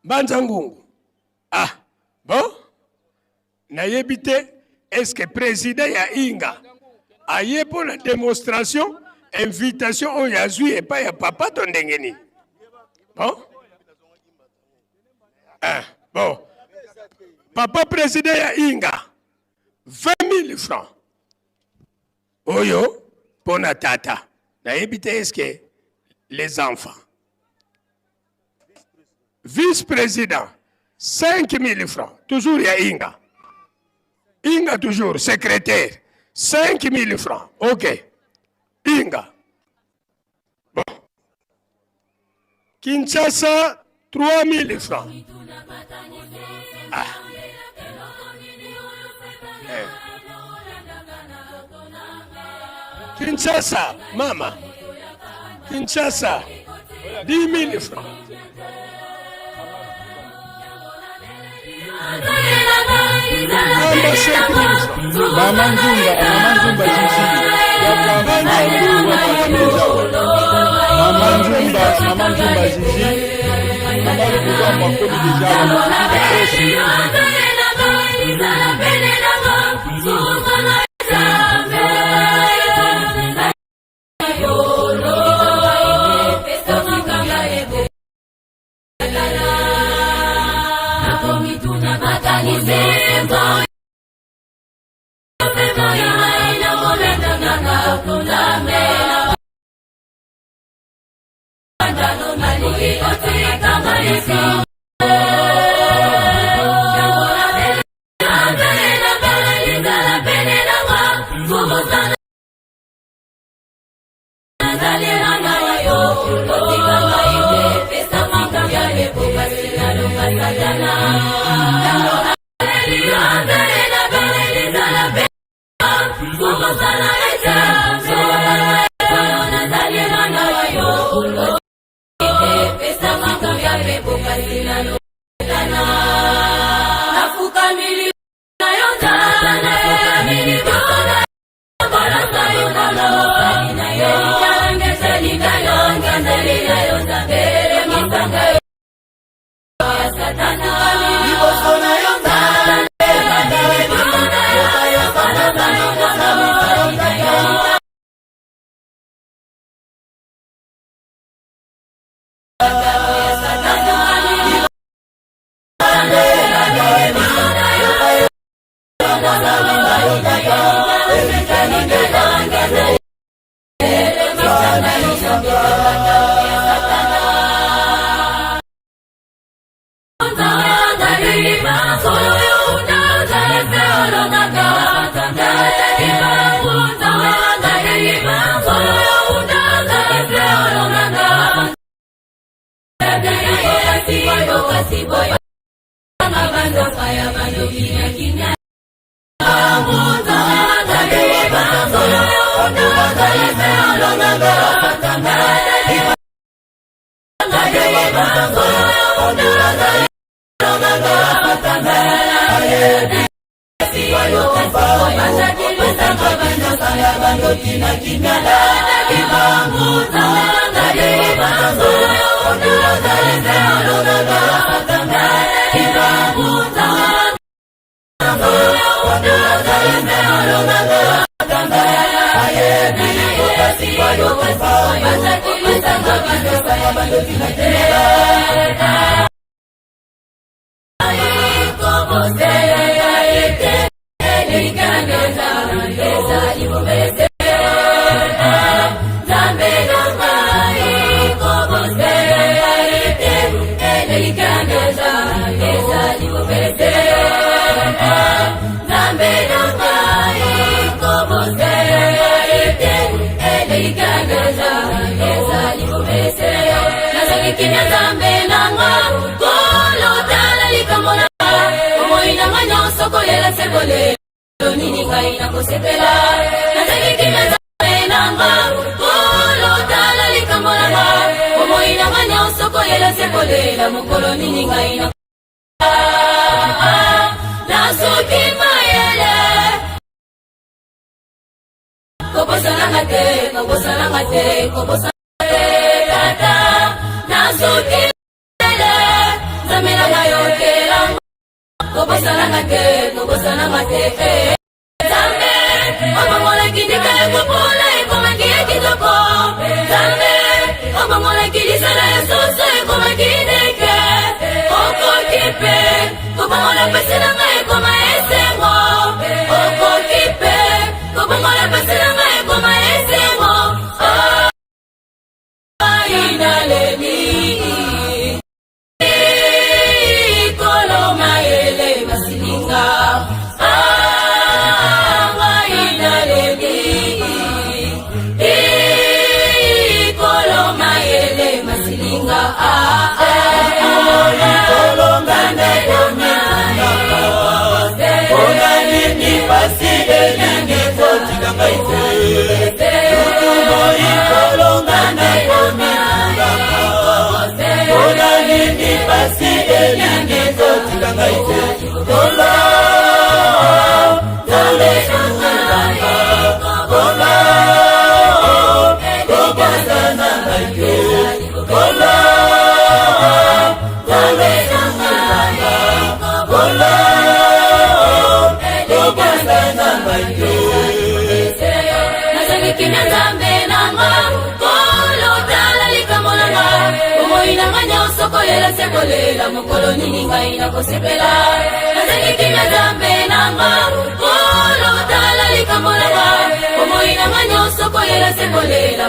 Mbanza ngungu. Ah, bon? Nayebi te est-ce que président ya Inga aye mpo na démonstration invitation oyo azwi epai ya papa to ndenge nini? Bon? Ah, bon. Papa président ya Inga 20 000 francs. Oyo mpo na tata. Nayebi te est-ce que les enfants Vice-président, 5000 francs. Toujours il y a Inga. Inga toujours, secrétaire, 5000 francs. Ok. Inga. Bon. Kinshasa, 3000 francs. Ah. Eh. Kinshasa, mama. Kinshasa, 10 000 francs. Mama Nzumba, Mama Nzumba Gigi. Mama Nzumba, Mama Nzumba Gigi. Mama Nzumba bakomi deja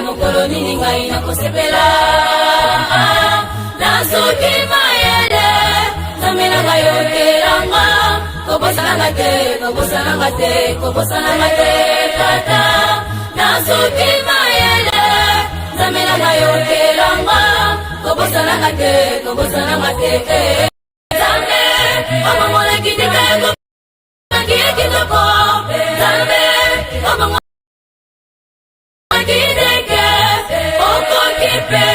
Mokolo nini ngai nakosepela. te, kobosananga te, kobosananga te, tata. Nasuki mayele, Nzambe na ngai okelanga, kobosananga te, kobosananga te, eh. Nzambe, obongolaki ndika ekomaki ye kitoko, Nzambe, obongolaki ndeke, okoki mpe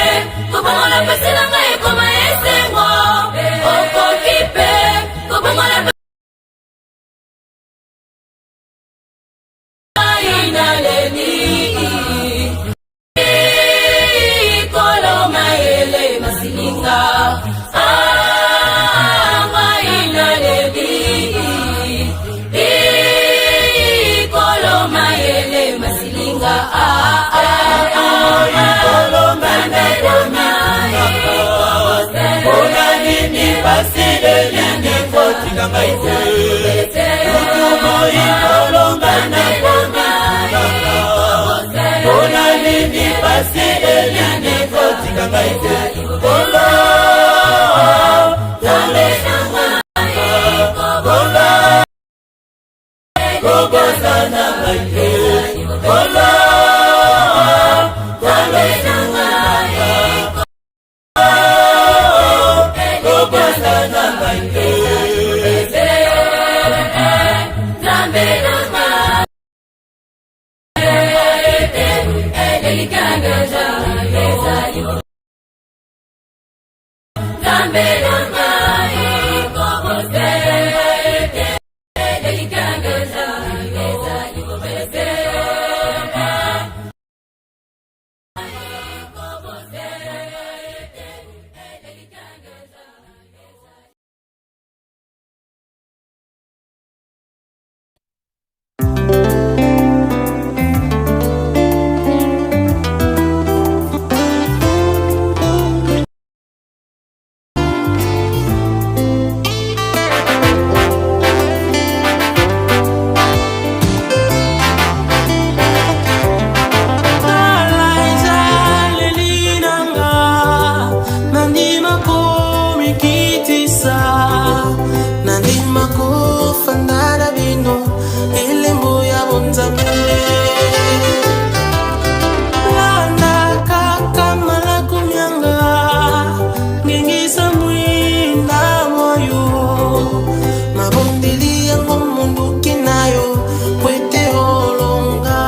kobongola mpasi na ngai ekoma esengo, okoki mpe kobongola ngai naleli. Kolo mayele masilinga, ah, ngai naleli. Kolo mayele masilinga, ah, ah, ah, Ikolo ngai mpona nini pasi elingi kotika ngai te butu moi kolo ngai nakomitunaka mpona nini pasi elingi kotika ngai te kolo kolo kolo kobosana ngai te kolo kolo kobosana ngai te. Nzambe na ngai elikanga ezali Nzambe na ngai kobosana te, elikanga ezali kobese. Tala ezaleli na nga, nandima komikitisa, nandima kofanda na bino, elembo ya bonzambe. Landa kaka malako mianga, ngengisa mwinda mwa yo, mabondeli yango monduki na yo po ete olonga.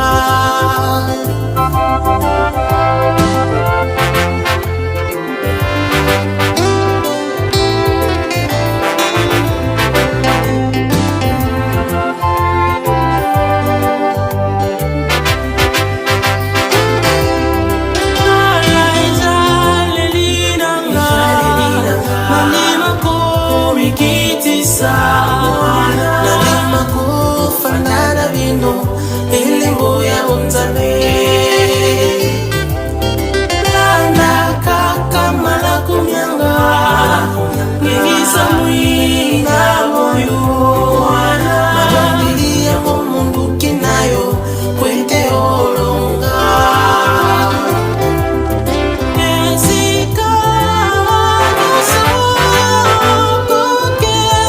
Tala ezaleli na nga, nandima komikitisa, nandima kofanda na bino, elembo ya bonzambe. Landa kaka malako mianga, ngengisa mwinda moyo, mabondeli yango monduki na yo po ete olonga. Esika nyonso kokende,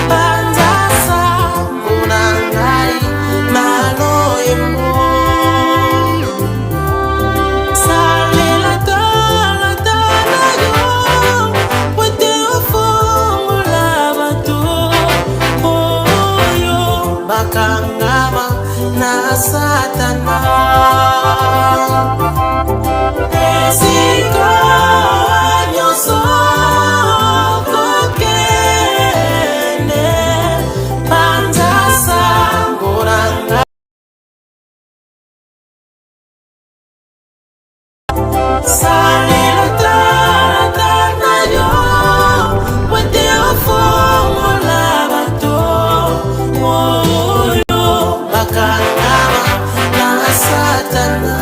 panza sango na ngai na loyembo. Salela talata na yo po ete ofongola bato oyo bakangama na Satana. Esika nyonso kokende, panza sango na ngai. Salela talata na yo po ete ofongola bato oyo bakangama na Satana.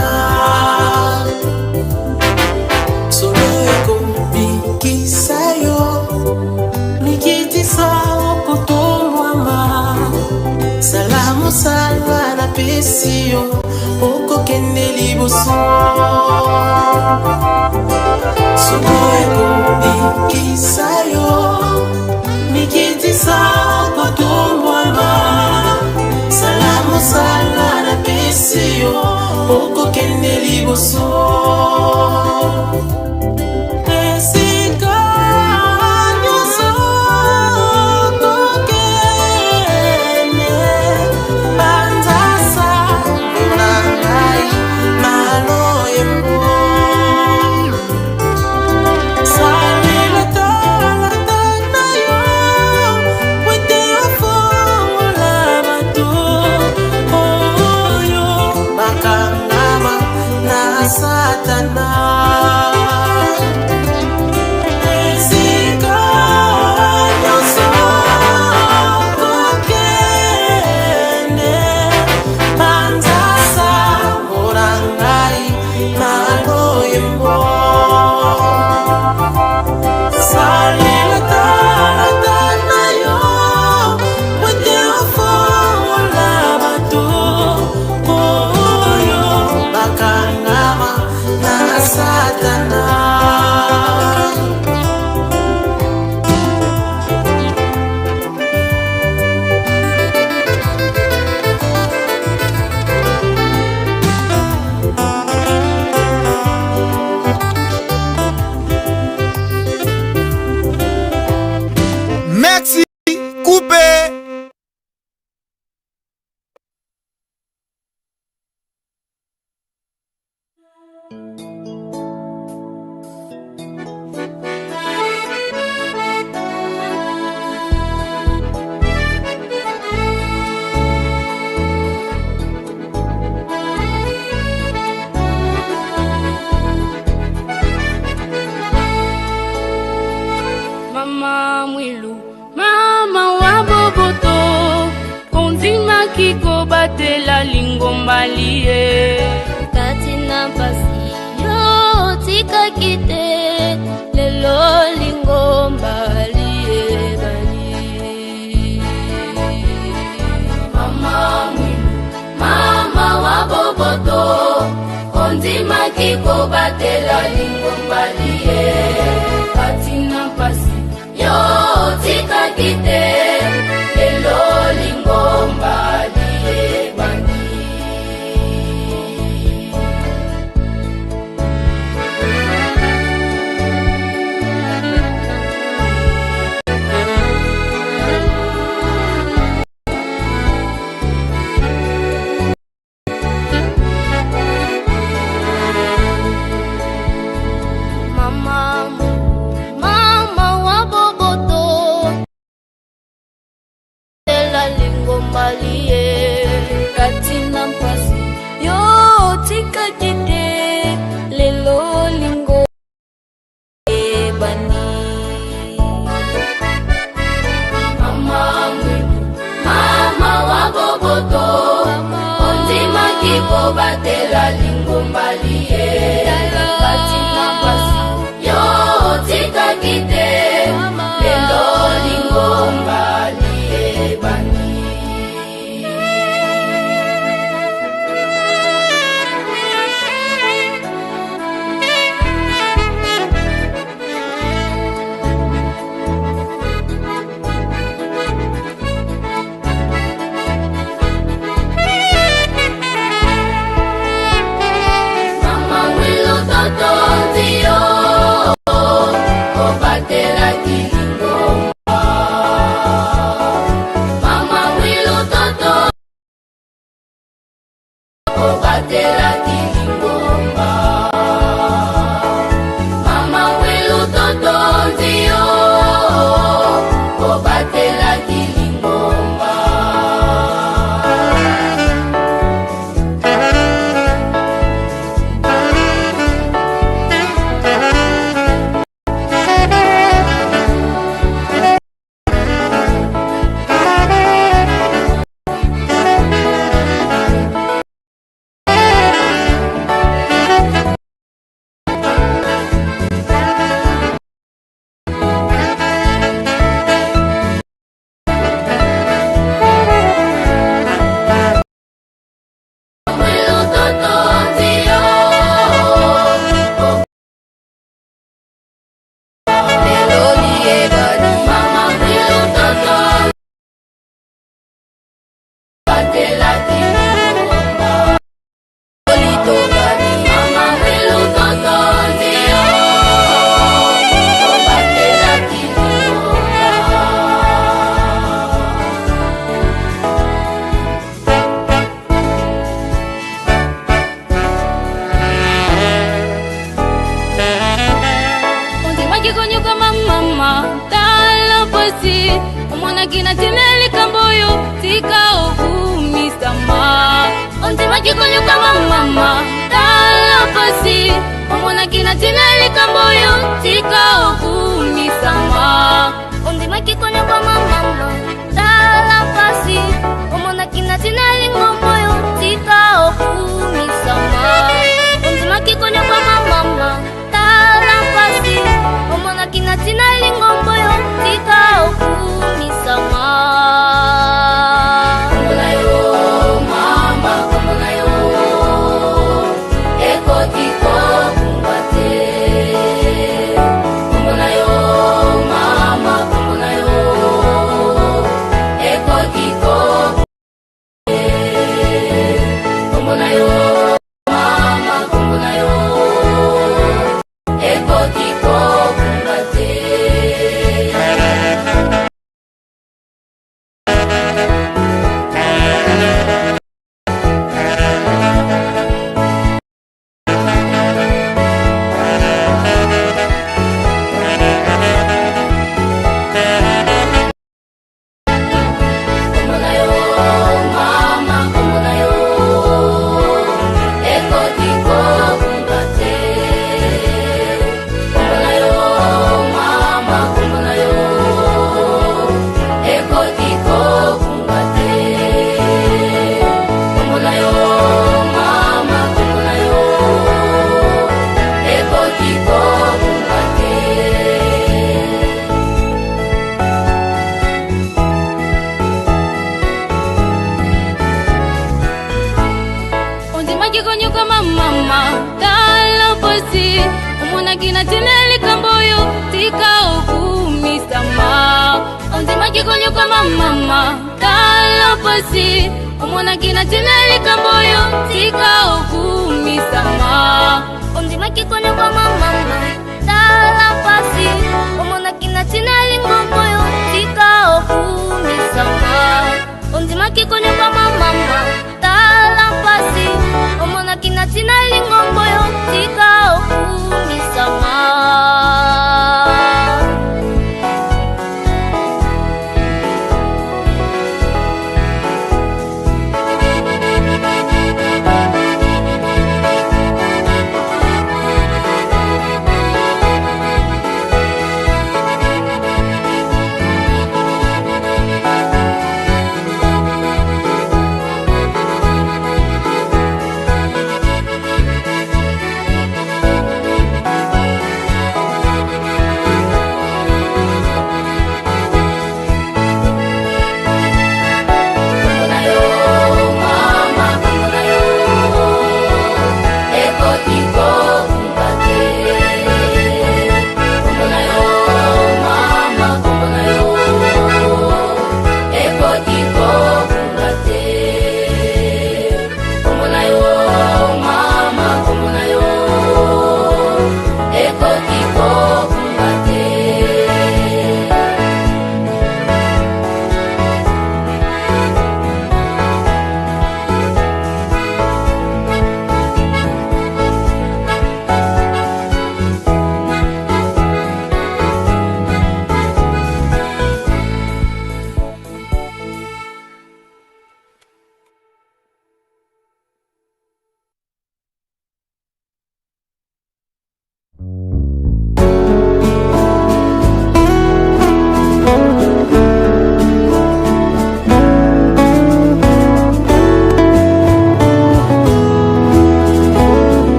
Solo ekobikisa yo, mikitisa okotombwama, sala mosala napesi yo, okokende liboso. Solo ekobikisa yo, mikitisa liboso. Esika nyonso kokende, banzasa na ngai maloyembo. Salela talata na yo po ete ofongola bato oyo bakangama na Satana. Esika nyonso kokende, banzasa na ngai maloyembo. Salela talata na yo po ete ofongola bato oyo bakangama na Satana. Merci, coupé. Mama Mwilu, mama wa boboto, ondimaki kobatela lingomba liye. Kati na mpasi yo otikaki te, lelo lingomba liyebani. Mama Mwilu, mama wa boboto, ondimaki kobatela lingomba liye. Kati na mpasi yo otikaki te, lelo lingomba liyebani. Mama, mama wa boboto. Omonaki na ntina ya likambo oyo tika okumisama. Ondimaki konyokama mama, tala pasi. Omonaki na ntina ya likambo oyo tika okumisama. Ondimaki konyokama mama, tala pasi. Omonaki na ntina ya lingomba oyo tika okumisama. Ondimaki konyokama mama, tala mpasi. Omonaki na ntina ya lingomba oyo tika okumisama. Kombo na yo mama, kombo na yo ekoki kokumbwa te. Kombo na yo mama, kombo na yo ekoki kokumbwa te. Kombo na yo mama, kombo na yo ekoki kokumba te. Kombo na yo mama, kombo na yo ekoki kokumba te. Kombo na yo mama, kombo na yo ekoki kokumba te. Kombo na yo mama, kombo na yo ekoki kokumba te. Ondimaki konyokama mama, tala pasi. Omonaki na ntina ya likambo oyo tika okumisama. Ondimaki konyokama mama, tala pasi. Omonaki na ntina ya likambo oyo tika okumisama. Ondimaki konyokama mama, tala pasi. Omonaki na ntina ya lingomba oyo tika okumisama. Ondimaki konyokama mama, tala pasi. Omonaki na ntina ya lingomba oyo tika okumisama. Kombo na yo mama, kombo na yo ekoki kokumba te. Kombo na yo mama, kombo na yo ekoki kokumba te. Kombo na yo mama, kombo na yo ekoki kokumba te.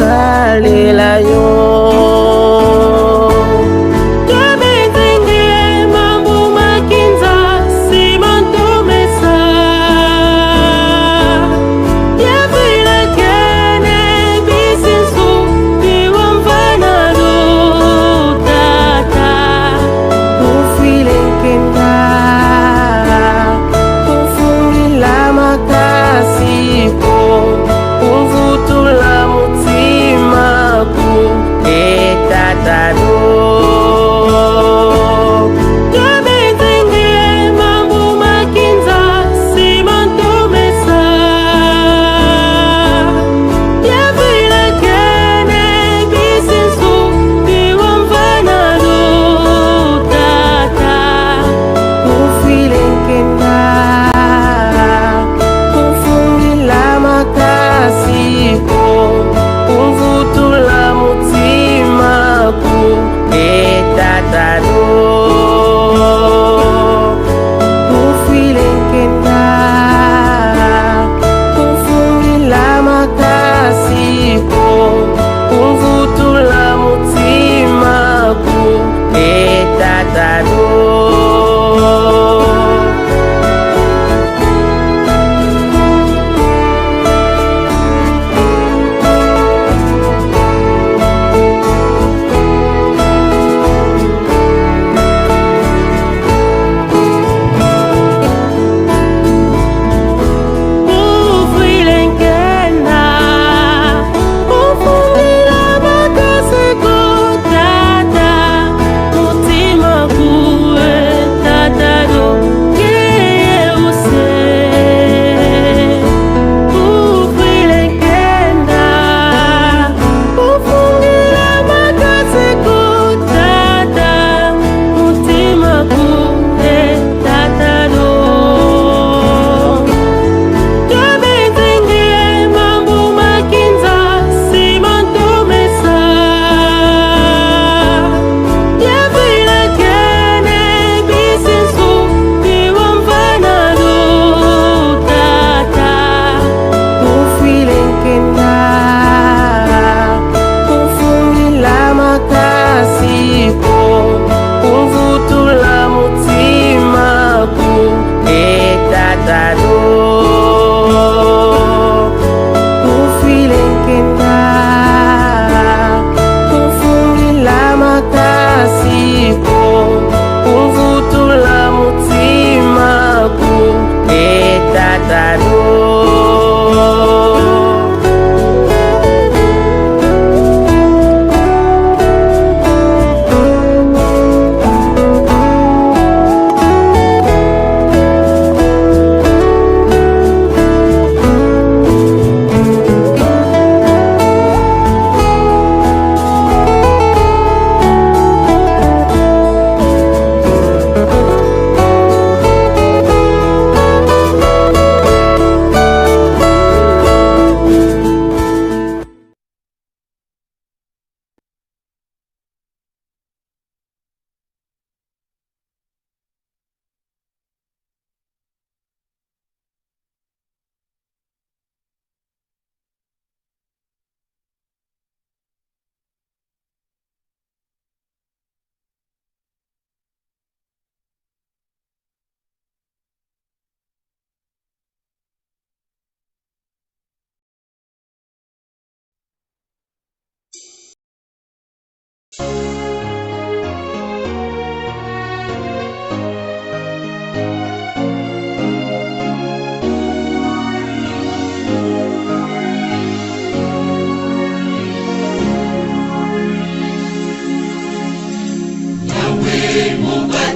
Salela yo. Kabenzenge mambu makinza nsima ntomesa. Yavilakene bisinsu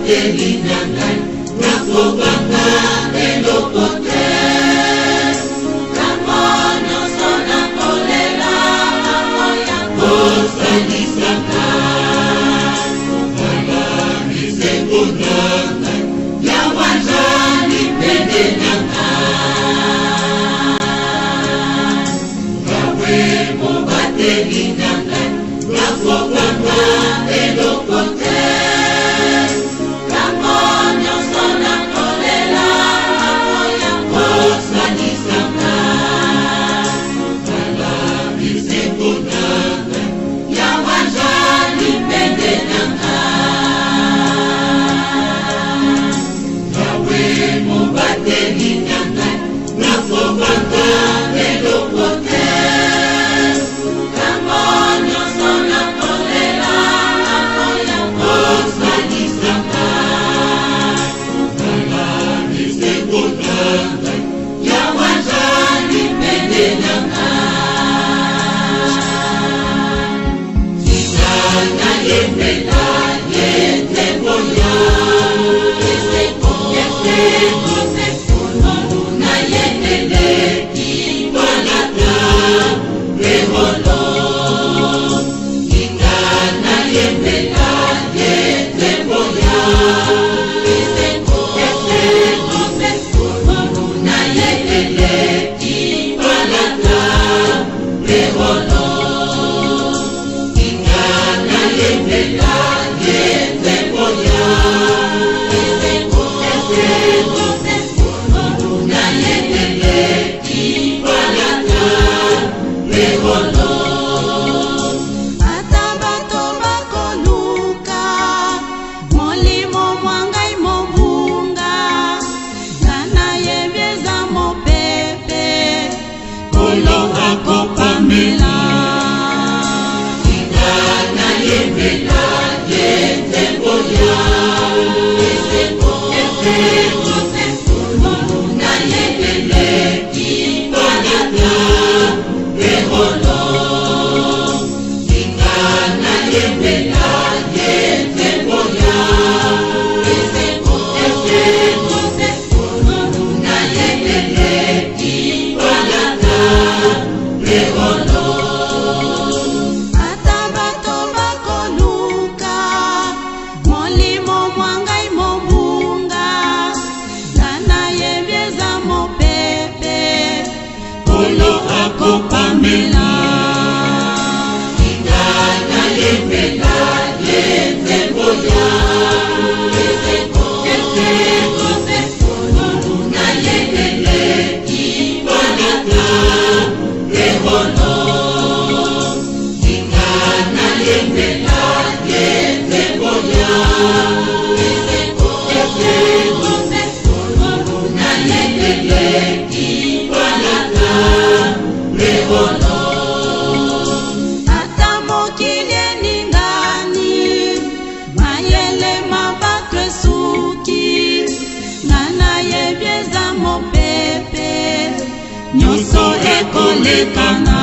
Mobateli na ngai, nakobanga eloko te. Tango nyonso nakolela, akoya kosalisa ngai. Tala bisengo na ngai, Yawe azali pene na ngai. Yawe mobateli na ngai, nakobanga eloko te. Tango nyonso nakolela, akoya kosalisa ngai. Tala bisengo na ngai, Yawe azali pene na ngai. Yawe mobateli na ngai, nakobanga eloko te. Tango nyonso nakolela, akoya kosalisa ngai. Tala bisengo na ngai, Yawe azali pene na ngai. Tika nayembela ye nzembo ya esengo, esengo, ngolu na ye eleki palata mpe wolo. Tika nayembela ye nzembo ya esengo, esengo, ngolu na ye eleki palata mpe wolo. Tika nayembela ye nzembo ya esengo, esengo, ngolu na ye eleki palata mpe wolo. Ata bato bakoluka molimo mwa ngai mobunga, nga nayebi eza mopepe, Nkolo akopamela. Tika nayembela ye nzembo ya esengo, esengo, ngolu na ye eleki palata mpe wolo. Tika nayembela ye nzembo ya esengo, esengo, ngolu na ye eleki palata mpe wolo. Ata bato bakoluka molimo mwa ngai mobunga, nga nayebi eza mopepe, Nkolo akopamela. Tika nayembela ye nzembo ya esengo, esengo, ngolu na ye eleki palata mpe wolo. Tika nayembela ye nzembo ya esengo, esengo, ngolu na ye eleki palata mpe wolo. Ata mokili eningani, mayele ma bato esuki, nga nayebi eza mopepe, nyonso ekolekana.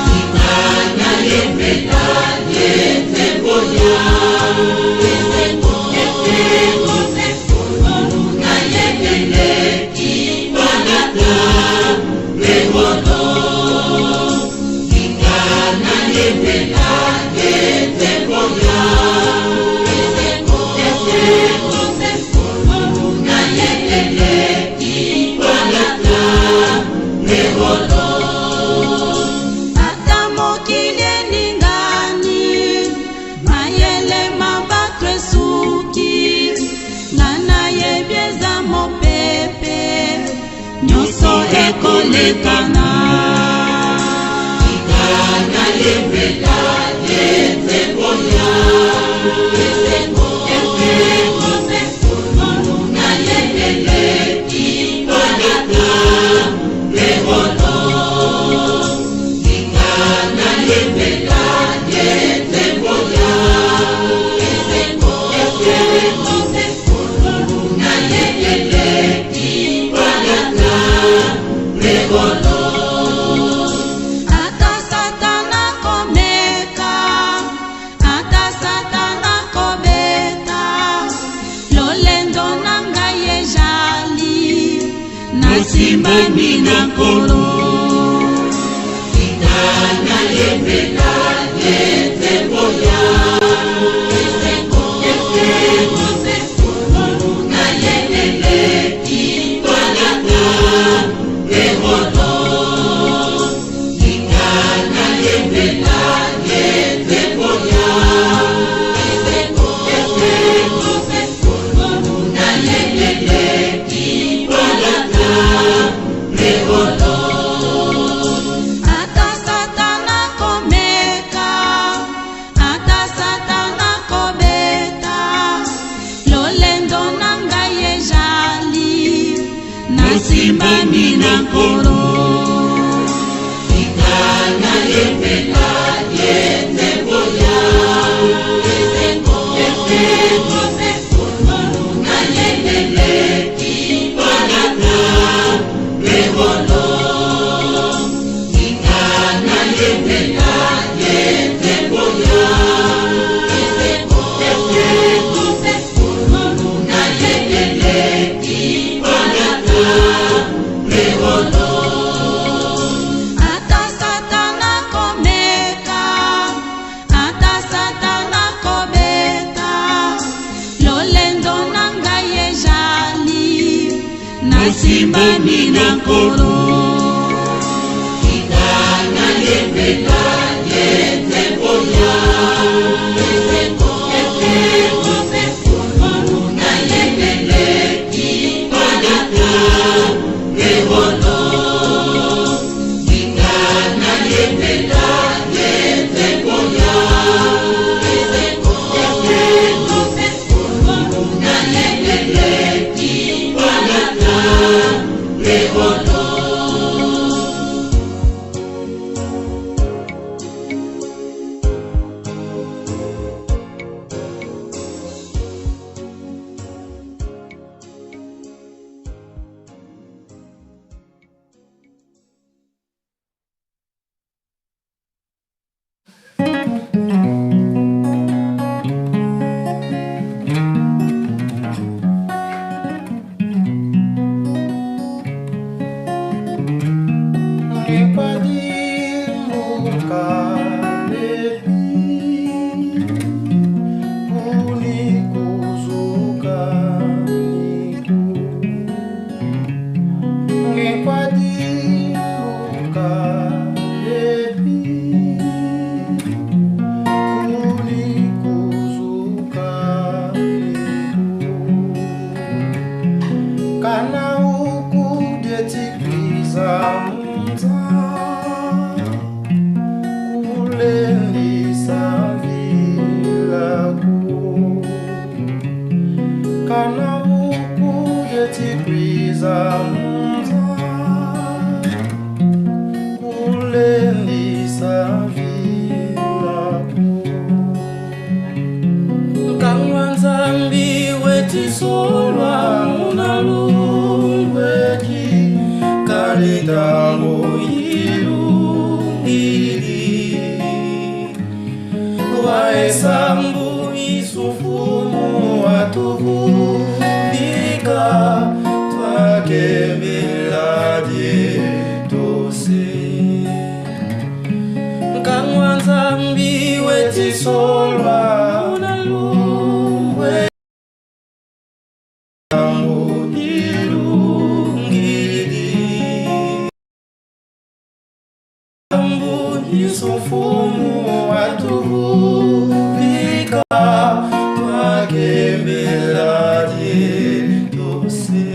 Tika nayembela ye nzembo ya esengo, esengo, ngolu na ye eleki palata mpe wolo. Tika nayembela ye nzembo ya esengo, esengo, ngolu na ye eleki palata mpe wolo. Ata mokili eningani, mayele ma bato esuki, nga nayebi eza mopepe, nyonso ekolekana. Tika nayembela ye nzembo ya esengo, esengo, ngolu na ye eleki palata mpe wolo. Tika nayembela ye nzembo ya esengo, esengo, ngolu na ye eleki palata mpe wolo. Ata Satana komeka, ata Satana kobeta. nayembela ye nzembo ya esengo, esengo se ngolu na ye eleki kolata ewolo. Tika nayembela ye nzembo ya esengo, esengo se ngolu na ye eleki kolata ewolo. Ata Satana komeka, ata Satana kobeta, lolendo na ngai ezali nasimbami na Nkolo. Tika nayembela ye nzembo ya esengo, esengo se ngolu na ye eleki kolata ewolo. Tika nayembela ye nzembo ya esengo, esengo se ngolu na ye eleki kolata ewolo. Ata Satana komeka, ata Satana kobeta, lolendo na ngai ezali nasimbami na Nkolo. Tika nayembela ye nzembo ya esengo, esengo se ngolu na ye eleki kolata ewolo. Tika nayembela ye nzembo ya esengo, esengo se ngolu na ye eleki kolata ewolo. Kana ukudetikwiza munza kulendisa vilaku kana ukudetikwiza munza kulendisa vilaku Nkangwa Nzambi wetisolwa munalungweki kalitango ilungili waesambu isufumu watuvuvika twakembeladie tose Nkangwa Nzambi wetisolwa munalungwe Isufumu watuvuvika twakembeladie tose.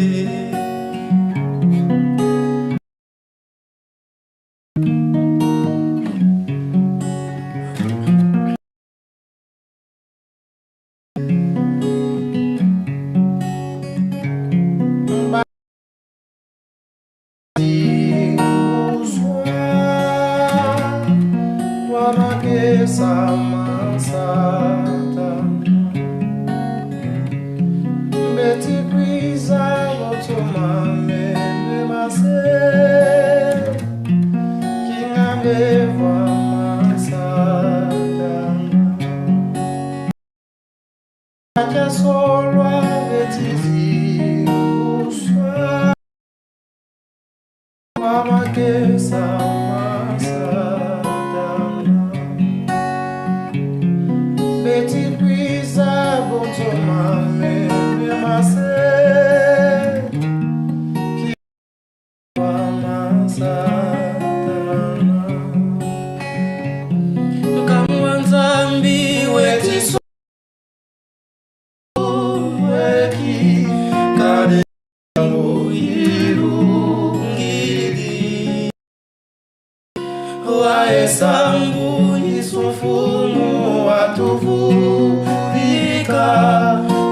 Waesambu isufumu watuvuvika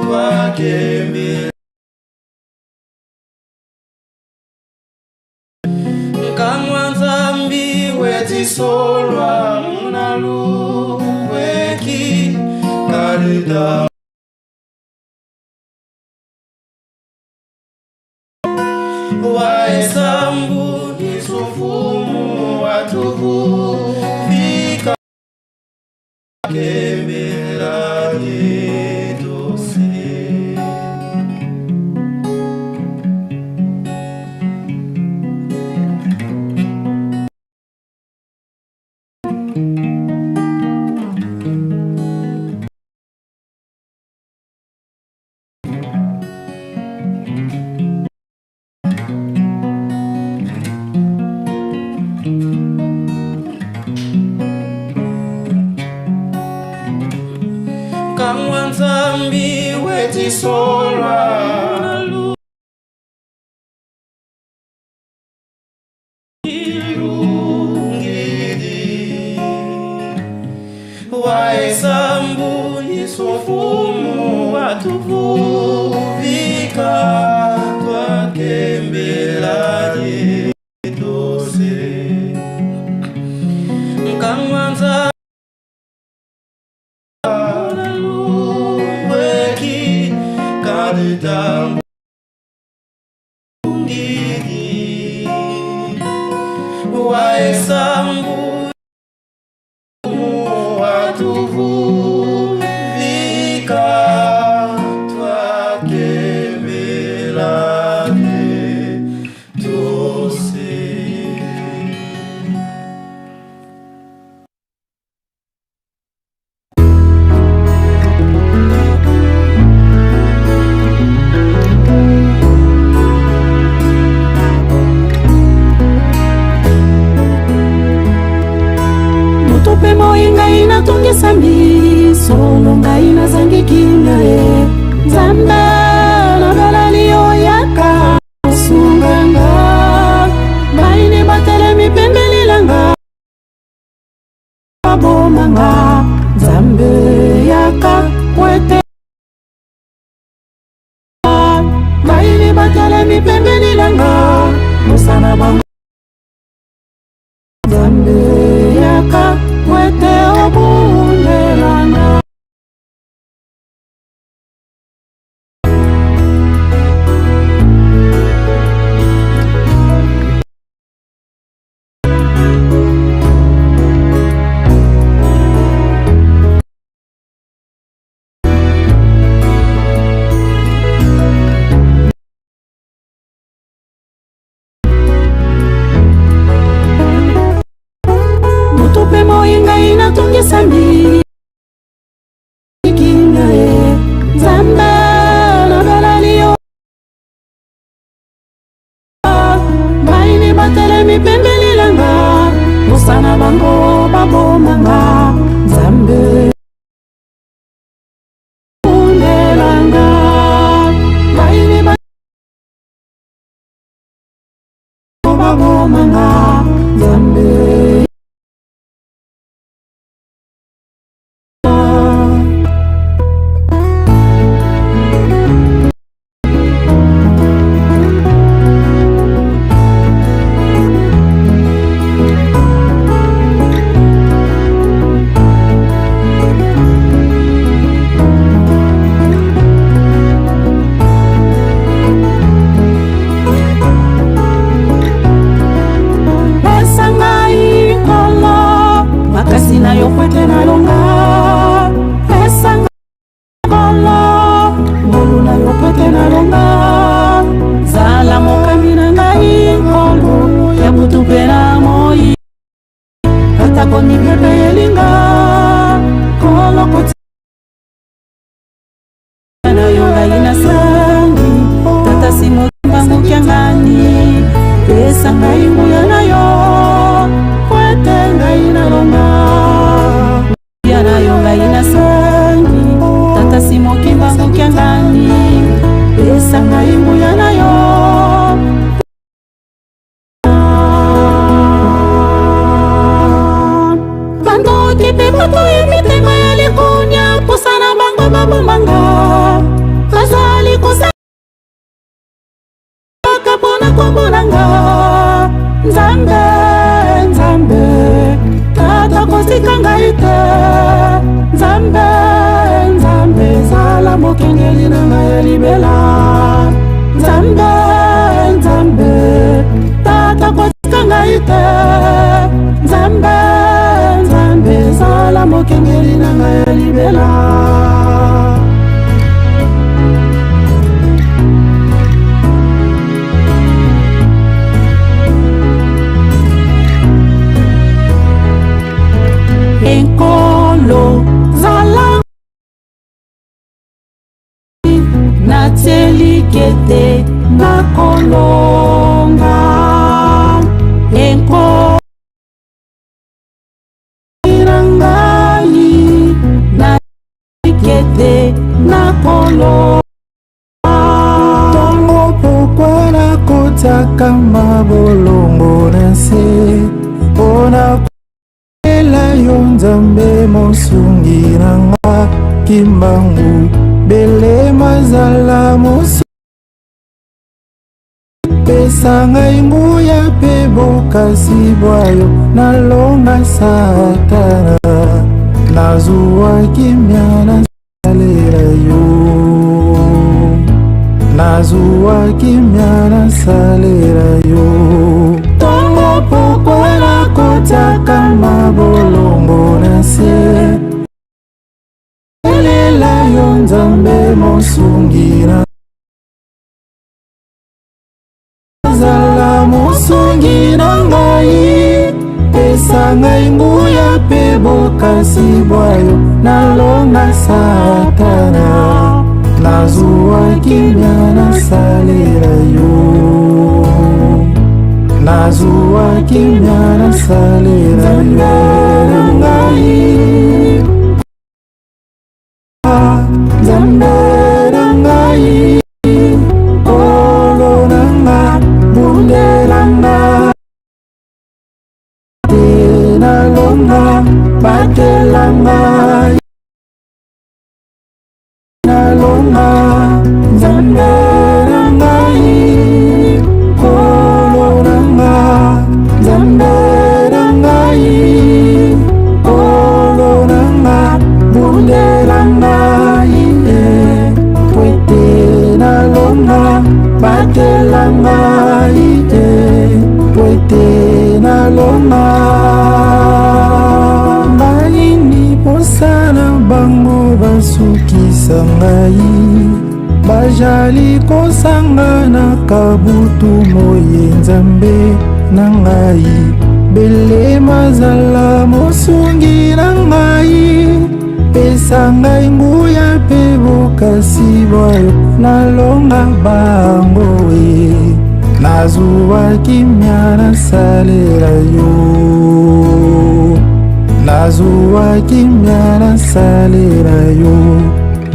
twakembe Nkamwa Nzambi wetisolwa munaluweki kalida Waesambu isufumu watuvuvika kembela ditose. Kamwa Nzambi wetisolwa Ilungidi Waesambu isufumu watuvuvika twakembela ditose Nkamwa Nzambi Weki kadita ngidi Waesambu watuvuvika twakembela ditose. Moto mpe moi ngai natungisami, solo ngai nazangi kimia ye. Nzambe, nabalali oyaka kosunga nga. Baini batelemi pembeni na nga, baboma nga. Nzambe, yaka po ete baini batelemi pembeni na nga, mosana bango. Nzambe, yaka po ete obundela nga. Moto mpe moi ngai natungisami kimia ye. Nzambe, nabalali yo. Baini batelemi pembeni na nga, mosana bango baboma nga. Nzambe, bundela nga. Baini baboma nga. Nzambe. Pesa ngai Nkolo makasi na yo po ete nalonga. Pesa ngai Nkolo ngolu na yo po ete nalonga. Zala mokambi na ngai Nkolo ya butu mpe na moi, atako mipepe elinga. Nkolo, kotia na yo ngai nasangi. Tata Simo Kimbangu Kiangani, pesa ngai nguya na yo po ete ngai nalonga. Nguya na yo ngai nasangi. Tata Simo Kimbangu Kiangani, pesa ngai nguya na yo. libela. Enkolo zala natelikete nakolonga enko na ngai nalikete nakolonga. Ntongo pokwa nakotiaka mabolongo na nse mpona kolela yo Nzambe mosungi na nga Kimbangu belema zala mosungi Pesa ngai nguya mpe bokasi bwa yo nalonga Satana nazuwa kimia nasalela yo nazuwa kimia nasalela yo ntongo pokwa nakotiaka mabolongo na nse elela yo Nzambe mosungi na zala mosungi na ngai pesa ngai nguya mpe bokasi bwa yo nalonga Satana nazuwa kimia nasalela yo nazuwa kimia nasalela yo ngai Nzambe na ngai Nkolo na nga bundela nga te nalonga batela ngai nalonga Nzambe na ngai Nkolo na nga Nzambe na ngai Nkolo na nga bundela ngai eh, po ete nalonga batela ngai eh, po ete nalonga bayini posa na bango basukisa ngai bajali kosangana kabutu moye Nzambe na ngai belema zala mosungi na ngai pesa ngai nguya mpe bokasi bwayo nalonga bango e nazuwa kimia nasalela yo nazuwa kimia nasalela yo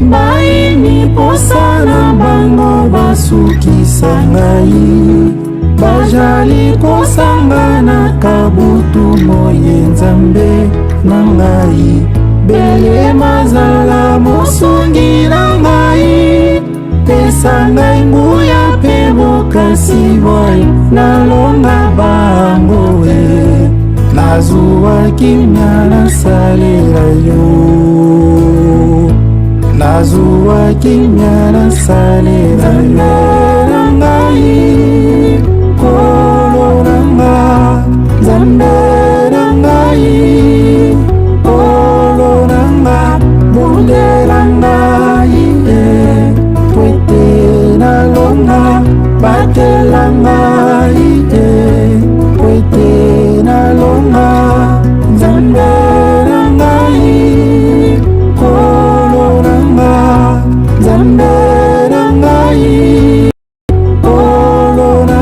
bayini posa na bango basukisa ngai bajali kosangana kabutu moye Nzambe na ngai belema zala mosungi na ngai pesa ngai nguya mpe bokasi bwayo nalonga bango e nazuwa kimia nasalela yo nazuwa kimia nasalela yo na ngai Nkolo na nga Nzambe na ngai Nkolo na nga bundela ngai eh, po ete nalonga batela ngai eh, po ete nalonga Nzambe na ngai Nkolo na nga Nzambe na ngai Nkolo na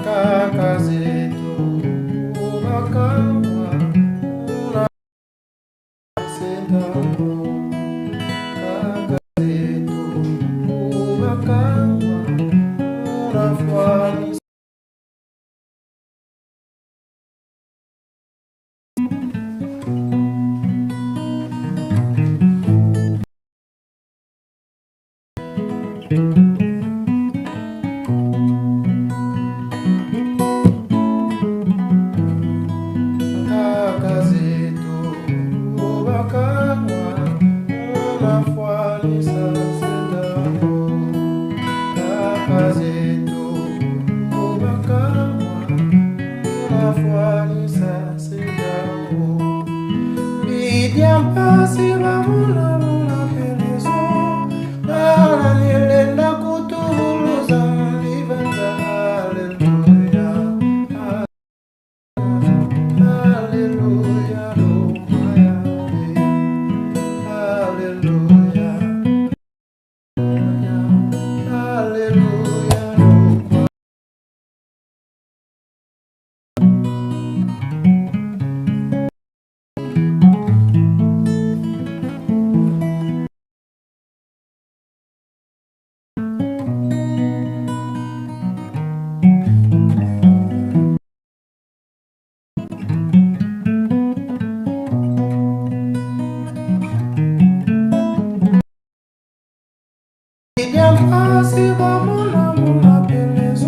Kaka zetu ubakawa una sendako kaka zetu ubakawa unafwani. Kaka zetu ubakawa unafwani sendako kaka zetu ubakawa unafwani sendako Bidia mpasi bamuna muna pelezo Ala nilenda kutubuluza mlivanza. Haleluya, haleluya, haleluya, haleluya. Bidia mpasi bamuna muna pelezo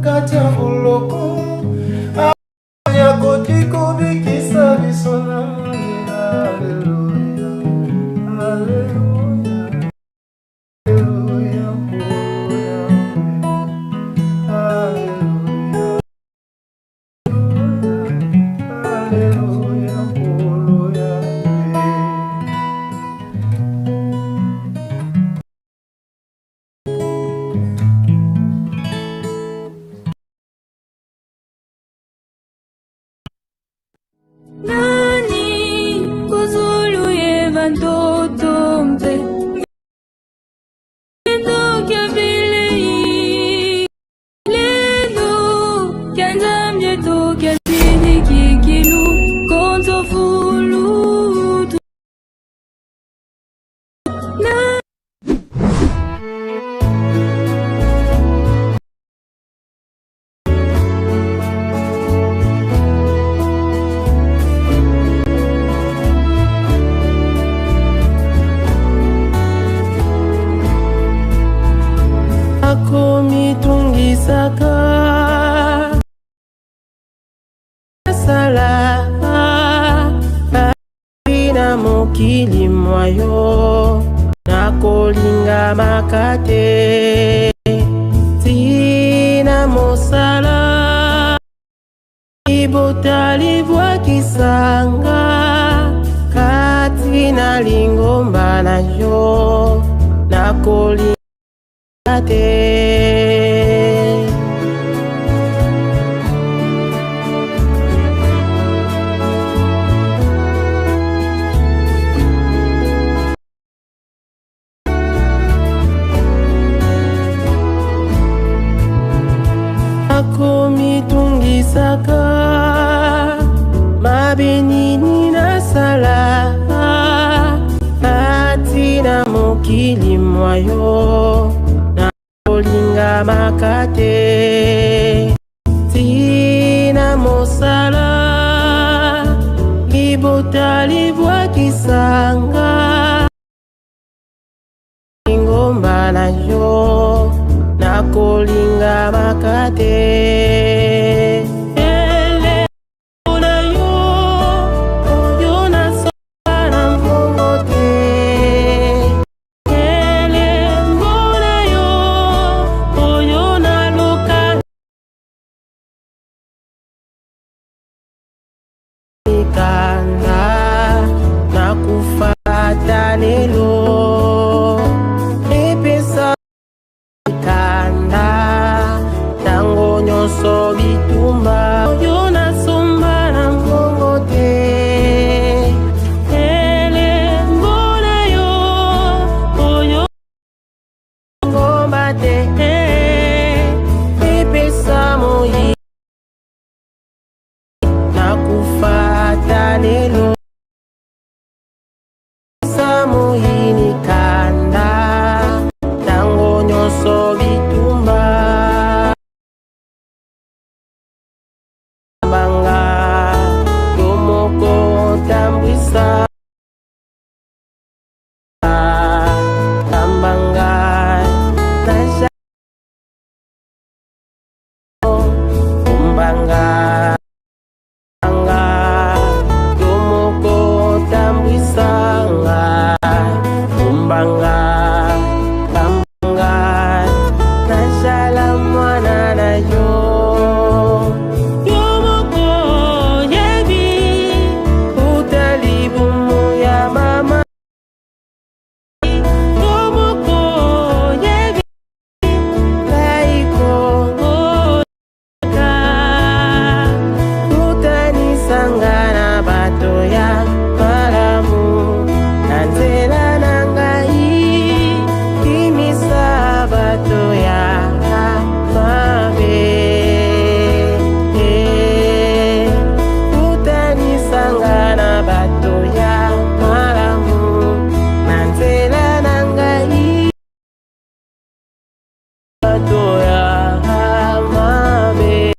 Kati ya boloko akoki kobikisa biso na Haleluya, haleluya, haleluya, haleluya, haleluya. Nani kuzulu yeva ntoto mpe ngendo kya bilei lendo kya nzambe to kya sini kikilu konzo fulu na Akomitungisaka sala na mokili mwa yo nakolingamaka te ntina mosala libota libwakisanga kati na lingomba na yo nakolinga te. Akomitungisaka mabe nini nasala kati na mokili mwa yo nakolingamaka te ntina mosala libota. Mobali bwakisanga ngomba na yo nakolinga makate Elembo na yo oyo nasomba na mbongo te Elembo na yo oyo naluka Mikanda nakufa ata lelo epesa mikanda ntango nyonso bitumba oyo nasomba na mbongo te elembo na yo oyo ngomba te epesa moi nakufa ata lelo epesa moyini kanda ntango nyonso bitumba banga yo moko otambwisa kambanga naja kumbanga nga yo moko otambwisanga kumbanga kambanga nazala mwana na yo yo moko oyebi uta libumu ya mama yo moko oyebi ngai koboka kutanisanga na bato ya malamu na nzela na ngai kimisa bato ya mabe kutanisanga na bato ya malamu na nzela na ngai bato ya mabe.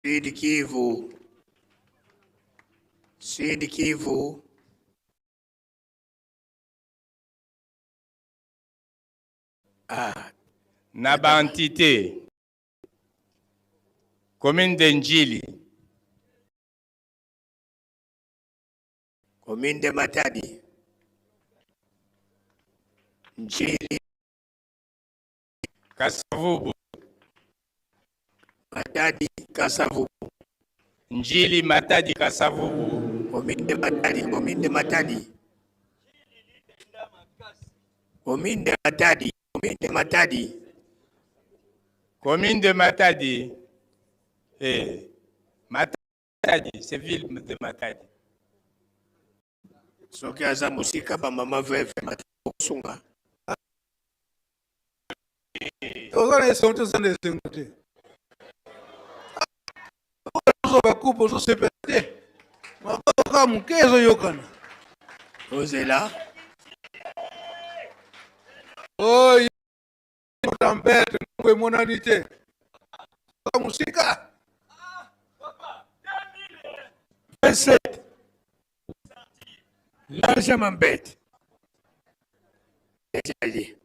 Sud Kivu. Sud Kivu. Ah, na ba entité commune de Njili. Commune de Matadi. Njili. Kasavubu. Matadi Kasavubu. Njili Matadi Kasavubu. Commune de Matadi, commune de Matadi. Commune de Matadi, commune de Matadi. Commune de Matadi. Eh, Matadi, c'est ville de Matadi. Soki aza mosika ba mama veuve kosunga. Oza na esengo te, oza na esengo te. Ozo ba coupe ozo sepela te. Makoka moke ezoyokana. Ozela. Oyo tempete moko emonani te. Oza mosika. 27 largement bête. Ezali.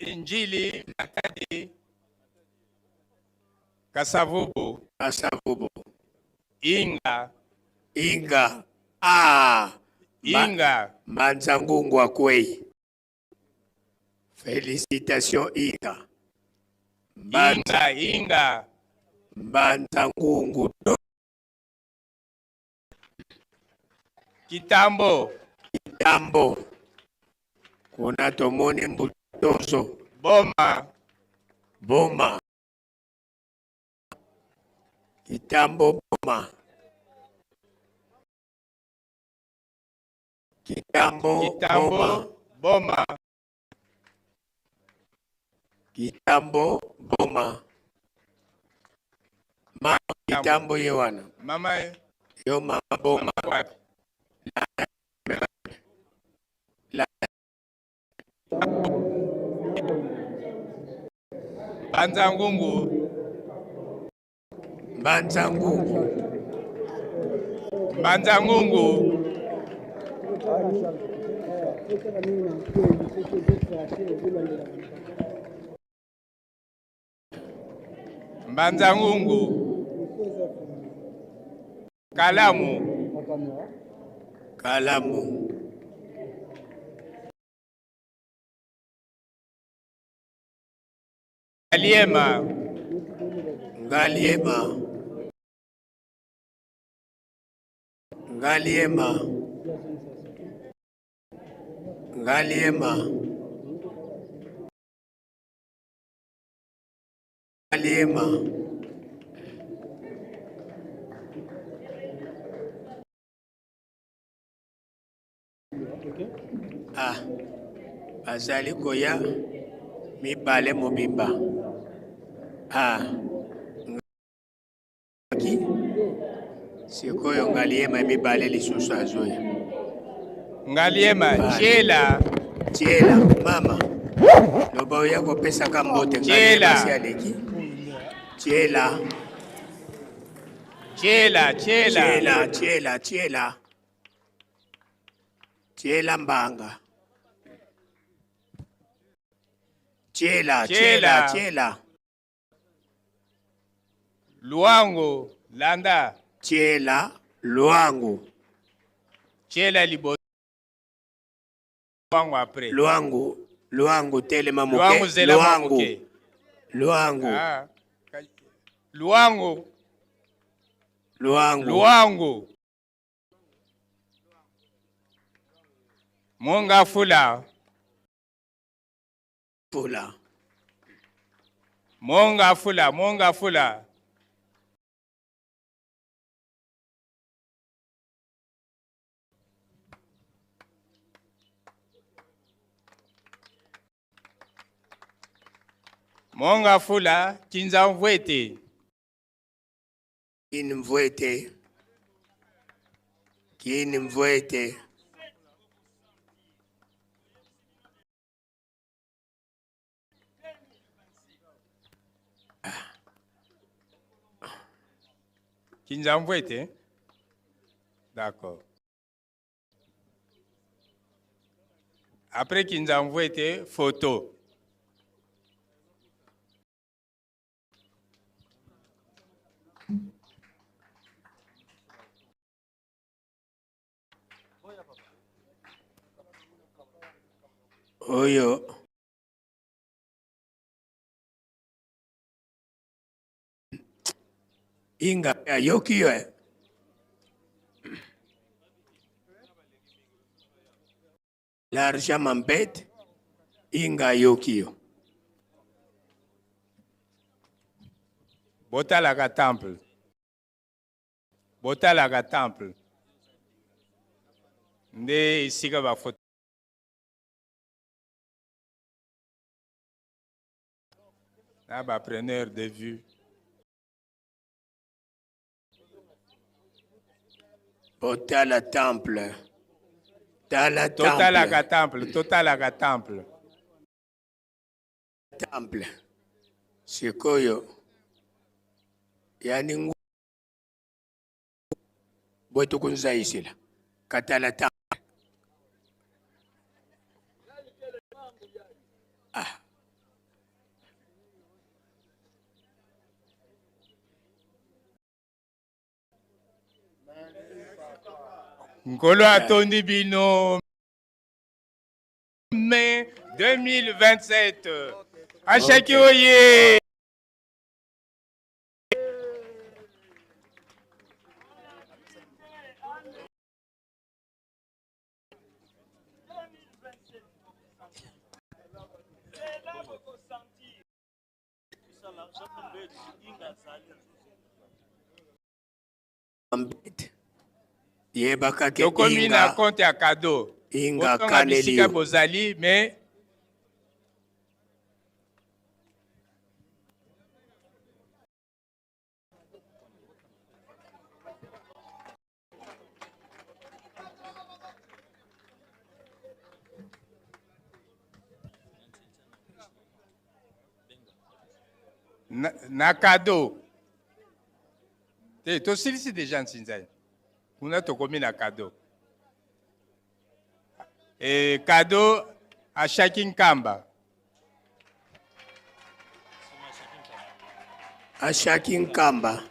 Njili Matadi Kasavubu. Kasavubu. Inga. Inga. Ah. Inga. Mbanza Ngungu akwei. Félicitations Inga. Inga, Inga. Mbanza Ngungu. Kitambo. Kitambo. Kuna tomoni mbutozo. Boma. Boma. Kitambo Boma. Kitambo, Kitambo Boma. Boma. Kitambo Boma. Ma Kitambo ye wana. Mama ye. Yo mama Boma. Wapi? La Mbanza Ngungu. Mbanza Ngungu. Mbanza Ngungu. Mbanza Ngungu. Kalamu. Kalamu. Ngaliema. Ngaliema. Ngaliema. Ngaliema. Ngaliema. Ah, bazali koya mibale mobimba. Ah, ngaki sikoyo Ngaliema mibale lisusu azoya. Ngaliema, Tshela. Tshela, mama. Loba oya kopesaka mbote Tshela. Ngaliema si aleki. Tshela. Tshela, Tshela. Tshela, Tshela, Tshela. Tshela mbanga. Tshela, Tshela, Tshela. Tshela. Luango, Landa. Tshela, Luango. Tshela liboso. Luango après. Luango, Luango telema moke. Luango zela mwa Luango. moke. Luango. Ah. Luango. Luango. Luango. Monga fula. Fula. Monga fula, monga fula. Monga fula, Kinza Mvwete. Kini Mvwete. Kini Mvwete. Kinza Mvwete. D'accord. Après Kinza Mvwete, photo. Oyo. Inga ayoki yo. eh. L'argent m'embête. Inga ayoki yo. Botalaka temple. Botalaka temple. Nde esika ba photo. Na ba preneur de vue. Botala temple. Tala temple. Totalaka temple, totalaka temple. Temple. Sikoyo. Yani ngu. Bwetu kunzaisila. Katala temple. Ah. Nkolo atondi bino. Mai 2027. Ashaki oye. Yebaka ke Tokomi na Inga compte ya cadeau. Inga Bozonga kaneli bisika yo. bozali mais na cadeau te tosilisi deja nsinzai kuna tokomi na cadeau e cadeau ashaki nkamba. Ashaki nkamba.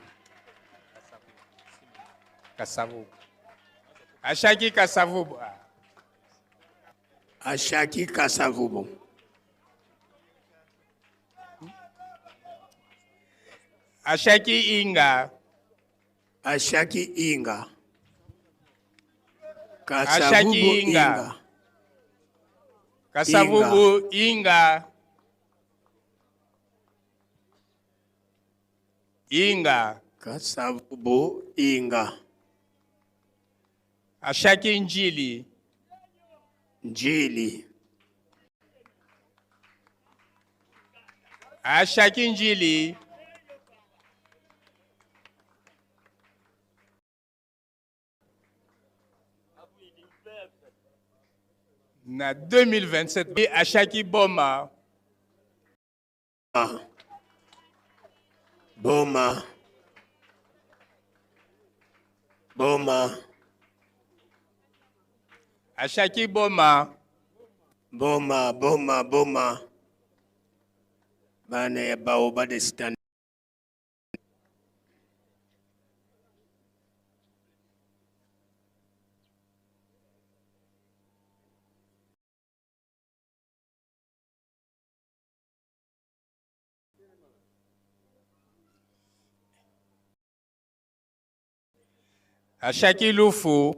Kasavubu. Ashaki kasavubu. Ashaki kasavubu. Ashaki inga. Ashaki inga. Ashaki Kasavubu inga. inga. Kasavubu inga. Inga. Kasavubu inga. Ashaki njili. Njili. Ashaki njili. Na 2027 Ashaki Boma. Boma. Boma. Ashaki Boma. Boma, Boma, Boma. Bana ya Baoba de Stan. Ashaki Lufu.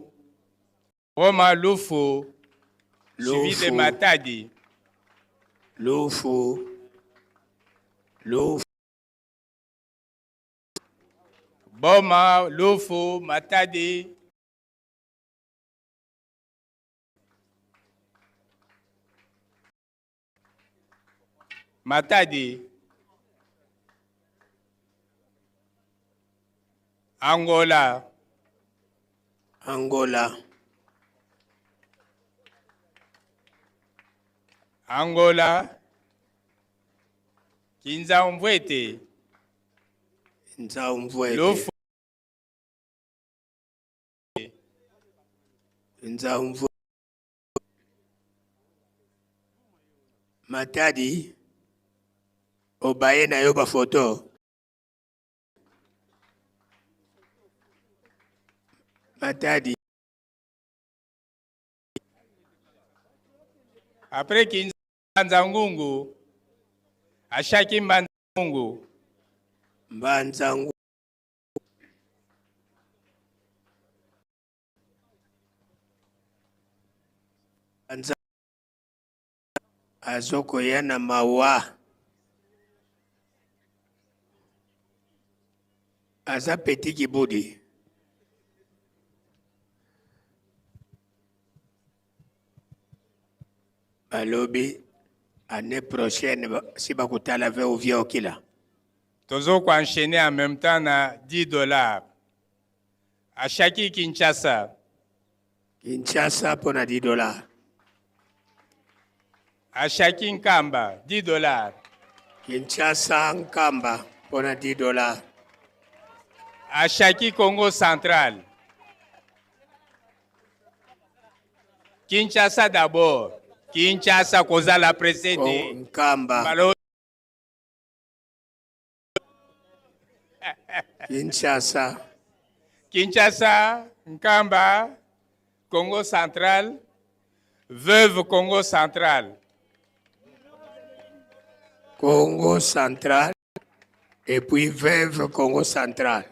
Roma Lufu. Suivi de Lufu. Matadi. Lufu. Lufu. Boma, Lufu, Matadi. Matadi. Angola. Angola. Angola. Kinza Mvwete. Nzau Mvwete. Lufu. Nzau Mvwete. Matadi. Obaye na yo ba photo. Matadi. Après Kinza Ngungu. Ashaki Mbanza Ngungu. Mbanza Ngungu. Mbanza azokoya na mawa. Aza petit kibudi. Balobi année prochaine si bakutala ve ovia okila. Tozo ko enchaîner en même temps na 10 dollars. Ashaki Kinshasa. Kinshasa pona 10 dollars. Ashaki Nkamba 10 dollars. Kinshasa Nkamba pona 10 dollars. Ashaki Congo Central. Kinshasa d'abord. Kinshasa kozala précédé. Nkamba. Malo Kinshasa. Kinshasa, Nkamba, Congo Central, Veuve Congo Central. Congo Central et puis Veuve Congo Central.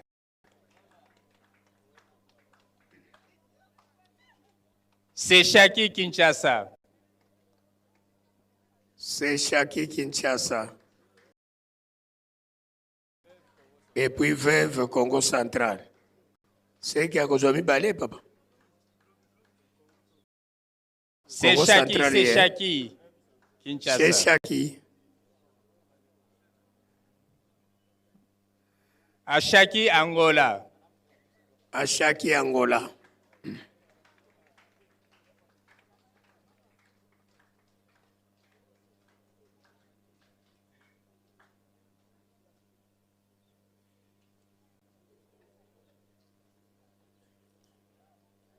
Sechaki Kinshasa. Sechaki Kinshasa. Et puis Veuve Congo Central. C'est qui a kozwa mibale papa. Congo Sechaki, Central, eh. Sechaki Kinshasa. Sechaki. Ashaki Angola. Ashaki Angola.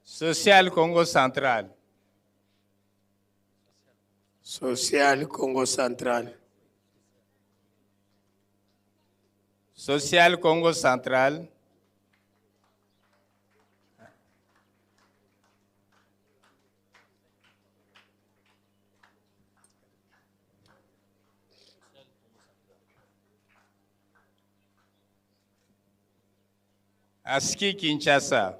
Social Congo Central. Social Congo Central. Social Congo Central. Aski Kinshasa.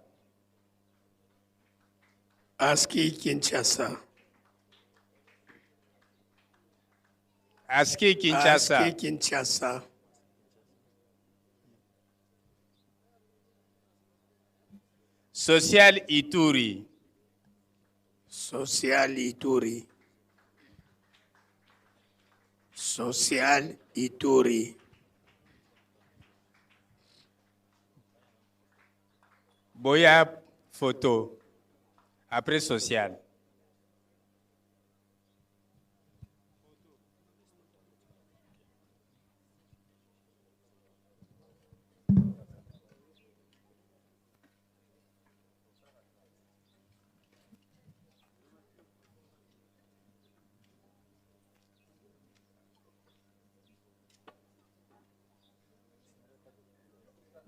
Aski Kinshasa. Aski Kinshasa. Aski Kinshasa. Social Ituri. Social Ituri. Social Ituri. Boya photo. Après social.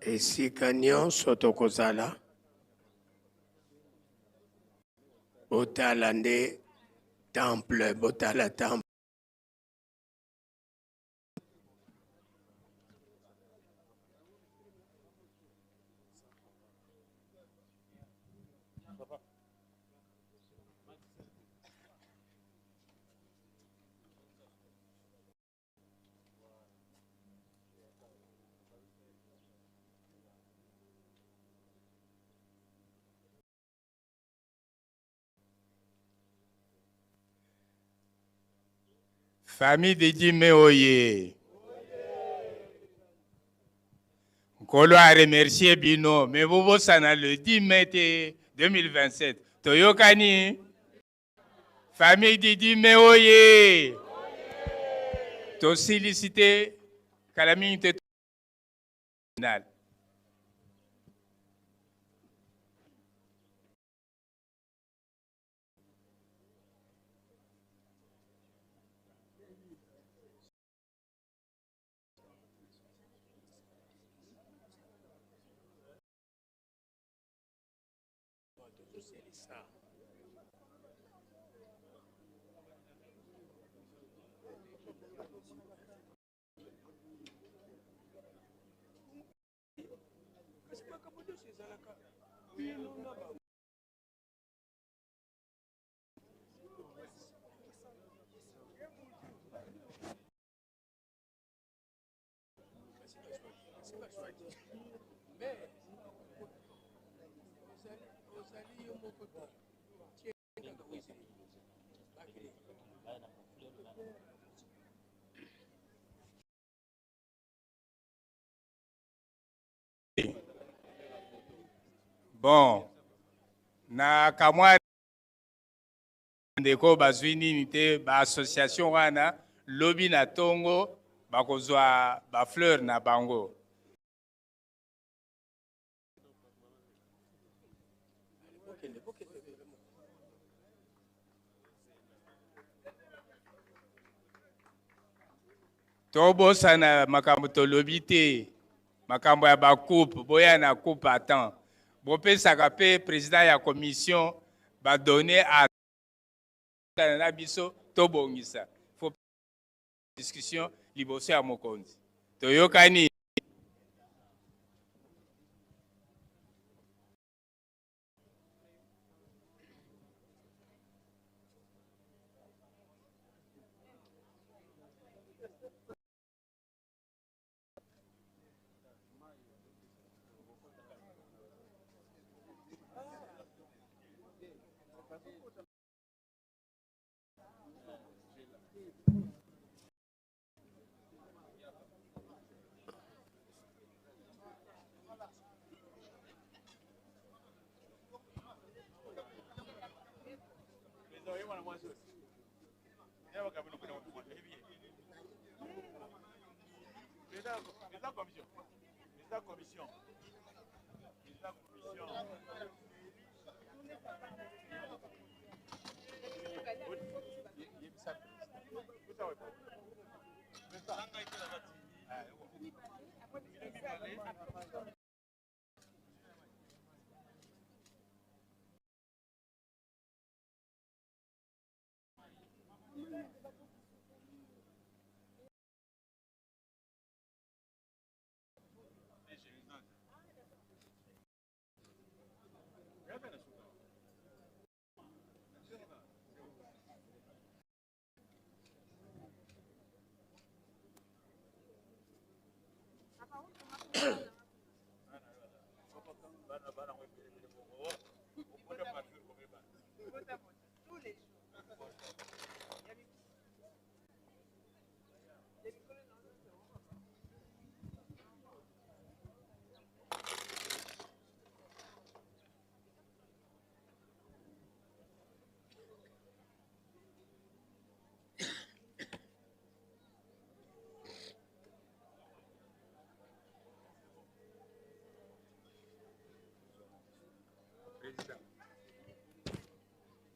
Esika nyonso tokozala, botala nde temple, botala temple. Famille de Dime oye. Nkolo a remercier bino, mais bobosana le 10 mai te 2027. Toyokani. Famille de Dime oye. Tosilisi te kala mingi te final. Bon, na kamwa ndeko bazwi nini te ba association wana lobi na tongo bakozwa ba fleur na bango. Tobosana makambo tolobi te, makambo ya ba coupe, boya na coupe à temps. Bopesaka pe président ya commission Ba données à na biso tobongisa. Faut discussion liboso ya mokonzi. Toyokani.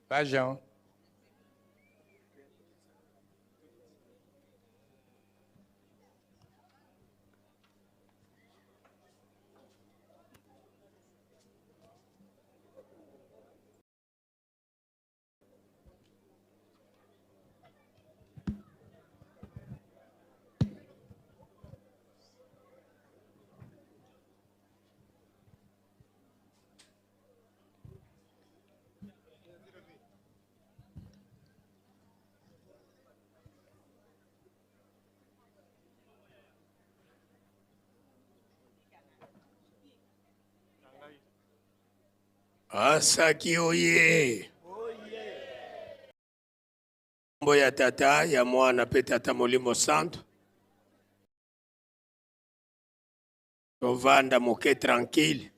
Pas Jean. Asaki oye. Kombo ya tata ya mwana mpe tata molimo santu. Tovanda moke tranquille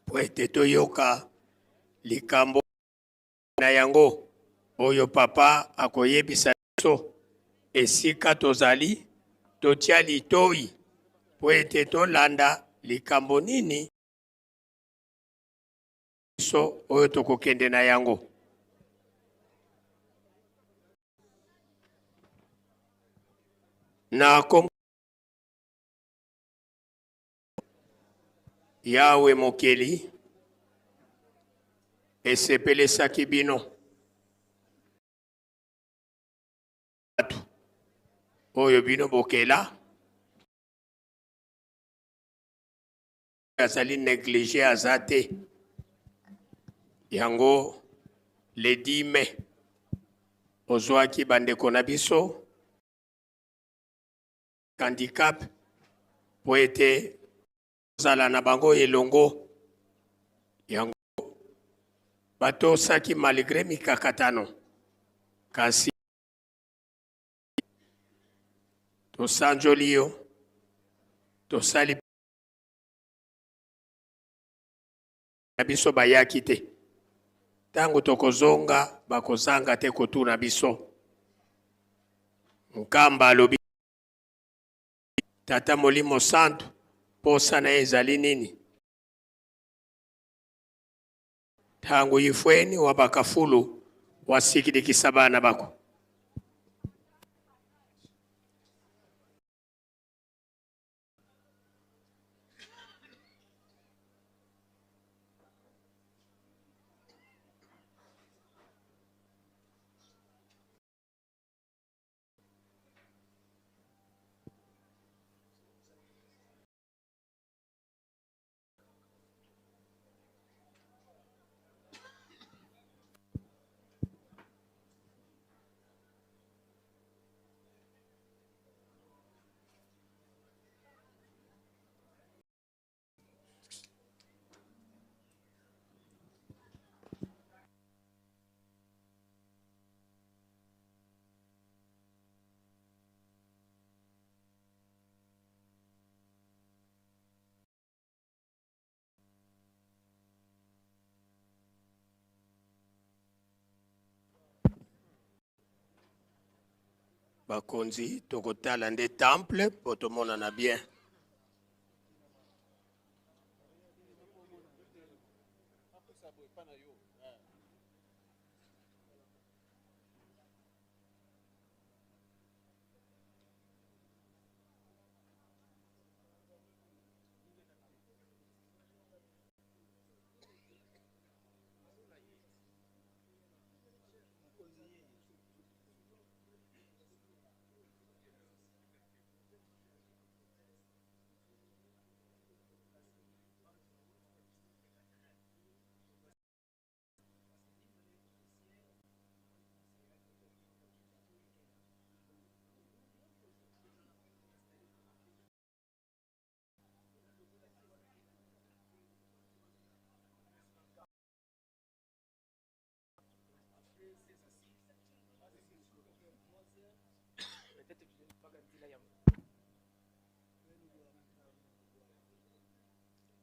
mpo ete toyoka likambo na yango oyo papa akoyebisa biso esika tozali totia litoi mpo ete tolanda likambo nini biso oyo tokokende na yango. Na kombo Yawe mokeli esepelesaki bino bato oyo bino bokela azali neglige aza te yango le 10 mai ozwaki bandeko na biso handicap mpo ete ozala na bango elongo yango batosaki malgre mikakatano kasi tosanjoli yo tosali na biso bayaki te ntango tokozonga bakozanga te kotuna biso nkamba alobi tata molimo santu posa na ye ezali nini ntango ifweni wa bakafulu wasikilikisa bana bako Bakonzi tokotala nde temple mpo tomonana bien.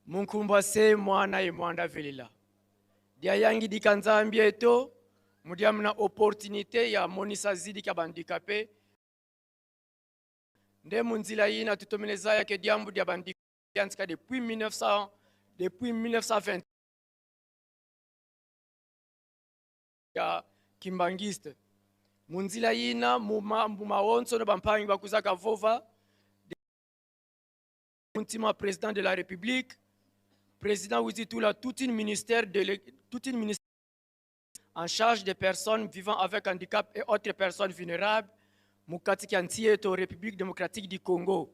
Munkumba se mwana ye mwanda velela diayangidika nzambi eto mudiamuna opportunité ya monisa zidika bandikape nde munzila yina tutomeleza yake diambu dia bandika depuis 1900 depuis 1920 ya kimbangiste munzila yina muma muma onso no bampangi bakuzaka vova Ntima président de la République président Wizitula toute une ministère de toute une ministère en charge des personnes vivant avec handicap et autres personnes vulnérables mukati kya nti yetu République démocratique du Congo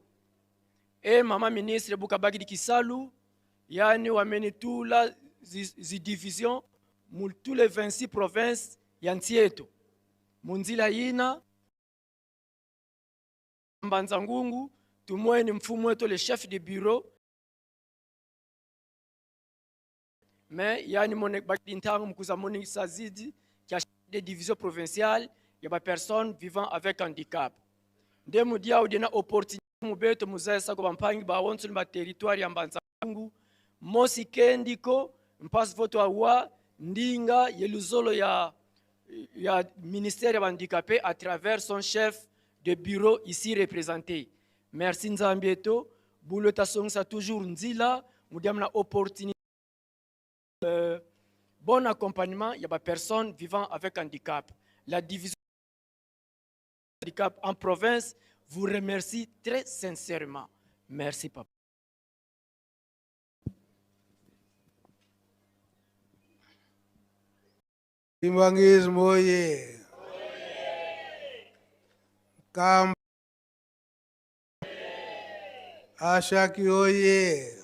e mama ministre Bukabaki Kisalu yani wamenitula zidivision mu tous les 26 provinces ya nti yetu munzila yina Mbanza Ngungu tumweni mfumu wetu le chef de bureau mais yani mone bakintanga mukuza moni sazidi kya de division provinciale ya ba personnes vivant avec handicap nde mudia udina opportunité mubeto muzesa ko bampangi ba wonso ba territoire ya Mbanza Ngungu mosi kendiko mpasi voto awa ndinga yeluzolo ya ya ministère ya handicapé à travers son chef de bureau ici représenté. Merci Nzambi eto boulot tasongisa toujours nzila mudiam na opportunité bon accompagnement ya ba personnes vivant avec handicap. La division handicap en province vous remercie très sincèrement. Merci papa. Kimbanguisme oye! Nkamba Ashaki oye!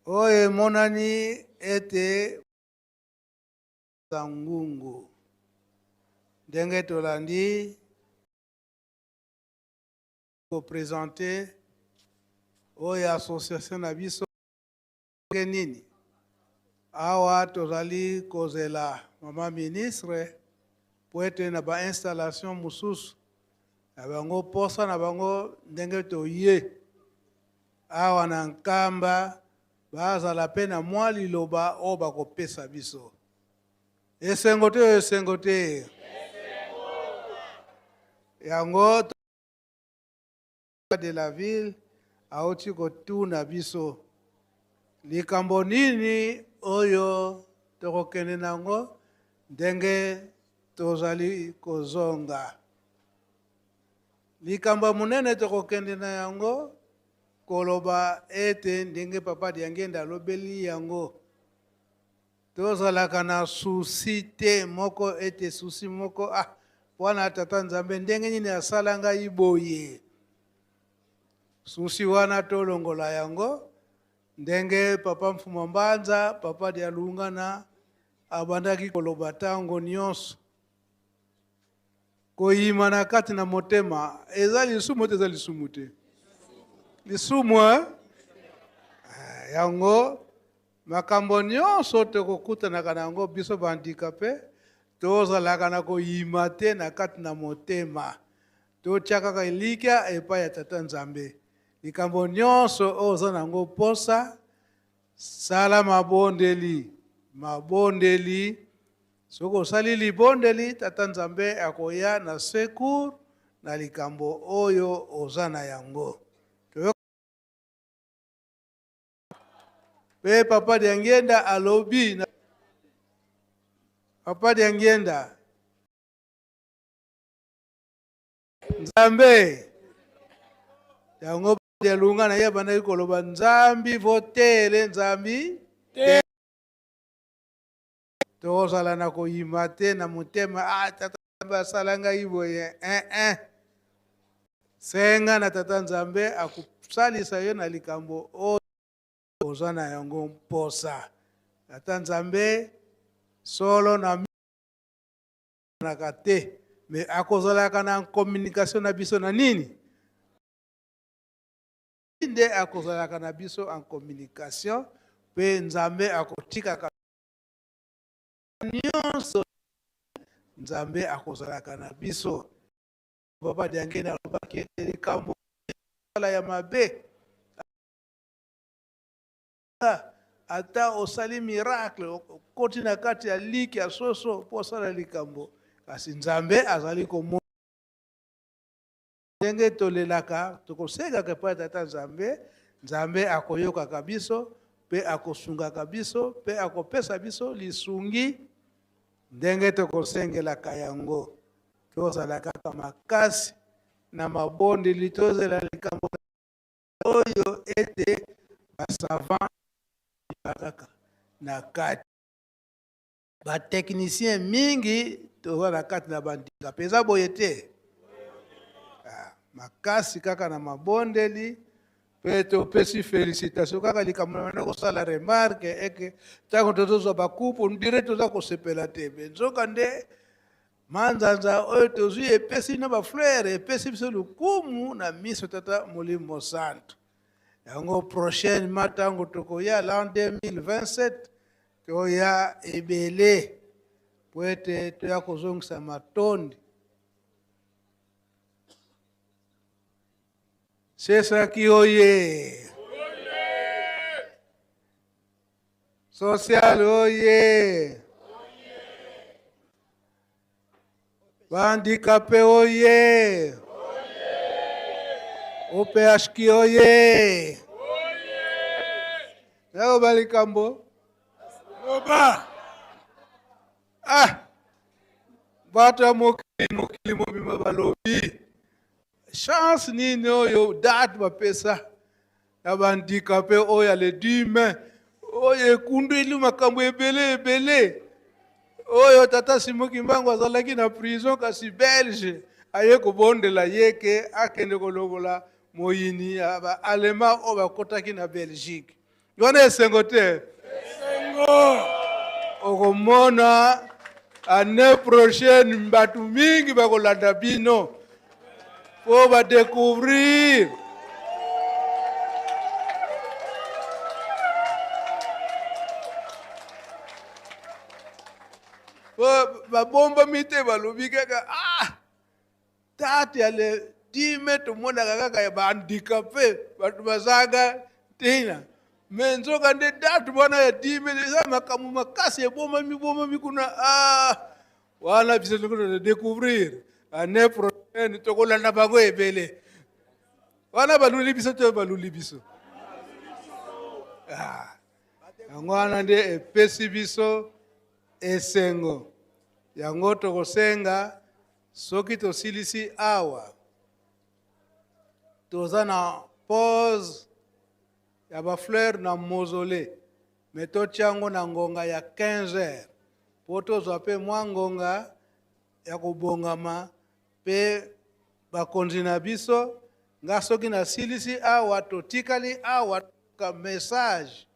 Oyo emonani ete ngungu ndenge tolandi kopresente oyo association na biso ndenge nini awa tozali kozela mama ministre po ete na ba installation mosusu na bango posa na bango ndenge toye awa na Nkamba bazala pe na mwa liloba oyo bakopesa biso. Esengo te esengo te yango de la ville auti kotuna biso likambo nini oyo tokokende na yango ndenge tozali kozonga. Likambo ya monene tokokende na yango koloba ete ndenge papa Diangenda alobeli yango tozalaka na susi te moko ete susi moko ah wana tata Nzambe ndenge nini asala ngai boye. Susi wana tolongola yango ndenge papa Mfuma Mbanza papa Dialungana abandaki koloba ntango nyonso. Koyima na kati na motema eza lisumu te eza lisumu te lisumu eh? Yango makambo nyonso tokokutanaka na yango biso bahandikape tozalaka na koyima te na kati na motema totia kaka elikya epai ya tata Nzambe. Likambo nyonso oyo oza na yango posa sala mabondeli mabondeli. Soki osali libondeli, Tata Nzambe akoya na secours na likambo oyo oza na yango. Pe Papa Diangienda alobi na Papa Diangienda Nzambe yango Dialunga na ye abandaki koloba Nzambi votele Nzambi te. Tozala na koyima te na motema, ah, tata Nzambe asala ngai boye, eh, eh. Senga na tata Nzambe akosalisa yo na likambo oyo oza na yango mposa. Tata Nzambe solo na naka te, mais akozalaka na communication na biso na nini? Nde akozalaka na biso en communication mpe Nzambe akotikaka nyonso, Nzambe akozalaka na biso. Papa Diangenda alobaki ete likambo ya mabe ata osali miracle, okoti na kati ya liki ya soso mpo osala likambo, kasi Nzambe azali komona. Ndenge tolelaka, tokosengaka epai ya Tata Nzambe, Nzambe akoyokaka biso mpe akosungaka biso mpe akopesa biso lisungi ndenge tokosengelaka yango. Tozala kaka makasi na mabondeli, tozela likambo oyo ete basavant kaka na kati, batechnicien mingi toza na kati na bandika mpe eza boye te. Ah, makasi kaka na mabondeli mpe topesi félicitation kaka likambo na bana kosala remarque eke ntango tozozwa bakupe ondire toza kosepela te, me nzoka nde manzanza oyo tozwi epesi na bafleur epesi biso lokumu na miso Tata Molimo Santu. Yango prochainement ntango tokoya l'an 2027 toya ebele po ete toya kozongisa matondi. Sesaki oye, social oye, bahandikape oye, OPHQ oye. Nayoba likambo loba. Ah, bato ya mokili, mokili mobimba balobi chance nini oyo date bapesa na bahandikape oyo ya le 10 mai oyo ekundeli makambo ebele ebele oyo tata Simon Kimbangu azalaki na prison, kasi belge aye kobondela ye ke akende kolongola moyini ya baallemand oyo bakotaki na Belgique. Wana esengo te? Esengo. Okomona année prochaine bato mingi bakolanda bino mpo badécouvrir. Po babombami te, balobi kaka ah, date ya le 10 mai tomonaka kaka ya bahandikape, bato bazanga ntina, me nzoka nde date wana ya 10 mai eza makambo makasi ebomami bomami kuna. Ah, wana biso tokoki découvrir année prochaine, tokolanda bango ebele wana. Baluli biso to baluli biso. Ah, yango wana nde epesi biso esengo. Yango tokosenga soki tosilisi awa, toza na pose ya bafleur na mausolée, me totia yango na ngonga ya 15 heures mpo tozwa mpe mwa ngonga ya kobongama mpe bakonzi na biso. Nga soki nasilisi awa, totikali awa ka message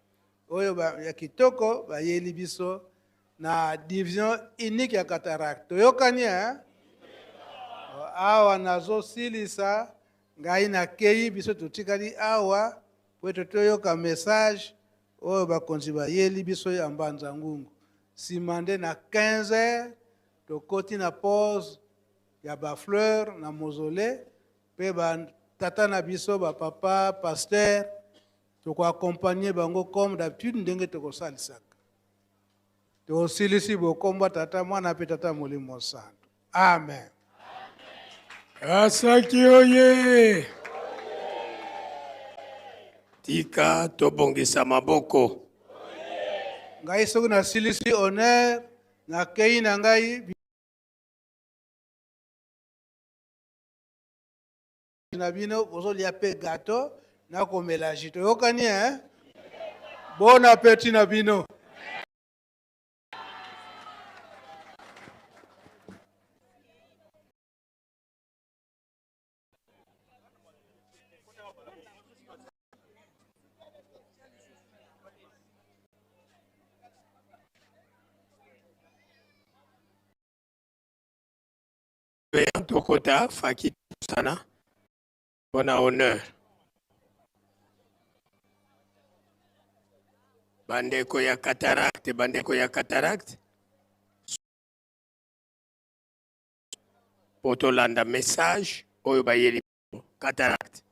oyo ya kitoko bayeli biso na division unique ya cataracte. Toyokani eh? Awa nazosilisa ngai, nakei, biso totikali awa po ete toyoka message oyo bakonzi bayeli biso ya Mbanza Ngungu. Nsima nde na 15 heures tokoti na pose ya bafleur na mausolée mpe batata na biso bapapa pasteur tokoaccompagne bango comme d'habitude ndenge tokosalisaka. Tosilisi bokombo Tata, Mwana mpe Tata Molimo Santu. Amen. Asaki oye! Tika tobongisa maboko. Ngai soki nasilisi honneur, nakei na ngai na bino bozolia mpe gateau na komela jus. Toyokani hein? Bon appétit na bino. Tokota faki tosana mpona honneur. Bandeko ya cataracte, bandeko ya cataracte, mpo tolanda message oyo bayeli cataracte.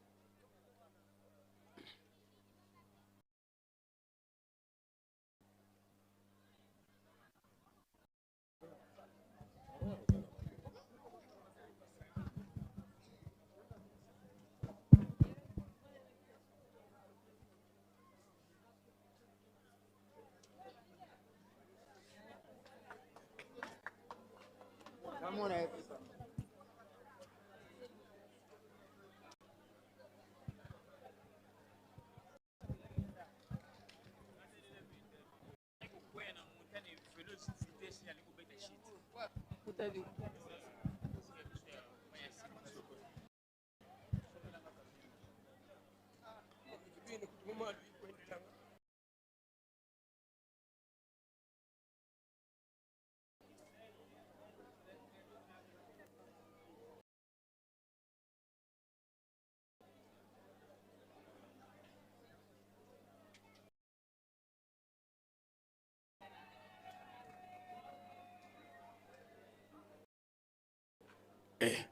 Eh,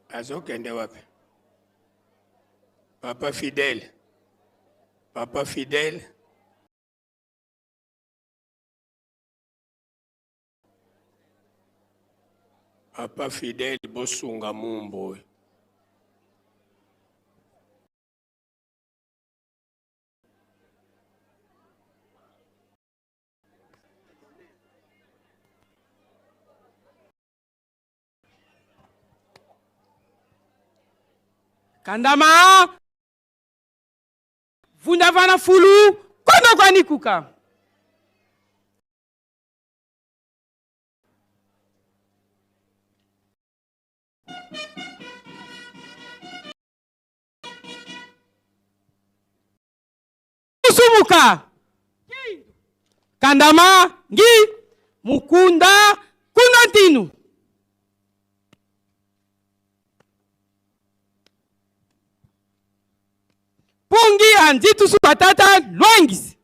azokende wapi? Papa Fidèle, Papa Fidèle. Papa Fidèle bosunga mumbo oyo. Kandama vundavana fulu kono kwanikuka. Kusumuka kandama ngi mukunda kuna ntinu. Pungi anzitusu batata lwangisi.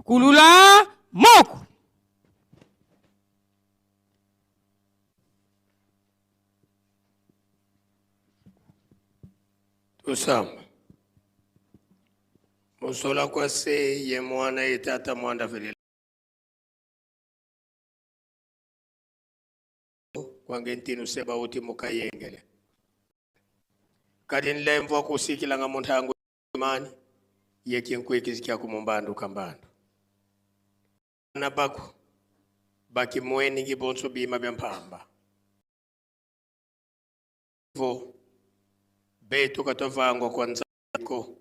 Kulula moko. Tosamba. Mosola kwa se ye mwana ye tata mwanda velela. Kwange ntinu seba uti mukayengele. Kadi nlemvwa kusikilanga munthangu mani yeki nkuikizikya kumumbandu kambandu. Na baku baki mweni ngibonso bima bya mpamba. Vo betu katovangwa kwa nzako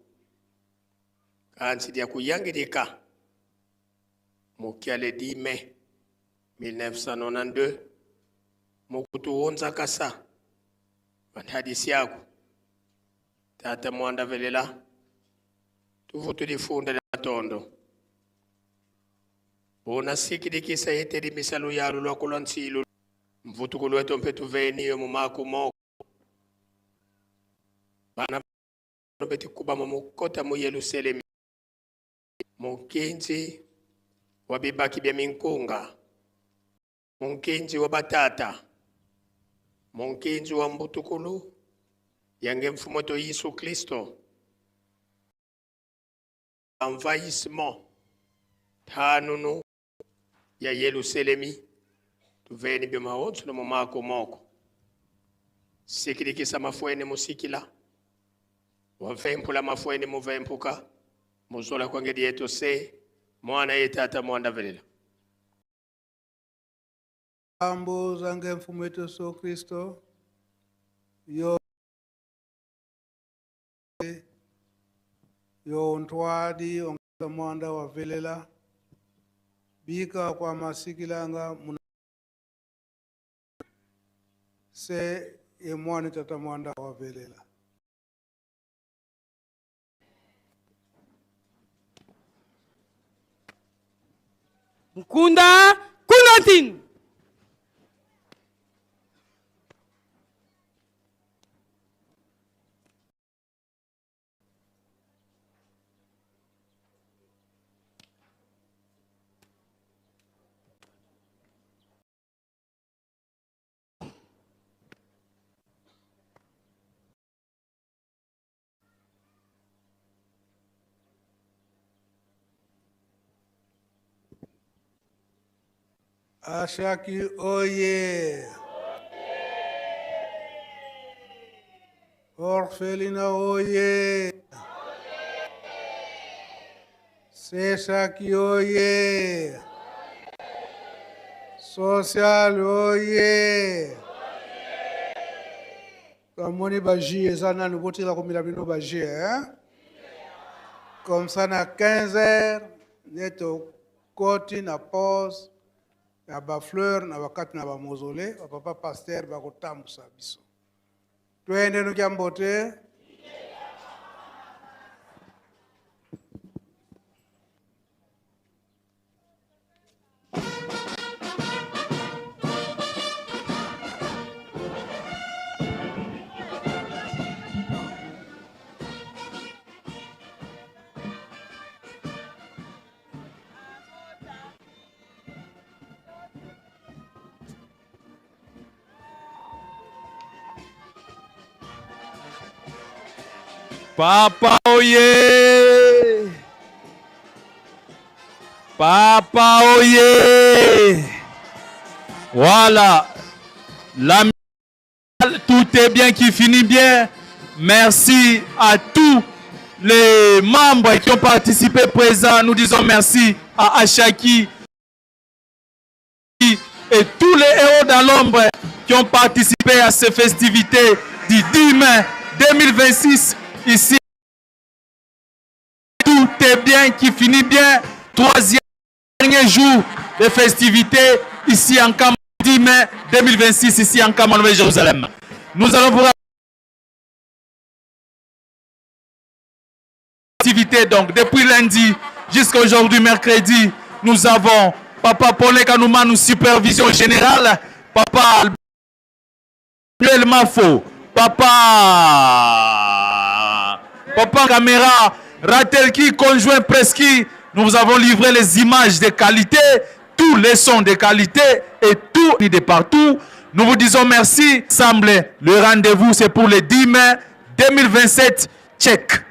kansi dia kuyangilika mukyale 10 mai 1992 mukutuwonza kasa vanhadisi yako tata mwanda velela tuvu tulifunda lya matondo unasikilikisa yeteli misalu yalu lwakulwa ntsilu mvutukulu wetu mpe tuveniyo mumaku moko bana betikuba mukota mu Yerusalemi mukinzi wa bibaki bya minkunga munkinzi wa batata munkinzi wa mbutukulu yange mfumo to Yesu Kristo envahissement thanunu ya Yerusalemi tuveni bya no mumako moko sikilikisa mafuene musikila wavempula mafuene muvempuka muzola kwangedi yetu se mwana ye tata mwanda velela Ambo zange mfumo wetu Yesu Kristo yo yo ntwadi ongeza mwanda wa velela bika kwa masikilanga muna se ye mwana tata mwanda wa velela. Nkunda Kundantin. Ashaki oye. Orfelina oye. Sesaki oye. Social oye. Tomoni ba jus eza nanu botika komela bino ba jus hein? Comme ça na 15 heures nde tokoti na pause ya ba fleur na bakati na ba mausolée ba papa pasteur bakotambusa biso. Twende nukia mbote. Papa oye! Papa oye! Voilà. La tout est bien qui finit bien. Merci à tous les membres qui ont participé présents. Nous disons merci à Achaki et tous les héros dans l'ombre qui ont participé à ces festivités du 10 mai 2026 ici. Tout est bien qui finit bien. Troisième dernier jour des festivités ici en Cameroun, 10 mai 2026 ici en Cameroun, Jérusalem. Nous allons vous activité donc depuis lundi jusqu'à aujourd'hui mercredi, nous avons Papa Paul Kanouma, nous supervision générale, Papa Albert Mafo, Papa Papa Caméra, Ratelki, conjoint Preski, nous vous avons livré les images de qualité, tous les sons de qualité et tout de partout. Nous vous disons merci. Semble, le rendez-vous c'est pour le 10 mai 2027. Check.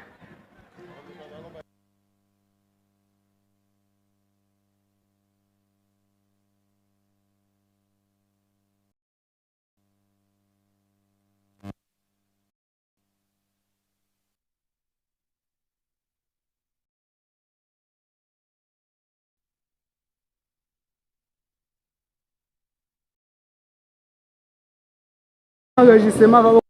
Enregistrement.